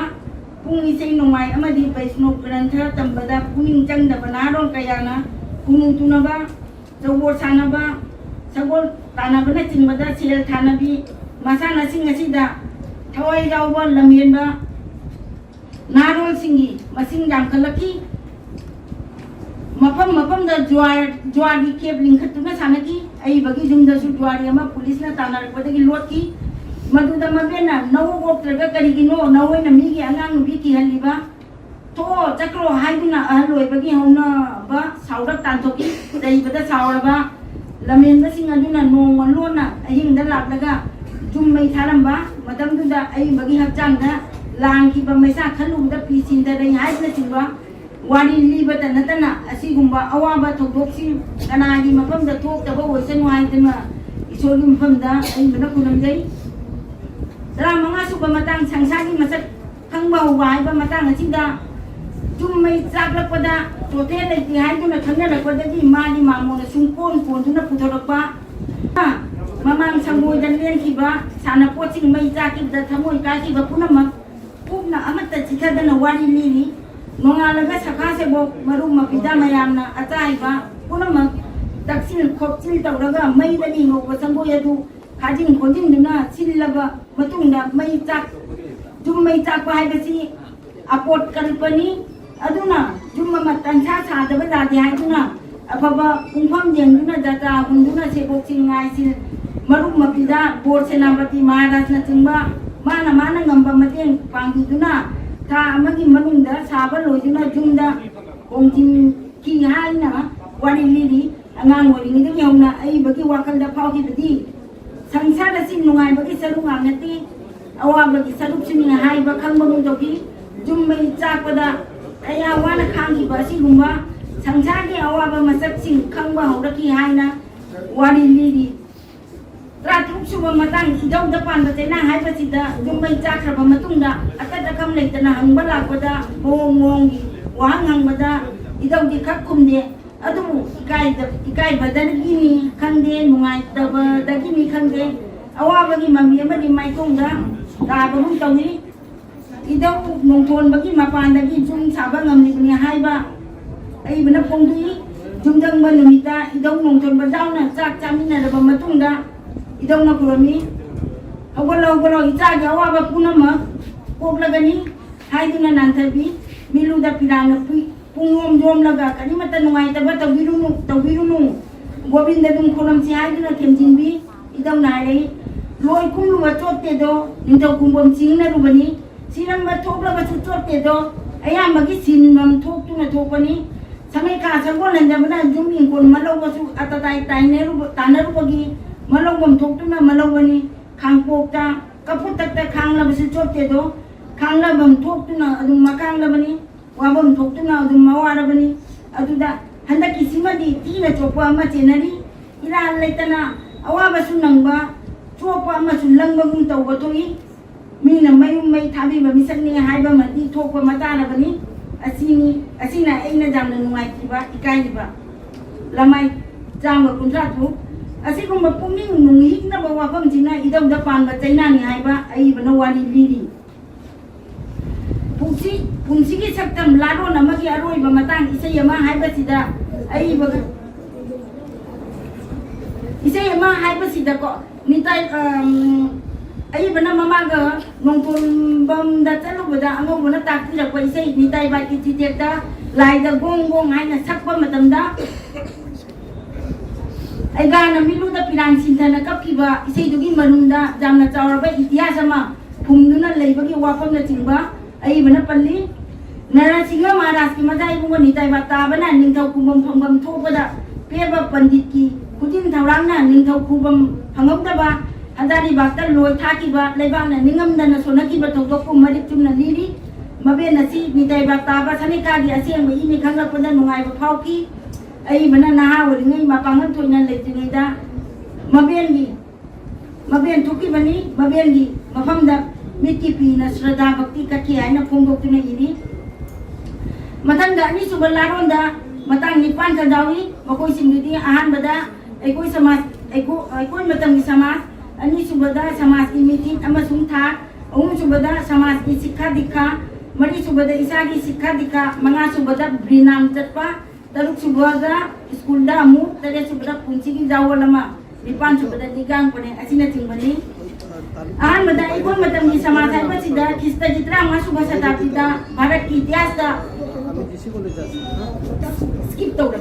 ꯄꯨꯡ ꯏꯁꯩ ꯅꯣꯡꯃꯥꯏ ꯑꯃꯗꯤ ꯕꯩꯁꯅꯣꯞ ꯒ꯭ꯔꯟꯊ ꯇꯝꯕꯗ ꯄꯨꯛꯅꯤꯡ ꯆꯪꯗꯕ ꯅꯍꯥꯔꯣꯜ ꯀꯌꯥꯅ ꯈꯨꯅꯨ ꯇꯨꯅꯕ, ꯆꯧꯕꯣꯠ ꯁꯥꯟꯅꯕ, ꯁꯒꯣꯜ ꯇꯥꯟꯅꯕꯅꯆꯤꯡꯕꯗ ꯁꯦꯜ ꯊꯥꯅꯕꯤ ꯃꯁꯥꯟꯅꯁꯤꯡ ꯑꯁꯤꯗ ꯊꯋꯥꯏ ꯌꯥꯎꯕ ꯂꯝꯍꯦꯟꯕ ꯅꯍꯥꯔꯣꯜꯁꯤꯡꯒꯤ ꯃꯁꯤꯡ ꯌꯥꯝꯈꯠꯂꯛꯈꯤ꯫ ꯃꯐꯝ ꯃꯐꯝꯗ ꯖꯨꯋꯥꯔ, ꯖꯨꯋꯥꯔꯒꯤ ꯀꯦꯞ ꯂꯤꯡꯈꯠꯇꯨꯅ ꯁꯥꯟꯅꯈꯤ꯫ ꯑꯏꯕꯒꯤ ꯌꯨꯝꯗꯁꯨ ꯖꯨꯋꯥꯔꯤ ꯑꯃ ꯄꯨꯂꯤꯁꯅ ꯇꯥꯟꯅꯔꯛꯄꯗꯒꯤ ꯂꯣꯠꯈꯤ꯫ ꯃꯗꯨꯗ ꯃꯕꯦꯟꯅ, "ꯅꯋꯣꯛ ꯑꯣꯛꯇ꯭ꯔꯒ ꯀꯔꯤꯒꯤꯅꯣ ꯅꯋꯣꯏꯅ ꯃꯤꯒꯤ ꯑꯉꯥꯡ ꯅꯨꯄꯤ ꯀꯤꯍꯜꯂꯤꯕ? ꯊꯣꯛꯑꯣ, ꯆꯠꯈ꯭ꯔꯣ" ꯍꯥꯏꯗꯨꯅ ꯑꯍꯜ ꯑꯣꯏꯕꯒꯤ ꯍꯧꯅꯕ ꯁꯥꯎꯔꯞ ꯇꯥꯟꯊꯣꯛꯈꯤ꯫ ꯆꯩꯕꯗ ꯁꯥꯎꯔꯕ ꯂꯝꯍꯦꯟꯕꯁꯤꯡ ꯑꯗꯨꯅ ꯅꯣꯡꯃ ꯂꯣꯟꯅ ꯑꯍꯤꯡꯗ ꯂꯥꯛꯂꯒ ꯌꯨꯝ ꯃꯩ ꯊꯥꯔꯝꯕ꯫ ꯃꯇꯝꯗꯨꯗ ꯑꯏꯕꯒꯤ ꯍꯛꯆꯥꯡꯗ ꯂꯥꯡꯈꯤꯕ ꯃꯩꯁꯥ ꯈꯜꯂꯨꯕꯗ ꯄꯤ ꯁꯤꯟꯊꯔꯩ ꯍꯥꯏꯕꯅꯆꯤꯡꯕ ꯋꯥꯔꯤ ꯂꯤꯕꯇ ꯅꯠꯇꯅ ꯑꯁꯤꯒꯨꯝꯕ ꯑꯋꯥꯕ ꯊꯧꯗꯣꯛꯁꯤꯡ ꯀꯅꯥꯒꯤ ꯃꯐꯝꯗ ꯊꯣꯛꯇꯕ ꯑꯣꯏꯁꯅꯨ ꯍꯥꯏꯗꯨꯅ ꯏꯁꯣꯔꯒꯤ ꯃꯐꯝꯗ ꯑꯏꯕꯅ ꯈꯨꯔꯨꯝꯖꯩ꯫ ꯇꯔꯥꯃꯉꯥ ꯁꯨꯕ ꯃꯇꯥꯡ, ꯁꯪꯁꯥꯔꯒꯤ ꯃꯁꯛ ꯈꯪꯕ ꯍꯧꯕ ꯍꯥꯏꯕ ꯃꯇꯥꯡ ꯑꯁꯤꯗ ꯌꯨꯝ ꯃꯩ ꯆꯥꯛꯂꯛꯄꯗ ꯆꯣꯊꯦ ꯂꯩꯇꯦ ꯍꯥꯏꯗꯨꯅ ꯈꯪꯅꯔꯛꯄꯗꯒꯤ ꯃꯥꯒꯤ ꯃꯥꯃꯣꯅ ꯁꯨꯝ ꯀꯣꯟ ꯀꯣꯟꯗꯨꯅ ꯄꯨꯊꯣꯔꯛꯄ꯫ ꯃꯃꯥꯡ ꯁꯪꯒꯣꯏꯗ ꯂꯦꯟꯈꯤꯕ ꯁꯥꯟꯅꯄꯣꯠꯁꯤꯡ ꯃꯩ ꯆꯥꯛꯈꯤꯕꯗ ꯊꯃꯣꯏ ꯀꯥꯏꯈꯤꯕ ꯄꯨꯝꯅꯃꯛ ꯀꯨꯞꯅ ꯑꯃꯠꯇ ꯆꯤꯊꯗꯅ ꯋꯥꯔꯤ ꯂꯤꯔꯤ꯫ ꯅꯣꯡꯉꯥꯜꯂꯒ ꯁꯈꯥ ꯁꯦꯕꯣꯛ ꯃꯔꯨꯞ ꯃꯄꯤꯗ ꯃꯌꯥꯝꯅ ꯑꯆꯥꯏꯕ ꯄꯨꯝꯅꯃꯛ ꯇꯛꯁꯤꯜ ꯈꯣꯞꯆꯤꯜ ꯇꯧꯔꯒ ꯃꯩꯗꯒꯤ ꯉꯧꯕ ꯁꯪꯒꯣꯏ ꯑꯗꯨ ꯈꯥꯖꯤꯟ ꯈꯣꯠꯆꯤꯟꯗꯨꯅ ꯁꯤꯜꯂꯕ ꯃꯇꯨꯡꯗ ꯃꯩ ꯆꯥꯛ-, ꯌꯨꯝ ꯃꯩ ꯆꯥꯛꯄ ꯍꯥꯏꯕꯁꯤ ꯑꯄꯣꯠ ꯀꯜꯄꯅꯤ꯫ ꯑꯗꯨꯅ ꯌꯨꯝ ꯑꯃ ꯇꯟꯁꯥ ꯁꯥꯗꯕ ꯌꯥꯗꯦ ꯍꯥꯏꯗꯨꯅ ꯑꯐꯕ ꯄꯨꯡꯐꯝ ꯌꯦꯡꯗꯨꯅ ꯖꯇ꯭ꯔꯥ ꯍꯨꯟꯗꯨꯅ ꯁꯦꯕꯣꯛꯁꯤꯡ ꯉꯥꯏꯁꯤꯟ ꯃꯔꯨꯞ ꯃꯄꯤꯗ ꯕꯣꯔ ꯁꯦꯅꯥꯄꯇꯤ ꯃꯍꯥꯔꯥꯖꯅꯆꯤꯡꯕ ꯃꯥꯅ ꯃꯥꯅ ꯉꯝꯕ ꯃꯇꯦꯡ ꯄꯥꯡꯕꯤꯗꯨꯅ ꯊꯥ ꯑꯃꯒꯤ ꯃꯅꯨꯡꯗ ꯁꯥꯕ ꯂꯣꯏꯗꯨꯅ ꯌꯨꯝꯗ ꯍꯣꯡꯖꯤꯟꯈꯤ ꯍꯥꯏꯅ ꯋꯥꯔꯤ ꯂꯤꯔꯤ꯫ ꯑꯉꯥꯡ ꯑꯣꯏꯔꯤꯉꯩꯗꯒꯤ ꯍꯧꯅ ꯑꯏꯕꯒꯤ ꯋꯥꯈꯜꯗ ꯐꯥꯎꯈꯤꯕꯗꯤ ꯁꯪꯁꯥꯔ ꯑꯁꯤ ꯅꯨꯡꯉꯥꯏꯕꯒꯤ ꯁꯔꯨꯛ ꯉꯥꯛ ꯅꯠꯇꯦ, ꯑꯋꯥꯕꯒꯤ ꯁꯔꯨꯛꯁꯨꯅꯤ ꯍꯥꯏꯕ ꯈꯪꯕꯒꯨꯝ ꯇꯧꯈꯤ꯫ ꯌꯨꯝ ꯃꯩ ꯆꯥꯛꯄꯗ ꯀꯌꯥ ꯋꯥꯅ ꯈꯥꯡꯈꯤꯕ ꯑꯁꯤꯒꯨꯝꯕ ꯁꯪꯁꯥꯔꯒꯤ ꯑꯋꯥꯕ ꯃꯁꯛꯁꯤꯡ ꯈꯪꯕ ꯍꯧꯔꯛꯈꯤ ꯍꯥꯏꯅ ꯋꯥꯔꯤ ꯂꯤꯔꯤ꯫ ꯇꯔꯥꯇꯔꯨꯛ ꯁꯨꯕ ꯃꯇꯥꯡ, ꯏꯙꯧꯗ ꯄꯥꯟꯕ ꯆꯩꯅꯥ ꯍꯥꯏꯕꯁꯤꯗ ꯌꯨꯝ ꯃꯩ ꯆꯥꯛꯈ꯭ꯔꯕ ꯃꯇꯨꯡꯗ ꯑꯀꯠ ꯑꯈꯝ ꯂꯩꯇꯅ ꯍꯪꯕ ꯂꯥꯛꯄꯗ ꯃꯑꯣꯡ ꯃꯑꯣꯡꯒꯤ ꯋꯥꯍꯪ ꯍꯪꯕꯗ ꯏꯙꯧꯗꯤ ꯈꯛ ꯈꯨꯝꯗꯦ꯫ ꯑꯗꯨꯕꯨ ꯏꯀꯥꯏꯗ-, ꯏꯀꯥꯏꯕꯗꯒꯤꯅꯤ ꯈꯪꯗꯦ, ꯅꯨꯡꯉꯥꯏꯇꯕꯗꯒꯤꯅꯤ ꯈꯪꯗꯦ, ꯑꯋꯥꯕꯒꯤ ꯃꯃꯤ ꯑꯃꯗꯤ ꯃꯥꯏꯊꯣꯡꯗ ꯇꯥꯕꯒꯨꯝ ꯇꯧꯏ꯫ ꯏꯙꯧ ꯅꯣꯡꯊꯣꯟꯕꯒꯤ ꯃꯄꯥꯟꯗꯒꯤ ꯌꯨꯝ ꯁꯥꯕ ꯉꯝꯂꯤꯕꯅꯤ ꯍꯥꯏꯕ ꯑꯏꯕꯅ ꯐꯣꯡꯗꯣꯛꯏ꯫ ꯌꯨꯝꯗꯪꯕ ꯅꯨꯃꯤꯠꯇ ꯏꯙꯧ ꯅꯣꯡꯊꯣꯟꯕ ꯌꯥꯎꯅ ꯆꯥꯛ ꯆꯥꯃꯤꯟꯅꯔꯕ ꯃꯇꯨꯡꯗ ꯏꯙꯧꯅ ꯈꯨꯔꯝꯃꯤ, "ꯍꯧꯒꯠꯂꯣ, ꯍꯧꯒꯠꯂꯣ, ꯏꯆꯥꯒꯤ ꯑꯋꯥꯕ ꯄꯨꯝꯅꯃꯛ ꯀꯣꯛꯂꯒꯅꯤ" ꯍꯥꯏꯗꯨꯅ ꯅꯥꯟꯊꯕꯤ꯫ ꯃꯤꯠꯂꯨꯗ ꯄꯤꯔꯥꯡꯅ ꯄꯨꯏ-, ꯄꯨꯡꯌꯣꯝ ꯌꯣꯝꯂꯒ ꯀꯔꯤꯃꯠꯇ ꯅꯨꯡꯉꯥꯏꯇꯕ ꯇꯧꯕꯤꯔꯨꯅꯨ, ꯇꯧꯕꯤꯔꯨꯅꯨ꯫ ꯒꯣꯕꯤꯟꯗ ꯑꯗꯨꯝ ꯈꯨꯔꯨꯝꯁꯤ ꯍꯥꯏꯗꯨꯅ ꯊꯦꯝꯖꯤꯟꯕꯤ꯫ ꯏꯙꯧꯅ ꯍꯥꯏꯔꯛꯏ, "ꯂꯣꯏ ꯀꯨꯝꯂꯨꯕ ꯆꯣꯠꯇꯦꯗꯣ, ꯅꯤꯡꯊꯧ ꯈꯨꯝꯕꯝ ꯆꯤꯡꯅꯔꯨꯕꯅꯤ꯫ ꯁꯤꯔꯝꯕ ꯊꯣꯛꯂꯕꯁꯨ ꯆꯣꯠꯇꯦꯗꯣ, ꯑꯌꯥꯝꯕꯒꯤ ꯁꯤꯟꯐꯝ ꯊꯣꯛꯇꯨꯅ ꯊꯣꯛꯄꯅꯤ꯫ ꯁꯃꯩꯀꯥ ꯁꯒꯣꯜ ꯍꯟꯖꯕꯅ ꯌꯨꯝ ꯏꯪꯈꯣꯜ ꯃꯂꯧꯕꯁꯨ ꯑꯇꯇꯥꯏ ꯇꯥꯏꯅꯔꯨꯕ-, ꯇꯥꯅꯔꯨꯕꯒꯤ ꯃꯂꯧꯐꯝ ꯊꯣꯛꯇꯨꯅ ꯃꯂꯧꯕꯅꯤ꯫ ꯈꯥꯡꯄꯣꯛꯇ ꯀꯐꯨꯇꯛꯇ ꯈꯥꯡꯂꯕꯁꯨ ꯆꯣꯠꯇꯦꯗꯣ, ꯈꯥꯡꯂꯐꯝ ꯊꯣꯛꯇꯨꯅ ꯑꯗꯨꯝ ꯃꯈꯥꯡꯂꯕꯅꯤ꯫ ꯋꯥꯐꯝ ꯊꯣꯛꯇꯨꯅ ꯑꯗꯨꯝ ꯃꯋꯥꯔꯕꯅꯤ꯫ ꯑꯗꯨꯗ ꯍꯟꯗꯛꯀꯤꯁꯤꯃꯗꯤ ꯊꯤꯅ ꯆꯣꯞꯄ ꯑꯃ ꯆꯦꯟꯅꯔꯤ꯫ ꯏꯔꯥꯜ ꯂꯩꯇꯅ ꯑꯋꯥꯕꯁꯨ ꯅꯪꯕ, ꯆꯣꯞꯄ ꯑꯃꯁꯨ ꯂꯪꯕꯒꯨꯝ ꯇꯧꯕ ꯊꯣꯛꯏ꯫ ꯃꯤꯅ ꯃꯌꯨꯝ ꯃꯩ ꯊꯥꯕꯤꯕ ꯃꯤꯁꯛꯅꯤ ꯍꯥꯏꯕ ꯑꯃꯗꯤ ꯊꯣꯛꯄ ꯃꯇꯥꯔꯕꯅꯤ꯫ ꯑꯁꯤꯅꯤ, ꯑꯁꯤꯅ ꯑꯩꯅ ꯌꯥꯝꯅ ꯅꯨꯡꯉꯥꯏꯈꯤꯕ, ꯏꯀꯥꯏꯔꯤꯕ ꯂꯃꯥꯏ ꯆꯥꯝꯃ ꯀꯨꯟꯊ꯭ꯔꯥ ꯇꯔꯨꯛ꯫ ꯑꯁꯤꯒꯨꯝꯕ ꯄꯨꯛꯅꯤꯡ ꯅꯨꯡꯍꯤꯛꯅꯕ ꯋꯥꯐꯝꯁꯤꯅ ꯏꯙꯧꯗ ꯄꯥꯟꯕ ꯆꯩꯅꯥꯅꯤ ꯍꯥꯏꯕ ꯑꯏꯕꯅ ꯋꯥꯔꯤ ꯂꯤꯔꯤ꯫ ꯄꯨꯟꯁꯤ, ꯄꯨꯟꯁꯤꯒꯤ ꯁꯛꯇꯝ ꯂꯥꯔꯣꯟ ꯑꯃꯒꯤ ꯑꯔꯣꯏꯕ ꯃꯇꯥꯡ ꯏꯁꯩ ꯑꯃ ꯍꯥꯏꯕꯁꯤꯗ ꯑꯏꯕ, ꯏꯁꯩ ꯑꯃ ꯍꯥꯏꯕꯁꯤꯗꯀꯣ, ꯅꯤꯇꯥꯏ, ꯑꯝ, ꯑꯏꯕꯅ ꯃꯃꯥꯒ ꯅꯣꯡꯊꯣꯟꯕꯝꯗ ꯆꯠꯂꯨꯕꯗ ꯑꯉꯧꯕꯅ ꯇꯥꯛꯄꯤꯔꯛꯄ ꯏꯁꯩ ꯅꯤꯇꯥꯏ ꯕꯥꯠꯀꯤ ꯆꯤꯊꯦꯛꯇ ꯂꯥꯏꯗ ꯒꯣꯡ ꯒꯣꯡ ꯍꯥꯏꯅ ꯁꯛꯄ ꯃꯇꯝꯗ ꯑꯩꯒꯥꯅ ꯃꯤꯠꯂꯨꯗ ꯄꯤꯔꯥꯡ ꯁꯤꯟꯊꯅ ꯀꯞꯈꯤꯕ ꯏꯁꯩꯗꯨꯒꯤ ꯃꯔꯨꯝꯗ ꯌꯥꯝꯅ ꯆꯥꯎꯔꯕ ꯏꯇꯤꯍꯥꯁ ꯑꯃ ꯐꯨꯝꯗꯨꯅ ꯂꯩꯕꯒꯤ ꯋꯥꯐꯝꯅꯆꯤꯡꯕ ꯑꯏꯕꯅ ꯄꯜꯂꯤ꯫ ꯅꯔꯁꯤꯡꯍ ꯃꯍꯥꯔꯥꯖꯀꯤ ꯃꯆꯥ ꯏꯕꯨꯡꯉꯣ ꯅꯤꯇꯥꯏꯕꯥ ꯇꯥꯕꯅ ꯅꯤꯡꯊꯧ ꯈꯨꯕꯝ ꯐꯪꯐꯝ ꯊꯣꯛꯄꯗ ꯄꯦꯕ ꯄꯟꯗꯤꯠꯀꯤ ꯈꯨꯖꯤꯟ ꯊꯧꯔꯥꯡꯅ ꯅꯤꯡꯊꯧ ꯈꯨꯕꯝ ꯐꯪꯍꯧꯗꯕ ꯍꯖꯥꯔꯤꯕꯥꯒꯇ ꯂꯣꯏ ꯊꯥꯈꯤꯕ ꯂꯩꯕꯥꯛꯅ ꯅꯤꯡꯉꯝꯗꯅ ꯁꯣꯟꯅꯈꯤꯕ ꯊꯧꯗꯣꯛꯄꯨ ꯃꯔꯤꯛ ꯆꯨꯝꯅ ꯂꯤꯔꯤ꯫ ꯃꯕꯦꯟ ꯑꯁꯤ ꯅꯤꯇꯥꯏꯕꯥ ꯇꯥꯕ ꯁꯅꯤꯀꯥꯒꯤ ꯑꯁꯦꯡꯕ ꯏꯅꯤ ꯈꯪꯂꯛꯄꯗ ꯅꯨꯡꯉꯥꯏꯕ ꯐꯥꯎꯈꯤ꯫ ꯑꯏꯕꯅ ꯅꯍꯥ ꯑꯣꯏꯔꯤꯉꯩ ꯃꯄꯥꯡꯒꯜ ꯊꯣꯏꯅ ꯂꯩꯇ꯭ꯔꯤꯉꯩꯗ ꯃꯕꯦꯟꯒꯤ ꯃꯕꯦꯟ ꯊꯣꯛꯈꯤꯕꯅꯤ꯫ ꯃꯕꯦꯟꯒꯤ ꯃꯐꯝꯗ ꯃꯤꯠꯀꯤ ꯄꯤꯅ ꯁ꯭ꯔꯗꯥ ꯚꯛꯇꯤ ꯀꯠꯈꯤ ꯍꯥꯏꯅ ꯐꯣꯡꯗꯣꯛꯇꯨꯅ ꯏꯔꯤ꯫ ꯃꯊꯪꯗ ꯑꯅꯤꯁꯨꯕ ꯂꯥꯔꯣꯟꯗ ꯃꯇꯥꯡ ꯅꯤꯄꯥꯟ ꯈꯛ ꯌꯥꯎꯏ꯫ ꯃꯈꯣꯏꯁꯤꯡꯗꯨꯗꯤ ꯑꯍꯥꯟꯕꯗ ꯑꯩꯈꯣꯏ ꯁꯃꯥꯖ, ꯑꯩꯈꯣ-, ꯑꯩꯈꯣꯏ ꯃꯇꯝꯒꯤ ꯁꯃꯥꯖ, ꯑꯅꯤꯁꯨꯕꯗ ꯁꯃꯥꯖꯀꯤ ꯃꯤꯊꯤꯠ ꯑꯃꯁꯨꯡ ꯊꯥꯛ, ꯑꯍꯨꯝꯁꯨꯕꯗ ꯁꯃꯥꯖꯀꯤ ꯁꯤꯛꯈꯥ ꯗꯤꯛꯈꯥ, ꯃꯔꯤꯁꯨꯕꯗ ꯏꯁꯥꯒꯤ ꯁꯤꯛꯈꯥ ꯗꯤꯛꯈꯥ, ꯃꯉꯥꯁꯨꯕꯗ ꯕ꯭ꯔꯤꯅꯥꯝ ꯆꯠꯄ, ꯇꯔꯨꯛꯁꯨꯕꯗ ꯁ꯭ꯀꯨꯜꯗ ꯑꯃꯨꯛ, ꯇꯔꯦꯠꯁꯨꯕꯗ ꯄꯨꯟꯁꯤꯒꯤ ꯖꯥꯋꯣꯜ ꯑꯃ, ꯅꯤꯄꯥꯟꯁꯨꯕꯗ ꯅꯤꯒꯥꯡ ꯄꯔꯦꯡ ꯑꯁꯤꯅꯆꯤꯡꯕꯅꯤ꯫ ꯑꯍꯥꯟꯕꯗ ꯑꯩꯈꯣꯏ ꯃꯇꯝꯒꯤ ꯁꯃꯥꯖ ꯍꯥꯏꯕꯁꯤꯗ ꯈ꯭ꯔꯤꯁꯇꯒꯤ ꯇꯔꯥꯃꯉꯥꯁꯨꯕ ꯁꯇꯥꯕꯗꯤꯗ ꯚꯥꯔꯠꯀꯤ ꯏꯇꯤꯍꯥꯁꯇ skip ꯇꯧꯔꯦ꯫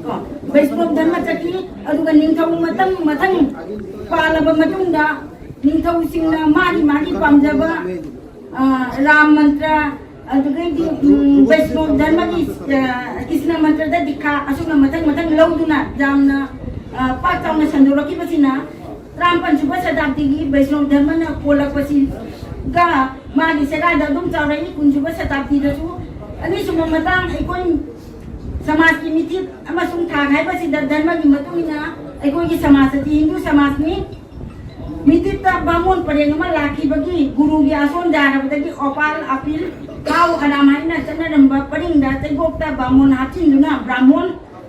ꯀꯣ, ꯕꯩꯁꯅꯣꯞ ꯙꯔꯃ ꯆꯠꯈꯤ꯫ ꯑꯗꯨꯒ ꯅꯤꯡꯊꯧ ꯃꯊꯪ ꯃꯊꯪ ꯄꯥꯜꯂꯕ ꯃꯇꯨꯡꯗ ꯅꯤꯡꯊꯧꯁꯤꯡꯅ ꯃꯥꯒꯤ ꯃꯥꯒꯤ ꯄꯥꯝꯖꯕ, ꯑ, ꯔꯥꯝ ꯃꯟꯇ꯭ꯔ, ꯑꯗꯨꯗꯩꯗꯤ, ꯎꯝ, ꯕꯩꯁꯅꯣꯞ ꯙꯔꯃꯒꯤ, ꯑ, ꯀ꯭ꯔꯤꯁꯅ ꯃꯟꯇ꯭ꯔꯗ ꯗꯤꯛꯈꯥ ꯑꯁꯨꯝꯅ ꯃꯊꯪ ꯃꯊꯪ ꯂꯧꯗꯨꯅ ꯌꯥꯝꯅ, ꯑ, ꯄꯥꯛ ꯆꯥꯎꯅ ꯁꯟꯗꯣꯔꯛꯈꯤꯕꯁꯤꯅ ꯇꯔꯥꯃꯥꯄꯟꯁꯨꯕ ꯁꯇꯥꯕꯗꯤꯒꯤ ꯕꯩꯁꯅꯣꯞ ꯙꯔꯃꯅ ꯀꯣꯜꯂꯛꯄꯁꯤꯒ ꯃꯥꯒꯤ ꯆꯦꯒꯥꯗ ꯑꯗꯨꯝ ꯆꯥꯎꯔꯛꯏ꯫ ꯀꯨꯟꯁꯨꯕ ꯁꯇꯥꯕꯗꯤꯗꯁꯨ ꯑꯅꯤꯁꯨꯕ ꯃꯇꯥꯡ ꯑꯩꯈꯣꯏ ꯁꯃꯥꯖꯀꯤ ꯃꯤꯊꯤꯠ ꯑꯃꯁꯨꯡ ꯊꯥꯛ ꯍꯥꯏꯕꯁꯤꯗ ꯙꯔꯃꯒꯤ ꯃꯇꯨꯡ ꯏꯟꯅ ꯑꯩꯈꯣꯏꯒꯤ ꯁꯃꯥꯖ ꯑꯁꯤ ꯍꯤꯟꯗꯨ ꯁꯃꯥꯖꯅꯤ꯫ ꯃꯤꯊꯤꯠꯇ ꯕꯥꯃꯣꯟ ꯄꯔꯦꯡ ꯑꯃ ꯂꯥꯛꯈꯤꯕꯒꯤ ꯒꯨꯔꯨꯒꯤ ꯑꯁꯣꯟ ꯌꯥꯔꯕꯗꯒꯤ ꯑꯣꯄꯥꯜ ꯑꯄꯤꯜ ꯍꯥꯎ ꯑꯔꯥꯝ ꯍꯥꯏꯅ ꯆꯠꯅꯔꯝꯕ ꯄꯔꯤꯡꯗ ꯆꯩꯒꯣꯛꯇ ꯕꯥꯃꯣꯟ ꯍꯥꯞꯆꯤꯟꯗꯨꯅ ꯕ꯭ꯔꯥꯍꯃꯣꯟ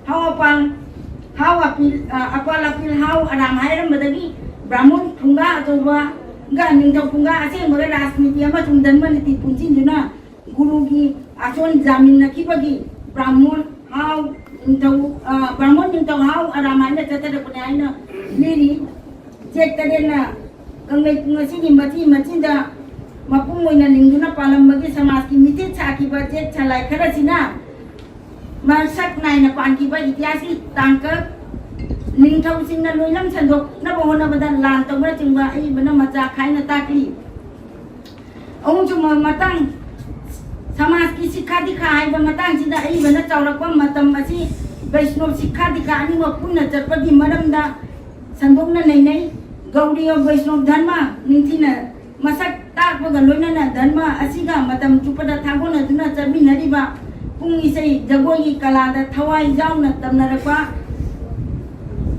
ꯍꯥꯎ ꯑꯄꯥꯜ ꯍꯥꯎ ꯑꯄꯤꯜ, ꯑ, ꯑꯄꯥꯜ ꯑꯄꯤꯜ ꯍꯥꯎ ꯑꯔꯥꯝ ꯍꯥꯏꯔꯝꯕꯗꯒꯤ ꯕ꯭ꯔꯥꯍꯃꯣꯟ ꯐꯨꯡꯒꯥ ꯑꯆꯧꯕꯒ ꯅꯤꯡꯊꯧ ꯐꯨꯡꯒꯥ ꯑꯁꯦꯡꯕꯒ ꯔꯥꯖꯅꯤꯇꯤ ꯑꯃꯁꯨꯡ ꯙꯔꯃ ꯅꯤꯇꯤ ꯄꯨꯟꯁꯤꯟꯗꯨꯅ ꯒꯨꯔꯨꯒꯤ ꯑꯁꯣꯟ ꯌꯥꯃꯤꯟꯅꯈꯤꯕꯒꯤ ꯕ꯭ꯔꯥꯍꯃꯣꯟ ꯍꯥꯎ ꯅꯤꯡꯊꯧ, ꯑ, ꯕ꯭ꯔꯥꯍꯃꯣꯟ ꯅꯤꯡꯊꯧ ꯍꯥꯎ ꯑꯔꯥꯝ ꯍꯥꯏꯅ ꯆꯠꯊꯔꯛꯄꯅꯤ ꯍꯥꯏꯅ ꯂꯤꯔꯤ꯫ ꯆꯦꯛ ꯇꯔꯦꯠꯅ ꯀꯪꯂꯩꯄꯨꯡ ꯑꯁꯤꯒꯤ ꯃꯆꯤ ꯃꯆꯤꯗ ꯃꯄꯨꯡ ꯑꯣꯏꯅ ꯂꯤꯡꯗꯨꯅ ꯄꯥꯜꯂꯝꯕꯒꯤ ꯁꯃꯥꯖꯀꯤ ꯃꯤꯊꯤꯠ ꯁꯥꯈꯤꯕ ꯆꯦꯛ ꯁꯂꯥꯏ ꯈꯔꯁꯤꯅ ꯃꯁꯛ ꯅꯥꯏꯅ ꯄꯥꯟꯈꯤꯕ ꯏꯇꯤꯍꯥꯁꯀꯤ ꯇꯥꯡꯀꯛ, ꯅꯤꯡꯊꯧꯁꯤꯡꯅ ꯂꯣꯏꯂꯝ ꯁꯟꯗꯣꯛꯅꯕ ꯍꯣꯠꯅꯕꯗ ꯂꯥꯟ ꯇꯧꯕꯅꯆꯤꯡꯕ ꯑꯏꯕꯅ ꯃꯆꯥ ꯈꯥꯏꯅ ꯇꯥꯛꯂꯤ꯫ ꯑꯍꯨꯝꯁꯨꯕ ꯃꯇꯥꯡ, ꯁꯃꯥꯖꯀꯤ ꯁꯤꯛꯈꯥ ꯗꯤꯈꯥ ꯍꯥꯏꯕ ꯃꯇꯥꯡꯁꯤꯗ ꯑꯏꯕꯅ ꯆꯥꯎꯔꯛꯄ ꯃꯇꯝ ꯑꯁꯤ ꯕꯩꯁꯅꯣꯞ ꯁꯤꯛꯈꯥ ꯗꯤꯈꯥ ꯑꯅꯤꯃꯛ ꯄꯨꯟꯅ ꯆꯠꯄꯒꯤ ꯃꯔꯝꯗ ꯁꯟꯗꯣꯛꯅ ꯅꯩꯅꯩ꯫ ꯒꯧꯔꯤꯌ ꯕꯩꯁꯅꯣꯞ ꯙꯔꯃ ꯅꯤꯡꯊꯤꯅ ꯃꯁꯛ ꯇꯥꯛꯄꯒ ꯂꯣꯏꯅꯅ ꯙꯔꯃ ꯑꯁꯤꯒ ꯃꯇꯝ ꯆꯨꯞꯄꯗ ꯊꯥꯒꯣꯟꯅꯗꯨꯅ ꯆꯠꯃꯤꯟꯅꯔꯤꯕ ꯄꯨꯡ ꯏꯁꯩ ꯖꯒꯣꯏꯒꯤ ꯀꯂꯥꯗ ꯊꯋꯥꯏ ꯌꯥꯎꯅ ꯇꯝꯅꯔꯛꯄ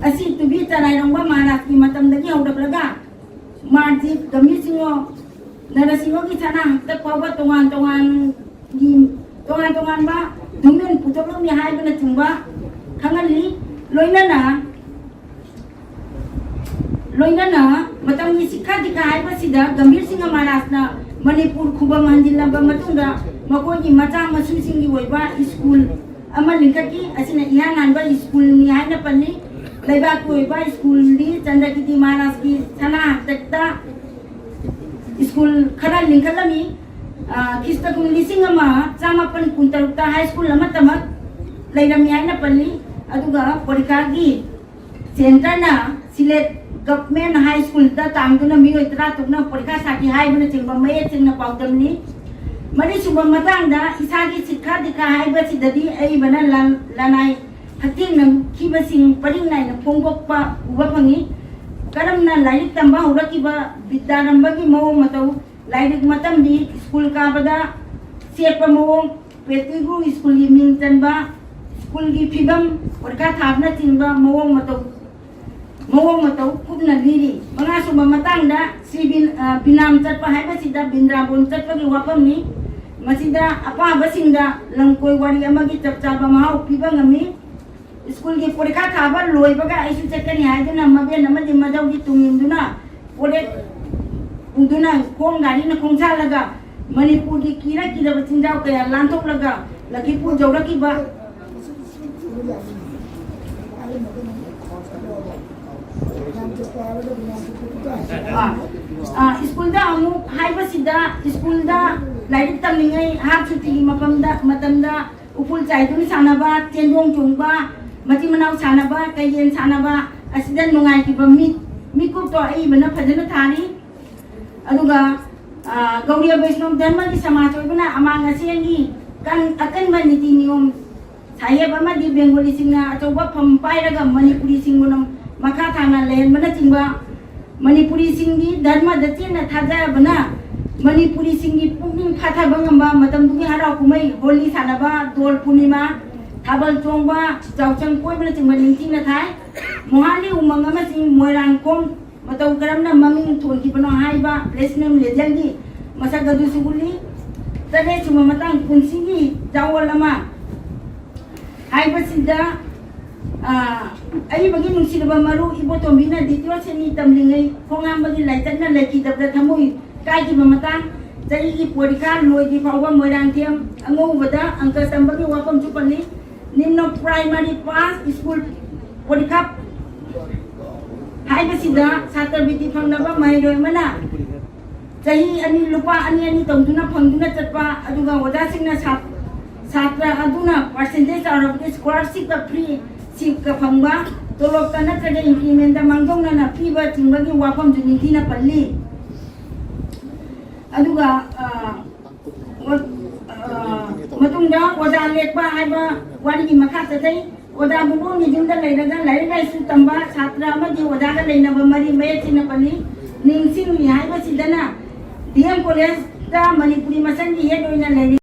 ꯑꯁꯤ ꯇꯨꯕꯤ ꯆꯔꯥꯏꯔꯣꯡꯕ ꯃꯍꯥꯔꯥꯖꯀꯤ ꯃꯇꯝꯗꯒꯤ ꯍꯧꯔꯛꯂꯒ ꯃꯥꯔꯖꯤꯠ, ꯒꯝꯚꯤꯔ ꯁꯤꯡꯍ, ꯅꯔꯁꯤꯡꯍꯒꯤ ꯁꯅꯥ ꯍꯛꯇꯛ ꯐꯥꯎꯕ ꯇꯣꯉꯥꯟ ꯇꯣꯉꯥꯟꯒꯤ, ꯇꯣꯉꯥꯟ ꯇꯣꯉꯥꯟꯕ ꯗꯨꯃꯦꯟ ꯄꯨꯊꯣꯛꯂꯝꯃꯤ ꯍꯥꯏꯕꯅꯆꯤꯡꯕ ꯈꯪꯍꯜꯂꯤ꯫ ꯂꯣꯏꯅꯅ, ꯂꯣꯏꯅꯅ ꯃꯇꯝꯒꯤ ꯁꯤꯛꯈꯥ ꯗꯤꯈꯥ ꯍꯥꯏꯕꯁꯤꯗ ꯒꯝꯚꯤꯔ ꯁꯤꯡꯍ ꯃꯍꯥꯔꯥꯖꯅ ꯃꯅꯤꯄꯨꯔ ꯈꯨꯕꯝ ꯍꯟꯖꯤꯜꯂꯕ ꯃꯇꯨꯡꯗ ꯃꯈꯣꯏꯒꯤ ꯃꯆꯥ ꯃꯁꯨꯁꯤꯡꯒꯤ ꯑꯣꯏꯕ ꯁ꯭ꯀꯨꯜ ꯑꯃ ꯂꯤꯡꯈꯠꯈꯤ꯫ ꯑꯁꯤꯅ ꯏꯍꯥꯟ ꯍꯥꯟꯕ ꯁ꯭ꯀꯨꯜꯅꯤ ꯍꯥꯏꯅ ꯄꯜꯂꯤ꯫ ꯂꯩꯕꯥꯛꯀꯤ ꯑꯣꯏꯕ ꯁ꯭ꯀꯨꯜꯗꯤ ꯆꯟꯗ꯭ꯔꯀꯤꯔꯇꯤ ꯃꯍꯥꯔꯥꯖꯀꯤ ꯁꯅꯥ ꯍꯛꯇꯛꯇ ꯁ꯭ꯀꯨꯜ ꯈꯔ ꯂꯤꯡꯈꯠꯂꯝꯃꯤ꯫ ꯑ, ꯈ꯭ꯔꯤꯁꯇ ꯀꯨꯝ ꯂꯤꯁꯤꯡ ꯑꯃ ꯆꯥꯃꯥꯄꯟ ꯀꯨꯟꯇꯔꯨꯛꯇ ꯍꯥꯏ ꯁ꯭ꯀꯨꯜ ꯑꯃꯇꯃꯛ ꯂꯩꯔꯝꯃꯤ ꯍꯥꯏꯅ ꯄꯜꯂꯤ꯫ ꯑꯗꯨꯒ ꯄꯔꯤꯈꯥꯒꯤ ꯁꯦꯟꯇꯔꯅ ꯁꯤꯂꯦꯠ ꯒꯚꯔꯟꯃꯦꯟꯠ ꯍꯥꯏ ꯁ꯭ꯀꯨꯜꯗ ꯇꯥꯡꯗꯨꯅ ꯃꯤꯑꯣꯏ ꯇꯔꯥ ꯇꯔꯨꯛꯅ ꯄꯔꯤꯈꯥ ꯊꯥꯈꯤ ꯍꯥꯏꯕꯅꯆꯤꯡꯕ ꯃꯌꯦꯛ ꯁꯦꯡꯅ ꯄꯥꯎꯗꯝꯂꯤ꯫ ꯃꯔꯤꯁꯨꯕ ꯃꯇꯥꯡꯗ ꯏꯁꯥꯒꯤ ꯁꯤꯛꯈꯥ ꯗꯤꯛꯈꯥ ꯍꯥꯏꯕꯁꯤꯗꯗꯤ ꯑꯏꯕꯅ ꯂꯟ-, ꯂꯅꯥꯏ ꯍꯛꯊꯦꯡꯅꯈꯤꯕꯁꯤꯡ ꯄꯔꯤꯡ ꯅꯥꯏꯅ ꯐꯣꯡꯗꯣꯛꯄ ꯎꯕ ꯐꯪꯏ꯫ ꯀꯔꯝꯅ ꯂꯥꯏꯔꯤꯛ ꯇꯝꯕ ꯍꯧꯔꯛꯈꯤꯕ ꯕꯤꯗ꯭ꯌꯥꯔꯝꯕꯒꯤ ꯃꯑꯣꯡ ꯃꯇꯧ, ꯂꯥꯏꯔꯤꯛ ꯃꯇꯝꯗꯤ ꯁ꯭ꯀꯨꯜ ꯀꯥꯕꯗ ꯁꯦꯠꯄ ꯃꯑꯣꯡ, ꯄꯦꯇꯤꯒꯨ ꯁ꯭ꯀꯨꯜꯒꯤ ꯃꯤꯡ ꯆꯟꯕ, ꯁ꯭ꯀꯨꯜꯒꯤ ꯐꯤꯕꯝ, ꯄꯔꯤꯈꯥ ꯊꯥꯕꯅꯆꯤꯡꯕ ꯃꯑꯣꯡ ꯃꯇꯧ, ꯃꯑꯣꯡ ꯃꯇꯧ ꯀꯨꯞꯅ ꯂꯤꯔꯤ꯫ ꯃꯉꯥꯁꯨꯕ ꯃꯇꯥꯡꯗ ꯁ꯭ꯔꯤ ꯕꯤꯟ-, ꯑ, ꯕꯤꯅꯥꯝ ꯆꯠꯄ ꯍꯥꯏꯕꯁꯤꯗ ꯕ꯭ꯔꯤꯟꯗꯥꯕꯣꯟ ꯆꯠꯄꯒꯤ ꯋꯥꯐꯝꯅꯤ꯫ ꯃꯁꯤꯗ ꯑꯄꯥꯕꯁꯤꯡꯗ ꯂꯝꯀꯣꯏ ꯋꯥꯔꯤ ꯑꯃꯒꯤ ꯆꯞ ꯆꯥꯕ ꯃꯍꯥꯎ ꯄꯤꯕ ꯉꯝꯃꯤ꯫ ꯁ꯭ꯀꯨꯜꯒꯤ ꯄꯔꯤꯈꯥ ꯊꯥꯕ ꯂꯣꯏꯕꯒ ꯑꯩꯁꯨ ꯆꯠꯀꯅꯤ ꯍꯥꯏꯗꯨꯅ ꯃꯕꯦꯟ ꯑꯃꯗꯤ ꯃꯙꯧꯒꯤ ꯇꯨꯡ ꯏꯟꯗꯨꯅ ꯄꯣꯔꯦꯠ ꯄꯨꯗꯨꯅ ꯈꯣꯡ ꯒꯥꯔꯤꯅ ꯈꯣꯡꯁꯥꯜꯂꯒ ꯃꯅꯤꯄꯨꯔꯒꯤ ꯀꯤꯔ ꯀꯤꯔꯕ ꯆꯤꯡꯖꯥꯎ ꯀꯌꯥ ꯂꯥꯟꯊꯣꯛꯂꯒ ꯂꯛꯈꯤꯄꯨꯔ ꯌꯧꯔꯛꯈꯤꯕ ꯑꯥ, ꯑꯥ, ꯁ꯭ꯀꯨꯜꯗ ꯑꯃꯨꯛ ꯍꯥꯏꯕꯁꯤꯗ, ꯁ꯭ꯀꯨꯜꯗ ꯂꯥꯏꯔꯤꯛ ꯇꯝꯂꯤꯉꯩ, ꯍꯥꯞ ꯁꯨꯇꯤꯒꯤ ꯃꯐꯝꯗ, ꯃꯇꯝꯗ ꯎꯐꯨꯜ ꯆꯥꯏꯗꯨꯅ ꯁꯥꯟꯅꯕ, ꯆꯦꯟꯗꯣꯡ ꯆꯣꯡꯕ, ꯃꯆꯤꯟ ꯃꯅꯥꯎ ꯁꯥꯟꯅꯕ, ꯀꯩꯌꯦꯟ ꯁꯥꯟꯅꯕ ꯑꯁꯤꯗ ꯅꯨꯡꯉꯥꯏꯈꯤꯕ ꯃꯤꯠ, ꯃꯤꯀꯨꯞꯇꯣ ꯑꯏꯕꯅ ꯐꯖꯅ ꯊꯥꯔꯤ꯫ ꯑꯗꯨꯒ, ꯑꯥ, ꯒꯧꯔꯤꯌ ꯕꯩꯁꯅꯣꯕ ꯙꯔꯃꯒꯤ ꯁꯃꯥꯖ ꯑꯣꯏꯕꯅ ꯑꯃꯥꯡ ꯑꯁꯦꯡꯒꯤ ꯀꯟ-, ꯑꯀꯟꯕ ꯅꯤꯇꯤ ꯅꯤꯌꯣꯝ ꯁꯥꯍꯦꯕ ꯑꯃꯗꯤ ꯕꯦꯡꯒꯣꯂꯤꯁꯤꯡꯅ ꯑꯆꯧꯕ ꯐꯝ ꯄꯥꯏꯔꯒ ꯃꯅꯤꯄꯨꯔꯤꯁꯤꯡꯕꯨ ꯅꯝ-, ꯃꯈꯥ ꯊꯥꯅ ꯂꯩꯍꯟꯕꯅꯆꯤꯡꯕ, ꯃꯅꯤꯄꯨꯔꯤꯁꯤꯡꯒꯤ ꯙꯔꯃꯗ ꯆꯦꯠꯅ ꯊꯥꯖꯕꯅ ꯃꯅꯤꯄꯨꯔꯤꯁꯤꯡꯒꯤ ꯄꯨꯛꯅꯤꯡ ꯐꯥꯊꯕ ꯉꯝꯕ ꯃꯇꯝꯗꯨꯒꯤ ꯍꯔꯥꯎ ꯀꯨꯝꯍꯩ ꯍꯣꯂꯤ ꯁꯥꯟꯅꯕ, ꯗꯣꯜ ꯄꯨꯔꯅꯤꯃꯥ, ꯊꯥꯕꯜ ꯆꯣꯡꯕ, ꯆꯥꯎꯁꯪ ꯀꯣꯏꯕꯅꯆꯤꯡꯕ ꯅꯤꯡꯊꯤꯅ ꯊꯥꯏ꯫ ꯃꯣꯍꯥꯂꯤ ꯎꯃꯪ ꯑꯃꯁꯨꯡ ꯃꯣꯏꯔꯥꯡꯈꯣꯡ ꯃꯇꯧ ꯀꯔꯝꯅ ꯃꯃꯤꯡ ꯊꯣꯟꯈꯤꯕꯅꯣ ꯍꯥꯏꯕ ꯄ꯭ꯂꯦꯇꯤꯅꯝ ꯂꯦꯖꯦꯟꯒꯤ ꯃꯁꯛ ꯑꯗꯨꯁꯨ ꯎꯠꯂꯤ꯫ ꯇꯔꯦꯠꯁꯨꯕ ꯃꯇꯥꯡ, ꯄꯨꯟꯁꯤꯒꯤ ꯖꯥꯋꯣꯜ ꯑꯃ ꯍꯥꯏꯕꯁꯤꯗ, ꯑ, ꯑꯏꯕꯒꯤ ꯅꯨꯡꯁꯤꯔꯕ ꯃꯔꯨ ꯏꯕꯣꯇꯣꯝꯕꯤꯅ ꯗꯤꯇꯤꯑꯣ ꯁꯦꯅꯤ ꯇꯝꯂꯤꯉꯩ ꯈꯣꯡꯉꯥꯝꯕꯒꯤ ꯂꯥꯏꯆꯠꯅ ꯂꯩꯈꯤꯗꯕꯗ ꯊꯃꯣꯏ ꯀꯥꯏꯈꯤꯕ ꯃꯇꯥꯡ, ꯆꯍꯤꯒꯤ ꯄꯣꯔꯤꯈꯥ ꯂꯣꯏꯗ꯭ꯔꯤ ꯐꯥꯎꯕ ꯃꯣꯏꯔꯥꯡꯊꯦꯝ ꯑꯉꯧꯕꯗ ꯑꯪꯀ ꯇꯝꯕꯒꯤ ꯋꯥꯐꯝꯁꯨ ꯄꯜꯂꯤ꯫ ꯅꯤꯝꯅ ꯄ꯭ꯔꯥꯏꯃꯔꯤ ꯄꯥꯁ ꯁ꯭ꯀꯨꯜ ꯄꯣꯔꯤꯈꯥ ꯍꯥꯏꯕꯁꯤꯗ ꯁꯥꯇ꯭ꯔ ꯕꯤꯇꯤ ꯐꯪꯂꯕ ꯃꯍꯩꯔꯣꯏ ꯑꯃꯅ ꯆꯍꯤ ꯑꯅꯤ ꯂꯨꯄꯥ ꯑꯅꯤ ꯑꯅꯤ ꯇꯧꯗꯨꯅ ꯐꯪꯗꯨꯅ ꯆꯠꯄ, ꯑꯗꯨꯒ ꯑꯣꯖꯥꯁꯤꯡꯅ ꯁꯥ-, ꯁꯥꯇ꯭ꯔ ꯑꯗꯨꯅ ꯄꯥꯔꯁꯦꯟꯇꯦꯖ ꯆꯥꯎꯔꯕꯗꯤ ꯁ꯭ꯀꯣꯂꯔꯁꯤꯞꯀ ꯐ꯭ꯔꯤ ꯁꯤꯞꯀ ꯐꯪꯕ, ꯇꯣꯂꯣꯞꯇ ꯅꯠꯇ꯭ꯔꯒ ꯏꯟꯀ꯭ꯔꯤꯃꯦꯟꯗ ꯃꯥꯡꯖꯧꯅꯅ ꯄꯤꯕ ꯆꯤꯡꯕꯒꯤ ꯋꯥꯐꯝꯁꯨ ꯅꯤꯡꯊꯤꯅ ꯄꯜꯂꯤ꯫ ꯑꯗꯨꯒ, ꯑ, ꯑꯣ-, ꯑ, ꯃꯇꯨꯡꯗ ꯑꯣꯖꯥ ꯂꯦꯛꯄ ꯍꯥꯏꯕ ꯋꯥꯔꯤꯒꯤ ꯃꯈꯥ ꯆꯠꯊꯩ꯫ ꯑꯣꯖꯥ ꯃꯨꯛꯂꯣꯟꯒꯤ ꯌꯨꯝꯗ ꯂꯩꯔꯒ ꯂꯥꯏꯔꯤꯛ ꯂꯥꯏꯁꯨ ꯇꯝꯕ ꯁꯥꯇ꯭ꯔ ꯑꯃꯗꯤ ꯑꯣꯖꯥꯒ ꯂꯩꯅꯕ ꯃꯔꯤ ꯃꯌꯦꯛ ꯁꯦꯡꯅ ꯄꯜꯂꯤ꯫ ꯅꯤꯡꯁꯤꯡꯂꯤ ꯍꯥꯏꯕꯁꯤꯗꯅ ꯗꯤ ꯑꯦꯝ ꯀꯣꯂꯦꯖꯇ ꯃꯅꯤꯄꯨꯔꯤ ꯃꯁꯦꯟꯒꯤ ꯍꯦꯠ ꯑꯣꯏꯅ ꯂꯩꯔꯤ꯫